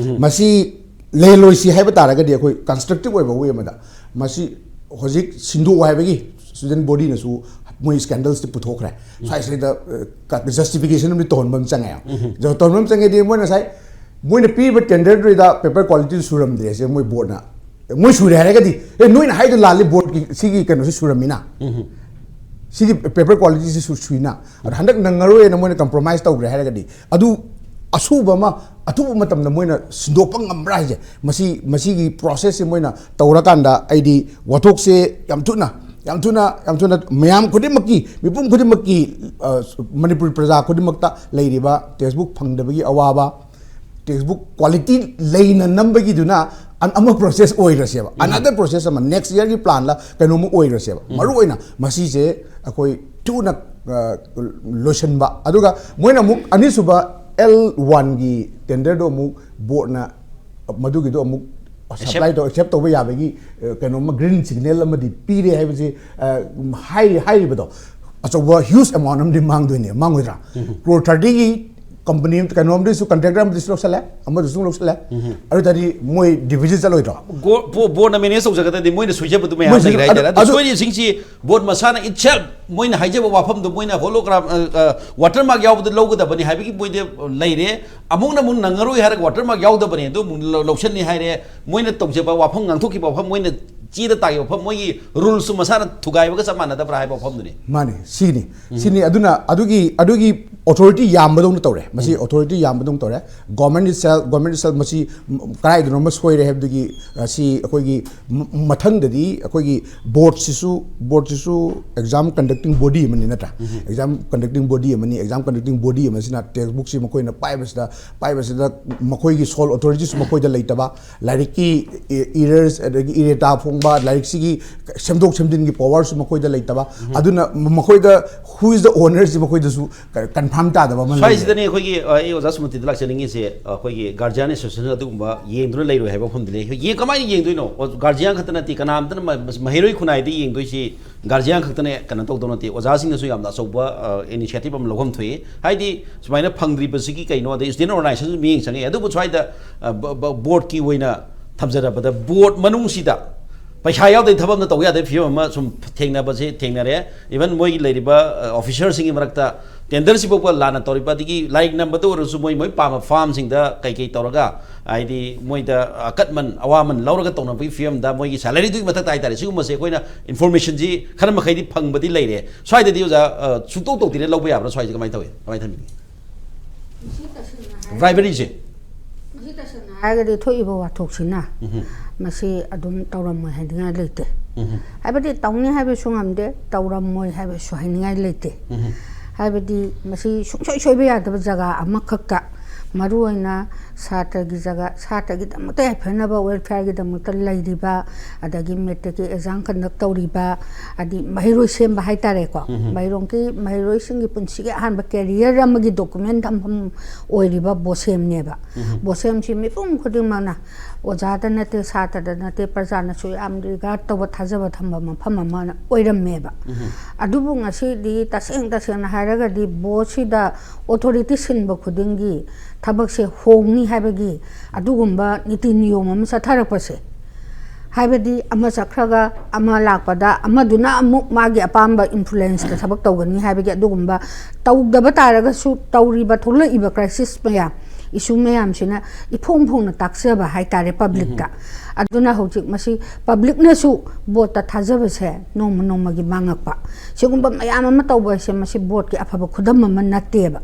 ꯃꯁꯤ ꯂꯩꯍꯜꯂꯣꯏꯁꯤ ꯍꯥꯏꯕ ꯇꯥꯔꯒꯗꯤ ꯑꯩꯈꯣꯏ ꯀꯟꯁꯇ꯭ꯔꯛꯇꯤꯞ ꯑꯣꯏꯕ ꯋꯦ ꯑꯃꯗ ꯃꯁꯤ ꯍꯧꯖꯤꯛ ꯁꯤꯟꯗꯣꯛꯑꯣ ꯍꯥꯏꯕꯒꯤ ꯁ꯭ꯇꯨꯗꯦꯟ ꯕꯣꯗꯤꯅꯁꯨ ꯃꯣꯏ ꯁ꯭ꯀꯦꯟꯗꯜꯁꯇꯤ ꯄꯨꯊꯣꯛꯈ꯭ꯔꯦ꯫ ꯁ꯭ꯋꯥꯏꯁꯤꯗ ꯖꯁꯇꯤꯐꯤꯀꯦꯁꯟ ꯑꯃꯗꯤ ꯇꯧꯍꯟꯕ ꯑꯃ ꯆꯪꯉꯦ꯫ ꯇꯧꯍꯟꯕ ꯑꯃ ꯆꯪꯉꯦꯗꯤ ꯃꯣꯏꯅ ꯉꯁꯥꯏ ꯃꯣꯏꯅ ꯄꯤꯔꯤꯕ ꯇꯦꯟꯗꯔꯗꯨꯗ ꯄꯦꯄꯔ ꯀ꯭ꯋꯥꯂꯤꯇꯤ ꯁꯨꯔꯝꯗ꯭ꯔꯦꯁꯦ ꯃꯣꯏ ꯕꯣꯔꯗꯅ꯫ ꯃꯣꯏ ꯁꯨꯔꯦ ꯍꯥꯏꯔꯒꯗꯤ, "ꯑꯦ, ꯅꯣꯏꯅ ꯍꯥꯏꯗꯣ ꯂꯥꯜꯂꯤ, ꯕꯣꯔꯗꯀꯤ ꯁꯤꯒꯤ ꯀꯩꯅꯣꯁꯤ ꯁꯨꯔꯝꯃꯤꯅ, ꯁꯤꯒꯤ ꯄꯦꯄꯔ ꯀ꯭ꯋꯥꯂꯤꯇꯤꯁꯤ ꯁꯨ- ꯁꯨꯏꯅ, ꯑꯗꯣ ꯍꯟꯗꯛ ꯅꯪꯉꯔꯣꯏꯅ ꯃꯣꯏꯅ ꯀꯝꯄ꯭ꯔꯣꯃꯥꯏꯁ ꯇꯧꯈ꯭ꯔꯦ" ꯍꯥꯏꯔꯒꯗꯤ, ꯑꯗꯨ ꯑꯁꯨꯕ ꯑꯃ ꯑꯊꯨꯕ ꯃꯇꯝꯗ ꯃꯣꯏꯅ ꯁꯤꯟꯗꯣꯛꯄ ꯉꯝꯕ꯭ꯔꯥ ꯍꯥꯏꯁꯦ꯫ ꯃꯁꯤ ꯃꯁꯤꯒꯤ ꯄ꯭ꯔꯣꯁꯦꯁꯁꯦ ꯃꯣꯏꯅ ꯇꯧꯔꯀꯥꯟꯗ ꯑꯩꯗꯤ ꯋꯥꯊꯣꯛꯁꯦ ꯌꯥꯝ ꯊꯨꯅ ꯌꯥꯝ ꯊꯨꯅ ꯌꯥꯝ ꯊꯨꯅ ꯃꯌꯥꯝ ꯈꯨꯗꯤꯡꯃꯛꯀꯤ, ꯃꯤꯄꯨꯝ ꯈꯨꯗꯤꯡꯃꯛꯀꯤ, ꯑ, ꯃꯅꯤꯄꯨꯔ ꯄ꯭ꯔꯖꯥ ꯈꯨꯗꯤꯡꯃꯛꯇ ꯂꯩꯔꯤꯕ ꯇꯦꯛꯁꯕꯨꯛ ꯐꯪꯗꯕꯒꯤ ꯑꯋꯥꯕ, ꯇꯦꯛꯁꯕꯨꯛ ꯀ꯭ꯋꯥꯂꯤꯇꯤ ꯂꯩꯅ ꯅꯝꯕꯒꯤꯗꯨꯅ ꯑꯟ- ꯑꯃ ꯄ꯭ꯔꯣꯁꯦꯁ ꯑꯣꯏꯔꯁꯦꯕ, ꯑꯅꯗꯔ ꯄ꯭ꯔꯣꯁꯦꯁ ꯑꯃ, ꯅꯦꯛꯁ ꯌꯔꯒꯤ ꯄ꯭ꯂꯥꯟꯂ ꯀꯩꯅꯣꯝꯃ ꯑꯣꯏꯔꯁꯦꯕ꯫ ꯃꯔꯨ ꯑꯣꯏꯅ ꯃꯁꯤꯁꯦ ꯑꯩꯈꯣꯏ ꯊꯨꯅ, ꯑ, ꯂꯣꯏꯁꯤꯟꯕ꯫ ꯑꯗꯨꯒ ꯃꯣꯏꯅ ꯑꯃꯨꯛ ꯑꯅꯤꯁꯨꯕ ꯑꯦꯜ ꯋꯥꯟꯒꯤ ꯇꯦꯟꯗꯔꯗꯣ ꯑꯃꯨꯛ ꯕꯣꯔꯗꯅ ꯃꯗꯨꯒꯤꯗꯣ ꯑꯃꯨꯛ ꯁꯄ꯭ꯂꯥꯏ ꯇꯧ, ꯑꯦꯛꯁꯦꯞ ꯇꯧꯕ ꯌꯥꯕꯒꯤ, ꯑ, ꯀꯩꯅꯣꯝꯃ ꯒ꯭ꯔꯤꯟ ꯁꯤꯒꯅꯦꯜ ꯑꯃꯗꯤ ꯄꯤꯔꯦ ꯍꯥꯏꯕꯁꯤ, ꯑ, ꯍꯥꯏꯔꯤ-, ꯍꯥꯏꯔꯤꯕꯗꯣ ꯑꯆꯧꯕ ꯍ꯭ꯌꯨꯖ ꯑꯦꯃꯥꯎꯟ ꯑꯃꯗꯤ ꯃꯥꯡꯗꯣꯏꯅꯦ, ꯃꯥꯡꯉꯣꯏꯗ꯭ꯔꯥ? ꯀ꯭ꯔꯣꯔ ꯊꯥꯔꯇꯤꯒꯤ ꯀꯝꯄꯅꯤ ꯀꯩꯅꯣꯝꯗꯁꯨ, ꯀꯟꯇ꯭ꯔꯦꯛꯇꯔ ꯑꯃꯗꯁꯨ ꯂꯧꯁꯜꯂꯦ, ꯑꯃꯗꯁꯨ ꯂꯧꯁꯜꯂꯦ꯫ ꯑꯗꯨ ꯑꯣꯏ ꯇꯥꯔꯗꯤ ꯃꯣꯏ ꯗꯤꯐꯤꯁꯤꯠ ꯆꯠꯂꯣꯏꯗ꯭ꯔꯣ? ꯕꯣ- ꯕꯣ- ꯕꯣꯔꯗꯅ ꯃꯦꯅꯦꯖ ꯇꯧꯖꯒꯗꯕꯗꯤ ꯃꯣꯏꯅ ꯁꯣꯏꯖꯕꯗꯨ ꯃꯌꯥꯝ ꯃꯣꯏ ꯁꯣꯏꯖ- ꯂꯩꯈ꯭ꯔꯦ ꯍꯥꯏꯇꯥꯔꯦ꯫ ꯑꯗꯨ- ꯑꯗꯨ ꯑꯗꯨ- ꯁꯣꯏꯔꯤꯁꯤꯡꯁꯤ ꯕꯣꯔꯗ ꯃꯁꯥꯅ ꯏꯠꯁꯦꯜ ꯃꯣꯏꯅ ꯍꯥꯏꯖꯕ ꯋꯥꯐꯝꯗꯣ ꯃꯣꯏꯅ ꯍꯣꯂꯣꯒ꯭ꯔꯥꯝ, ꯋꯥꯇꯔ ꯃꯥꯔꯛ ꯌꯥꯎꯕꯗ ꯂꯧꯒꯗꯕꯅꯤ ꯍꯥꯏꯕꯒꯤ ꯃꯣꯏꯗ ꯂꯩꯔꯦ꯫ ꯑꯃꯨꯛꯅ ꯑꯃꯨꯛ ꯅꯪꯉꯔꯣꯏ ꯍꯥꯏꯔꯒ ꯋꯥꯇꯔ ꯃꯥꯔꯛ ꯌꯥꯎꯗꯕꯅꯤ ꯑꯗꯨ ꯑꯃꯨꯛ ꯂꯧ- ꯂꯧꯁꯟꯅꯤ ꯍꯥꯏꯔꯦ꯫ ꯃꯣꯏꯅ ꯇꯧꯖꯕ ꯋꯥꯐꯝ, ꯉꯥꯡꯊꯣꯛꯈꯤꯕ ꯋꯥꯐꯝ, ꯃꯣꯏꯅ ꯆꯦꯗ ꯇꯥꯈꯤꯕ ꯋꯥꯐꯝ, ꯃꯣꯏꯒꯤ ꯔꯨꯜꯁꯨ ꯃꯁꯥꯅ ꯊꯨꯒꯥꯏꯕꯒ ꯆꯞ ꯃꯥꯟꯅꯗꯕ꯭ꯔꯥ ꯍꯥꯏꯕ ꯋꯥꯐꯝꯗꯨꯅꯤ꯫ ꯃꯥꯅꯦ, ꯁꯤꯅꯤ꯫ ꯁꯤꯅꯤ꯫ ꯑꯗꯨꯅ ꯑꯗꯨꯒꯤ, ꯑꯗꯨꯒꯤ ꯑꯣꯊꯣꯔꯤꯇꯤ ꯌꯥꯝꯕꯗꯧꯅ ꯇꯧꯔꯦ꯫ ꯃꯁꯤ ꯑꯣꯊꯣꯔꯤꯇꯤ ꯌꯥꯝꯕꯗꯧꯅ ꯇꯧꯔꯦ꯫ ꯒꯣꯔꯃꯦꯟ ꯏꯠꯁꯦꯜꯐ, ꯒꯣꯔꯃꯦꯟ ꯏꯠꯁꯦꯜꯐ ꯃꯁꯤ ꯀꯗꯥꯏꯗꯅꯣꯃ ꯁꯣꯏꯔꯦ ꯍꯥꯏꯕꯗꯨꯒꯤ, ꯑ, ꯁꯤ ꯑꯩꯈꯣꯏꯒꯤ ꯃ-, ꯃꯊꯪꯗꯗꯤ ꯑꯩꯈꯣꯏꯒꯤ ꯕꯣꯔꯗꯁꯤꯁꯨ, ꯕꯣꯔꯗꯁꯤꯁꯨ ꯑꯦꯛꯖꯥꯝ ꯀꯟꯗꯛꯇꯤꯡ ꯕꯣꯗꯤ ꯑꯃꯅꯤ ꯅꯠꯇ꯭ꯔꯥ? ꯑꯦꯛꯖꯥꯝ ꯀꯟꯗꯛꯇꯤꯡ ꯕꯣꯗꯤ ꯑꯃꯅꯤ꯫ ꯑꯦꯛꯖꯥꯝ ꯀꯟꯗꯛꯇꯤꯡ ꯕꯣꯗꯤ ꯑꯃꯁꯤꯅ ꯇꯦꯛꯁ ꯕꯨꯛꯁꯤ ꯃꯈꯣꯏꯅ ꯄꯥꯏꯕꯁꯤꯗ, ꯄꯥꯏꯕꯁꯤꯗ ꯃꯈꯣꯏꯒꯤ ꯁꯣꯜ ꯑꯣꯊꯣꯔꯤꯇꯤꯁꯨ ꯃꯈꯣꯏꯗ ꯂꯩꯇꯕ, ꯂꯥꯏꯔꯤꯛꯀꯤ ꯏꯔꯔꯁ ꯑꯗꯒꯤ ꯏꯔꯦꯇꯥ ꯐꯣꯡꯕ, ꯂꯥꯏꯔꯤꯛꯁꯤꯒꯤ ꯁꯦꯝꯗꯣꯛ ꯁꯦꯝꯖꯤꯟꯒꯤ ꯄꯋꯥꯔꯁꯨ ꯃꯈꯣꯏꯗ ꯂꯩꯇꯕ, ꯑꯗꯨꯅ ꯃꯈꯣꯏꯗ who is the owner ꯁꯤ ꯃꯈꯣꯏꯗꯁꯨ ꯀꯟꯐꯥꯔꯝ ꯇꯥꯗꯕ ꯑꯃ ꯂꯩꯔꯦ꯫ ꯁ꯭ꯋꯥꯏꯁꯤꯗꯅꯦ ꯑꯩꯈꯣꯏꯒꯤ, ꯑ, ꯑꯩ ꯑꯣꯖꯥ ꯁꯨꯃꯇꯤꯗ ꯂꯥꯛꯆꯅꯤꯡꯉꯤꯁꯦ, ꯑꯩꯈꯣꯏꯒꯤ ꯒꯥꯔꯖꯤꯌꯥꯟ ꯑꯦꯁꯣꯁꯤꯌꯦꯁꯟ ꯑꯗꯨꯒꯨꯝꯕ ꯌꯦꯡꯗꯨꯅ ꯂꯩꯔꯣꯏ ꯍꯥꯏꯕ ꯃꯐꯝꯗ ꯂꯩ꯫ ꯌꯦꯡ-, ꯀꯃꯥꯏꯅ ꯌꯦꯡꯗꯣꯏꯅꯣ? ꯑꯣ, ꯒꯥꯔꯖꯤꯌꯥꯟ ꯈꯛꯇ ꯅꯠꯇꯦ, ꯀꯅꯥꯝꯇꯅ ꯃ-, ꯃ-, ꯃꯍꯩꯔꯣꯏ ꯈꯨꯟꯅꯥꯏꯗ ꯌꯦꯡꯗꯣꯏꯁꯤ ꯒꯥꯔꯖꯤꯌꯥꯟ ꯈꯛꯇꯅ ꯀꯩꯅꯣ ꯇꯧꯗꯧ ꯅꯠꯇꯦ, ꯑꯣꯖꯥꯁꯤꯡꯅꯁꯨ ꯌꯥꯝꯅ ꯑꯆꯧꯕ, ꯑ, ꯏꯅꯤꯁꯤꯌꯦꯇꯤꯚ ꯑꯃ ꯂꯧꯐꯝ ꯊꯣꯛꯏ꯫ ꯍꯥꯏꯗꯤ ꯁꯨꯃꯥꯏꯅ ꯐꯪꯗ꯭ꯔꯤꯕꯁꯤꯒꯤ ꯀꯩꯅꯣ, ꯑꯗꯩ ꯁ꯭ꯇꯨꯗꯦꯟ ꯑꯣꯔꯒꯅꯥꯏꯖꯦꯁꯟꯁꯨ ꯃꯤꯠꯌꯦꯡ ꯆꯪꯉꯛꯑꯦ꯫ ꯑꯗꯨꯕꯨ ꯁ꯭ꯋꯥꯏꯗ, ꯑ, ꯕ-, ꯕ-, ꯕꯣꯔꯗꯀꯤ ꯑꯣꯏꯅ ꯊꯝꯖꯔꯕꯗ, ꯕꯣꯔꯗ ꯃꯅꯨꯡꯁꯤꯗ ꯄꯩꯁꯥ ꯌꯥꯎꯗ꯭ꯔꯗꯤ ꯊꯕꯛ ꯑꯃ ꯇꯧ ꯌꯥꯗꯕꯒꯤ ꯐꯤꯕꯝ ꯑꯃ ꯁꯨꯝ ꯊꯦꯡꯅꯕꯁꯦ ꯊꯦꯡꯅꯔꯦ꯫ ꯏꯚꯟ ꯃꯣꯏꯒꯤ ꯂꯩꯔꯤꯕ, ꯑ, ꯑꯣꯐꯤꯁꯔꯁꯤꯡꯒꯤ ꯃꯔꯛꯇ ꯇꯦꯟꯗꯔꯁꯤꯐꯥꯎꯕ ꯂꯥꯟꯅ ꯇꯧꯔꯤꯕ, ꯑꯗꯒꯤ ꯂꯥꯏꯔꯤꯛ ꯅꯝꯕꯗ ꯑꯣꯏꯔꯁꯨ ꯃꯣꯏ, ꯃꯣꯏ ꯄꯥꯝꯕ ꯐꯥꯔꯝꯁꯤꯡꯗ ꯀꯩ ꯀꯩ ꯇꯧꯔꯒ, ꯍꯥꯏꯗꯤ ꯃꯣꯏꯗ ꯑꯀꯠꯃꯟ ꯑꯋꯥꯃꯟ ꯂꯧꯔꯒ ꯇꯧꯅꯕꯒꯤ ꯐꯤꯕꯝꯗ, ꯃꯣꯏꯒꯤ ꯁꯦꯂꯔꯤꯗꯨꯒꯤ ꯃꯊꯛꯇ ꯍꯥꯏꯇꯥꯔꯦ, ꯁꯤꯒꯨꯝꯕꯁꯦ ꯑꯩꯈꯣꯏꯅ ꯏꯟꯐꯣꯔꯃꯦꯁꯟꯁꯤ ꯈꯔ ꯃꯈꯩꯗꯤ ꯐꯪꯕꯗꯤ ꯂꯩꯔꯦ꯫ ꯁ꯭ꯋꯥꯏꯗꯗꯤ ꯑꯣꯖꯥ, ꯑ, ꯁꯨꯡꯇꯧ ꯇꯧꯗꯦꯅ ꯂꯧꯕ ꯌꯥꯕ꯭ꯔꯥ? ꯁ꯭ꯋꯥꯏꯁꯦ ꯀꯃꯥꯏꯅ ꯇꯧꯏ, ꯀꯃꯥꯏꯅ ꯊꯝꯕꯤꯒꯦ? ꯃꯁꯤ ꯇꯁꯦꯡꯅ ꯍꯥꯏꯔꯒꯗꯤ, ꯕ꯭ꯔꯥꯏꯕꯔꯤꯁꯦ? ꯃꯁꯤ ꯇꯁꯦꯡꯅ ꯍꯥꯏꯔꯒꯗꯤ ꯊꯣꯛꯏꯕ ꯋꯥꯊꯣꯛꯁꯤꯅ ꯎꯝꯍꯨꯝ꯫ ꯃꯁꯤ ꯑꯗꯨꯝ ꯇꯧꯔꯝꯃꯣꯏ ꯍꯥꯏꯅꯤꯡꯉꯥꯏ ꯂꯩꯇꯦ꯫ ꯎꯝꯍꯨꯝ꯫ ꯍꯥꯏꯕꯗꯤ ꯇꯧꯅꯤ ꯍꯥꯏꯕꯁꯨ ꯉꯝꯗꯦ, ꯇꯧꯔꯝꯃꯣꯏ ꯍꯥꯏꯕꯁꯨ ꯍꯥꯏꯅꯤꯡꯉꯥꯏ ꯂꯩꯇꯦ꯫ ꯎꯝꯍꯨꯝ꯫ ꯍꯥꯏꯕꯗꯤ ꯃꯁꯤ ꯁꯨꯡꯁꯣꯏ ꯁꯣꯏꯕ ꯌꯥꯗꯕ ꯖꯒꯥ ꯑꯃꯈꯛꯇ, ꯃꯔꯨꯑꯣꯏꯅ ꯁꯥꯇ꯭ꯔꯒꯤ ꯖꯒꯥ, ꯁꯥꯇ꯭ꯔꯒꯤꯗꯃꯛꯇ ꯌꯥꯏꯐꯅꯕ, ꯋꯦꯜꯐꯤꯌꯔꯒꯤꯗꯃꯛꯇ ꯂꯩꯔꯤꯕ, ꯑꯗꯒꯤ ꯃꯦꯇ꯭ꯔꯤꯛꯀꯤ ꯑꯦꯛꯖꯥꯝ ꯀꯟꯗꯛ ꯇꯧꯔꯤꯕ, ꯍꯥꯏꯗꯤ ꯃꯍꯩꯔꯣꯏ ꯁꯦꯝꯕ ꯍꯥꯏꯇꯥꯔꯦꯀꯣ꯫ ꯎꯝꯍꯨꯝ꯫ ꯃꯍꯩꯔꯣꯡꯒꯤ, ꯃꯍꯩꯔꯣꯏꯁꯤꯡꯒꯤ ꯄꯨꯟꯁꯤꯒꯤ ꯑꯍꯥꯟꯕ ꯀꯦꯔꯤꯌꯔ ꯑꯃꯒꯤ ꯗꯣꯀꯨꯃꯦꯟ ꯊꯝꯐꯝ ꯑꯣꯏꯔꯤꯕ ꯕꯣꯁꯦꯝꯅꯦꯕ꯫ ꯎꯝꯍꯨꯝ꯫ ꯕꯣꯁꯦꯝꯁꯤ ꯃꯤꯄꯨꯝ ꯈꯨꯗꯤꯡꯃꯛꯅ, ꯑꯣꯖꯥꯗ ꯅꯠꯇꯦ, ꯁꯥꯇ꯭ꯔꯗ ꯅꯠꯇꯦ, ꯄ꯭ꯔꯖꯥꯅꯁꯨ ꯌꯥꯝ ꯔꯤꯒꯥꯔꯗ ꯇꯧꯕ, ꯊꯥꯖꯕ ꯊꯝꯕ ꯃꯐꯝ ꯑꯃ ꯑꯣꯏꯔꯝꯃꯦꯕ꯫ ꯎꯝꯍꯨꯝ꯫ ꯑꯗꯨꯕꯨ ꯉꯁꯤꯗꯤ ꯇꯁꯦꯡ ꯇꯁꯦꯡꯅ ꯍꯥꯏꯔꯒꯗꯤ ꯕꯣꯁꯁꯤꯗ ꯑꯣꯊꯣꯔꯤꯇꯤ ꯁꯤꯟꯕ ꯈꯨꯗꯤꯡꯒꯤ ꯊꯕꯛꯁꯦ ꯍꯣꯡꯅꯤ ꯍꯥꯏꯕꯒꯤ ꯑꯗꯨꯒꯨꯝꯕ ꯅꯤꯇꯤ ꯅꯤꯌꯣꯝ ꯑꯃ ꯆꯠꯊꯔꯛꯄꯁꯦ, ꯍꯥꯏꯕꯗꯤ ꯑꯃ ꯆꯠꯈ꯭ꯔꯒ ꯑꯃ ꯂꯥꯛꯄꯗ ꯑꯃꯗꯨꯅ ꯑꯃꯨꯛ ꯃꯥꯒꯤ ꯑꯄꯥꯝꯕ ꯏꯟꯐ꯭ꯂꯨꯌꯦꯟꯁꯇ ꯊꯕꯛ ꯇꯧꯒꯅꯤ ꯍꯥꯏꯕꯒꯤ ꯑꯗꯨꯒꯨꯝꯕ ꯇꯧꯗꯕ ꯇꯥꯔꯒꯁꯨ ꯇꯧꯔꯤꯕ, ꯊꯣꯛꯂꯛꯏꯕ ꯀ꯭ꯔꯥꯏꯁꯤꯁ ꯃꯌꯥꯝ, ꯏꯁꯨ ꯃꯌꯥꯝꯁꯤꯅ ꯏꯐꯣꯡ ꯐꯣꯡꯅ ꯇꯥꯛꯆꯕ ꯍꯥꯏꯇꯥꯔꯦ ꯄꯕ꯭ꯂꯤꯛꯇ꯫ ꯑꯗꯨꯅ ꯍꯧꯖꯤꯛ ꯃꯁꯤ ꯄꯕ꯭ꯂꯤꯛꯅꯁꯨ ꯕꯣꯠꯇ ꯊꯥꯖꯕꯁꯦ ꯅꯣꯡꯃ ꯅꯣꯡꯃꯒꯤ ꯃꯥꯡꯉꯛꯄ, ꯁꯤꯒꯨꯝꯕ ꯃꯌꯥꯝ ꯑꯃ ꯇꯧꯕ ꯍꯥꯏꯁꯦ ꯃꯁꯤ ꯕꯣꯠꯀꯤ ꯑꯐꯕ ꯈꯨꯗꯝ ꯑꯃ ꯅꯠꯇꯦꯕ꯫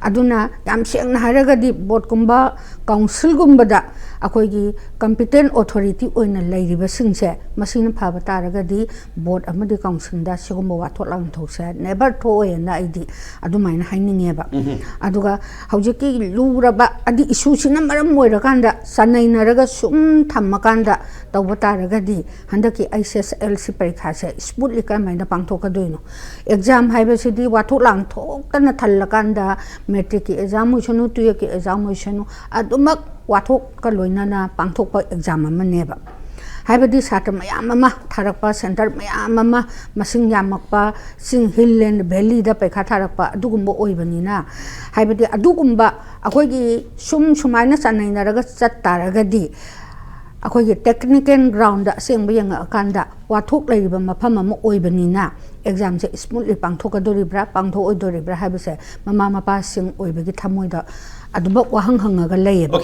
ꯑꯗꯨꯅ ꯌꯥꯝ ꯁꯦꯡꯅ ꯍꯥꯏꯔꯒꯗꯤ ꯕꯣꯠꯀꯨꯝꯕ ꯀꯥꯎꯟꯁꯤꯜꯒꯨꯝꯕꯗ ꯑꯩꯈꯣꯏꯒꯤ ꯀꯝꯄꯤꯇꯦꯟ ꯑꯣꯊꯣꯔꯤꯇꯤ ꯑꯣꯏꯅ ꯂꯩꯔꯤꯕꯁꯤꯡꯁꯦ ꯃꯁꯤꯅ ꯐꯕ ꯇꯥꯔꯒꯗꯤ ꯕꯣꯠ ꯑꯃꯗꯤ ꯀꯥꯎꯟꯁꯤꯜꯗ ꯁꯤꯒꯨꯝꯕ ꯋꯥꯊꯣꯛ ꯂꯥꯟꯊꯣꯛꯁꯦ ꯅꯦꯚꯔ ꯊꯣꯛꯑꯣꯏꯅ ꯑꯩꯗꯤ ꯑꯗꯨꯃꯥꯏꯅ ꯍꯥꯏꯅꯤꯡꯉꯦꯕ꯫ ꯑꯗꯨꯒ ꯍꯧꯖꯤꯛꯀꯤ ꯂꯨꯔꯕ ꯑꯗꯤ ꯏꯁꯨꯁꯤꯅ ꯃꯔꯝ ꯑꯣꯏꯔꯀꯥꯟꯗ ꯆꯥꯟꯅꯩꯅꯔꯒ ꯁꯨꯝ ꯊꯝꯃꯀꯥꯟꯗ ꯇꯧꯕ ꯇꯥꯔꯒꯗꯤ ꯍꯟꯗꯛꯀꯤ ꯑꯩꯆ ꯑꯦꯁ ꯑꯦꯜ ꯁꯤ ꯄꯔꯤꯈꯥꯁꯦ ꯁ꯭ꯃꯨꯠꯂꯤ ꯀꯔꯝꯍꯥꯏꯅ ꯄꯥꯡꯊꯣꯛꯀꯗꯣꯏꯅꯣ? ꯑꯦꯛꯖꯥꯝ ꯍꯥꯏꯕꯁꯤꯗꯤ ꯋꯥꯊꯣꯛ ꯂꯥꯟꯊꯣꯛꯇꯅ ꯊꯜꯂꯀꯥꯟꯗ ꯃꯦꯇ꯭ꯔꯤꯛꯀꯤ ꯑꯦꯛꯖꯥꯝ ꯑꯣꯏꯁꯅꯨ, ꯇꯨꯌꯦꯜꯞꯀꯤ ꯑꯦꯛꯖꯥꯝ ꯑꯣꯏꯁꯅꯨ, ꯑꯗꯨꯃꯛ ꯋꯥꯊꯣꯛꯀ ꯂꯣꯏꯅꯅ ꯄꯥꯡꯊꯣꯛꯄ ꯑꯦꯛꯖꯥꯝ ꯑꯃꯅꯦꯕ꯫ ꯍꯥꯏꯕꯗꯤ ꯁꯥꯇ꯭ꯔ ꯃꯌꯥꯝ ꯑꯃ ꯊꯥꯔꯛꯄ, ꯁꯦꯟꯇꯔ ꯃꯌꯥꯝ ꯑꯃ ꯃꯁꯤꯡ ꯌꯥꯝꯃꯛꯄ, ꯆꯤꯡ, ꯍꯤꯜ ꯑꯦꯟ ꯚꯦꯂꯤꯗ ꯄꯩꯈꯥ ꯊꯥꯔꯛꯄ ꯑꯗꯨꯒꯨꯝꯕ ꯑꯣꯏꯕꯅꯤꯅ, ꯍꯥꯏꯕꯗꯤ ꯑꯗꯨꯒꯨꯝꯕ ꯑꯩꯈꯣꯏꯒꯤ ꯁꯨꯝ ꯁꯨꯃꯥꯏꯅ ꯆꯥꯟꯅꯩꯅꯔꯒ ꯆꯠ ꯇꯥꯔꯒꯗꯤ ꯑꯩꯈꯣꯏꯒꯤ ꯇꯦꯛꯅꯤꯀꯦꯜ ꯒ꯭ꯔꯥꯎꯟꯗ ꯑꯁꯦꯡꯕ ꯌꯦꯡꯉꯛꯑꯀꯥꯟꯗ ꯋꯥꯊꯣꯛ ꯂꯩꯔꯤꯕ ꯃꯐꯝ ꯑꯃ ꯑꯣꯏꯕꯅꯤꯅ ꯑꯦꯛꯖꯥꯝꯁꯦ ꯁ꯭ꯃꯨꯠꯂꯤ ꯄꯥꯡꯊꯣꯛꯀꯗꯣꯔꯤꯕ꯭ꯔꯥ ꯄꯥꯡꯊꯣꯛꯑꯣꯏꯗꯣꯔꯤꯕ꯭ꯔꯥ ꯍꯥꯏꯕꯁꯦ ꯃꯃꯥ ꯃꯄꯥꯁꯤꯡ ꯑꯣꯏꯕꯒꯤ ꯊꯃꯣꯏꯗ ꯑꯗꯨꯃꯛ ꯋꯥꯍꯪ ꯍꯪꯉꯒ ꯂꯩꯌꯦꯕ꯫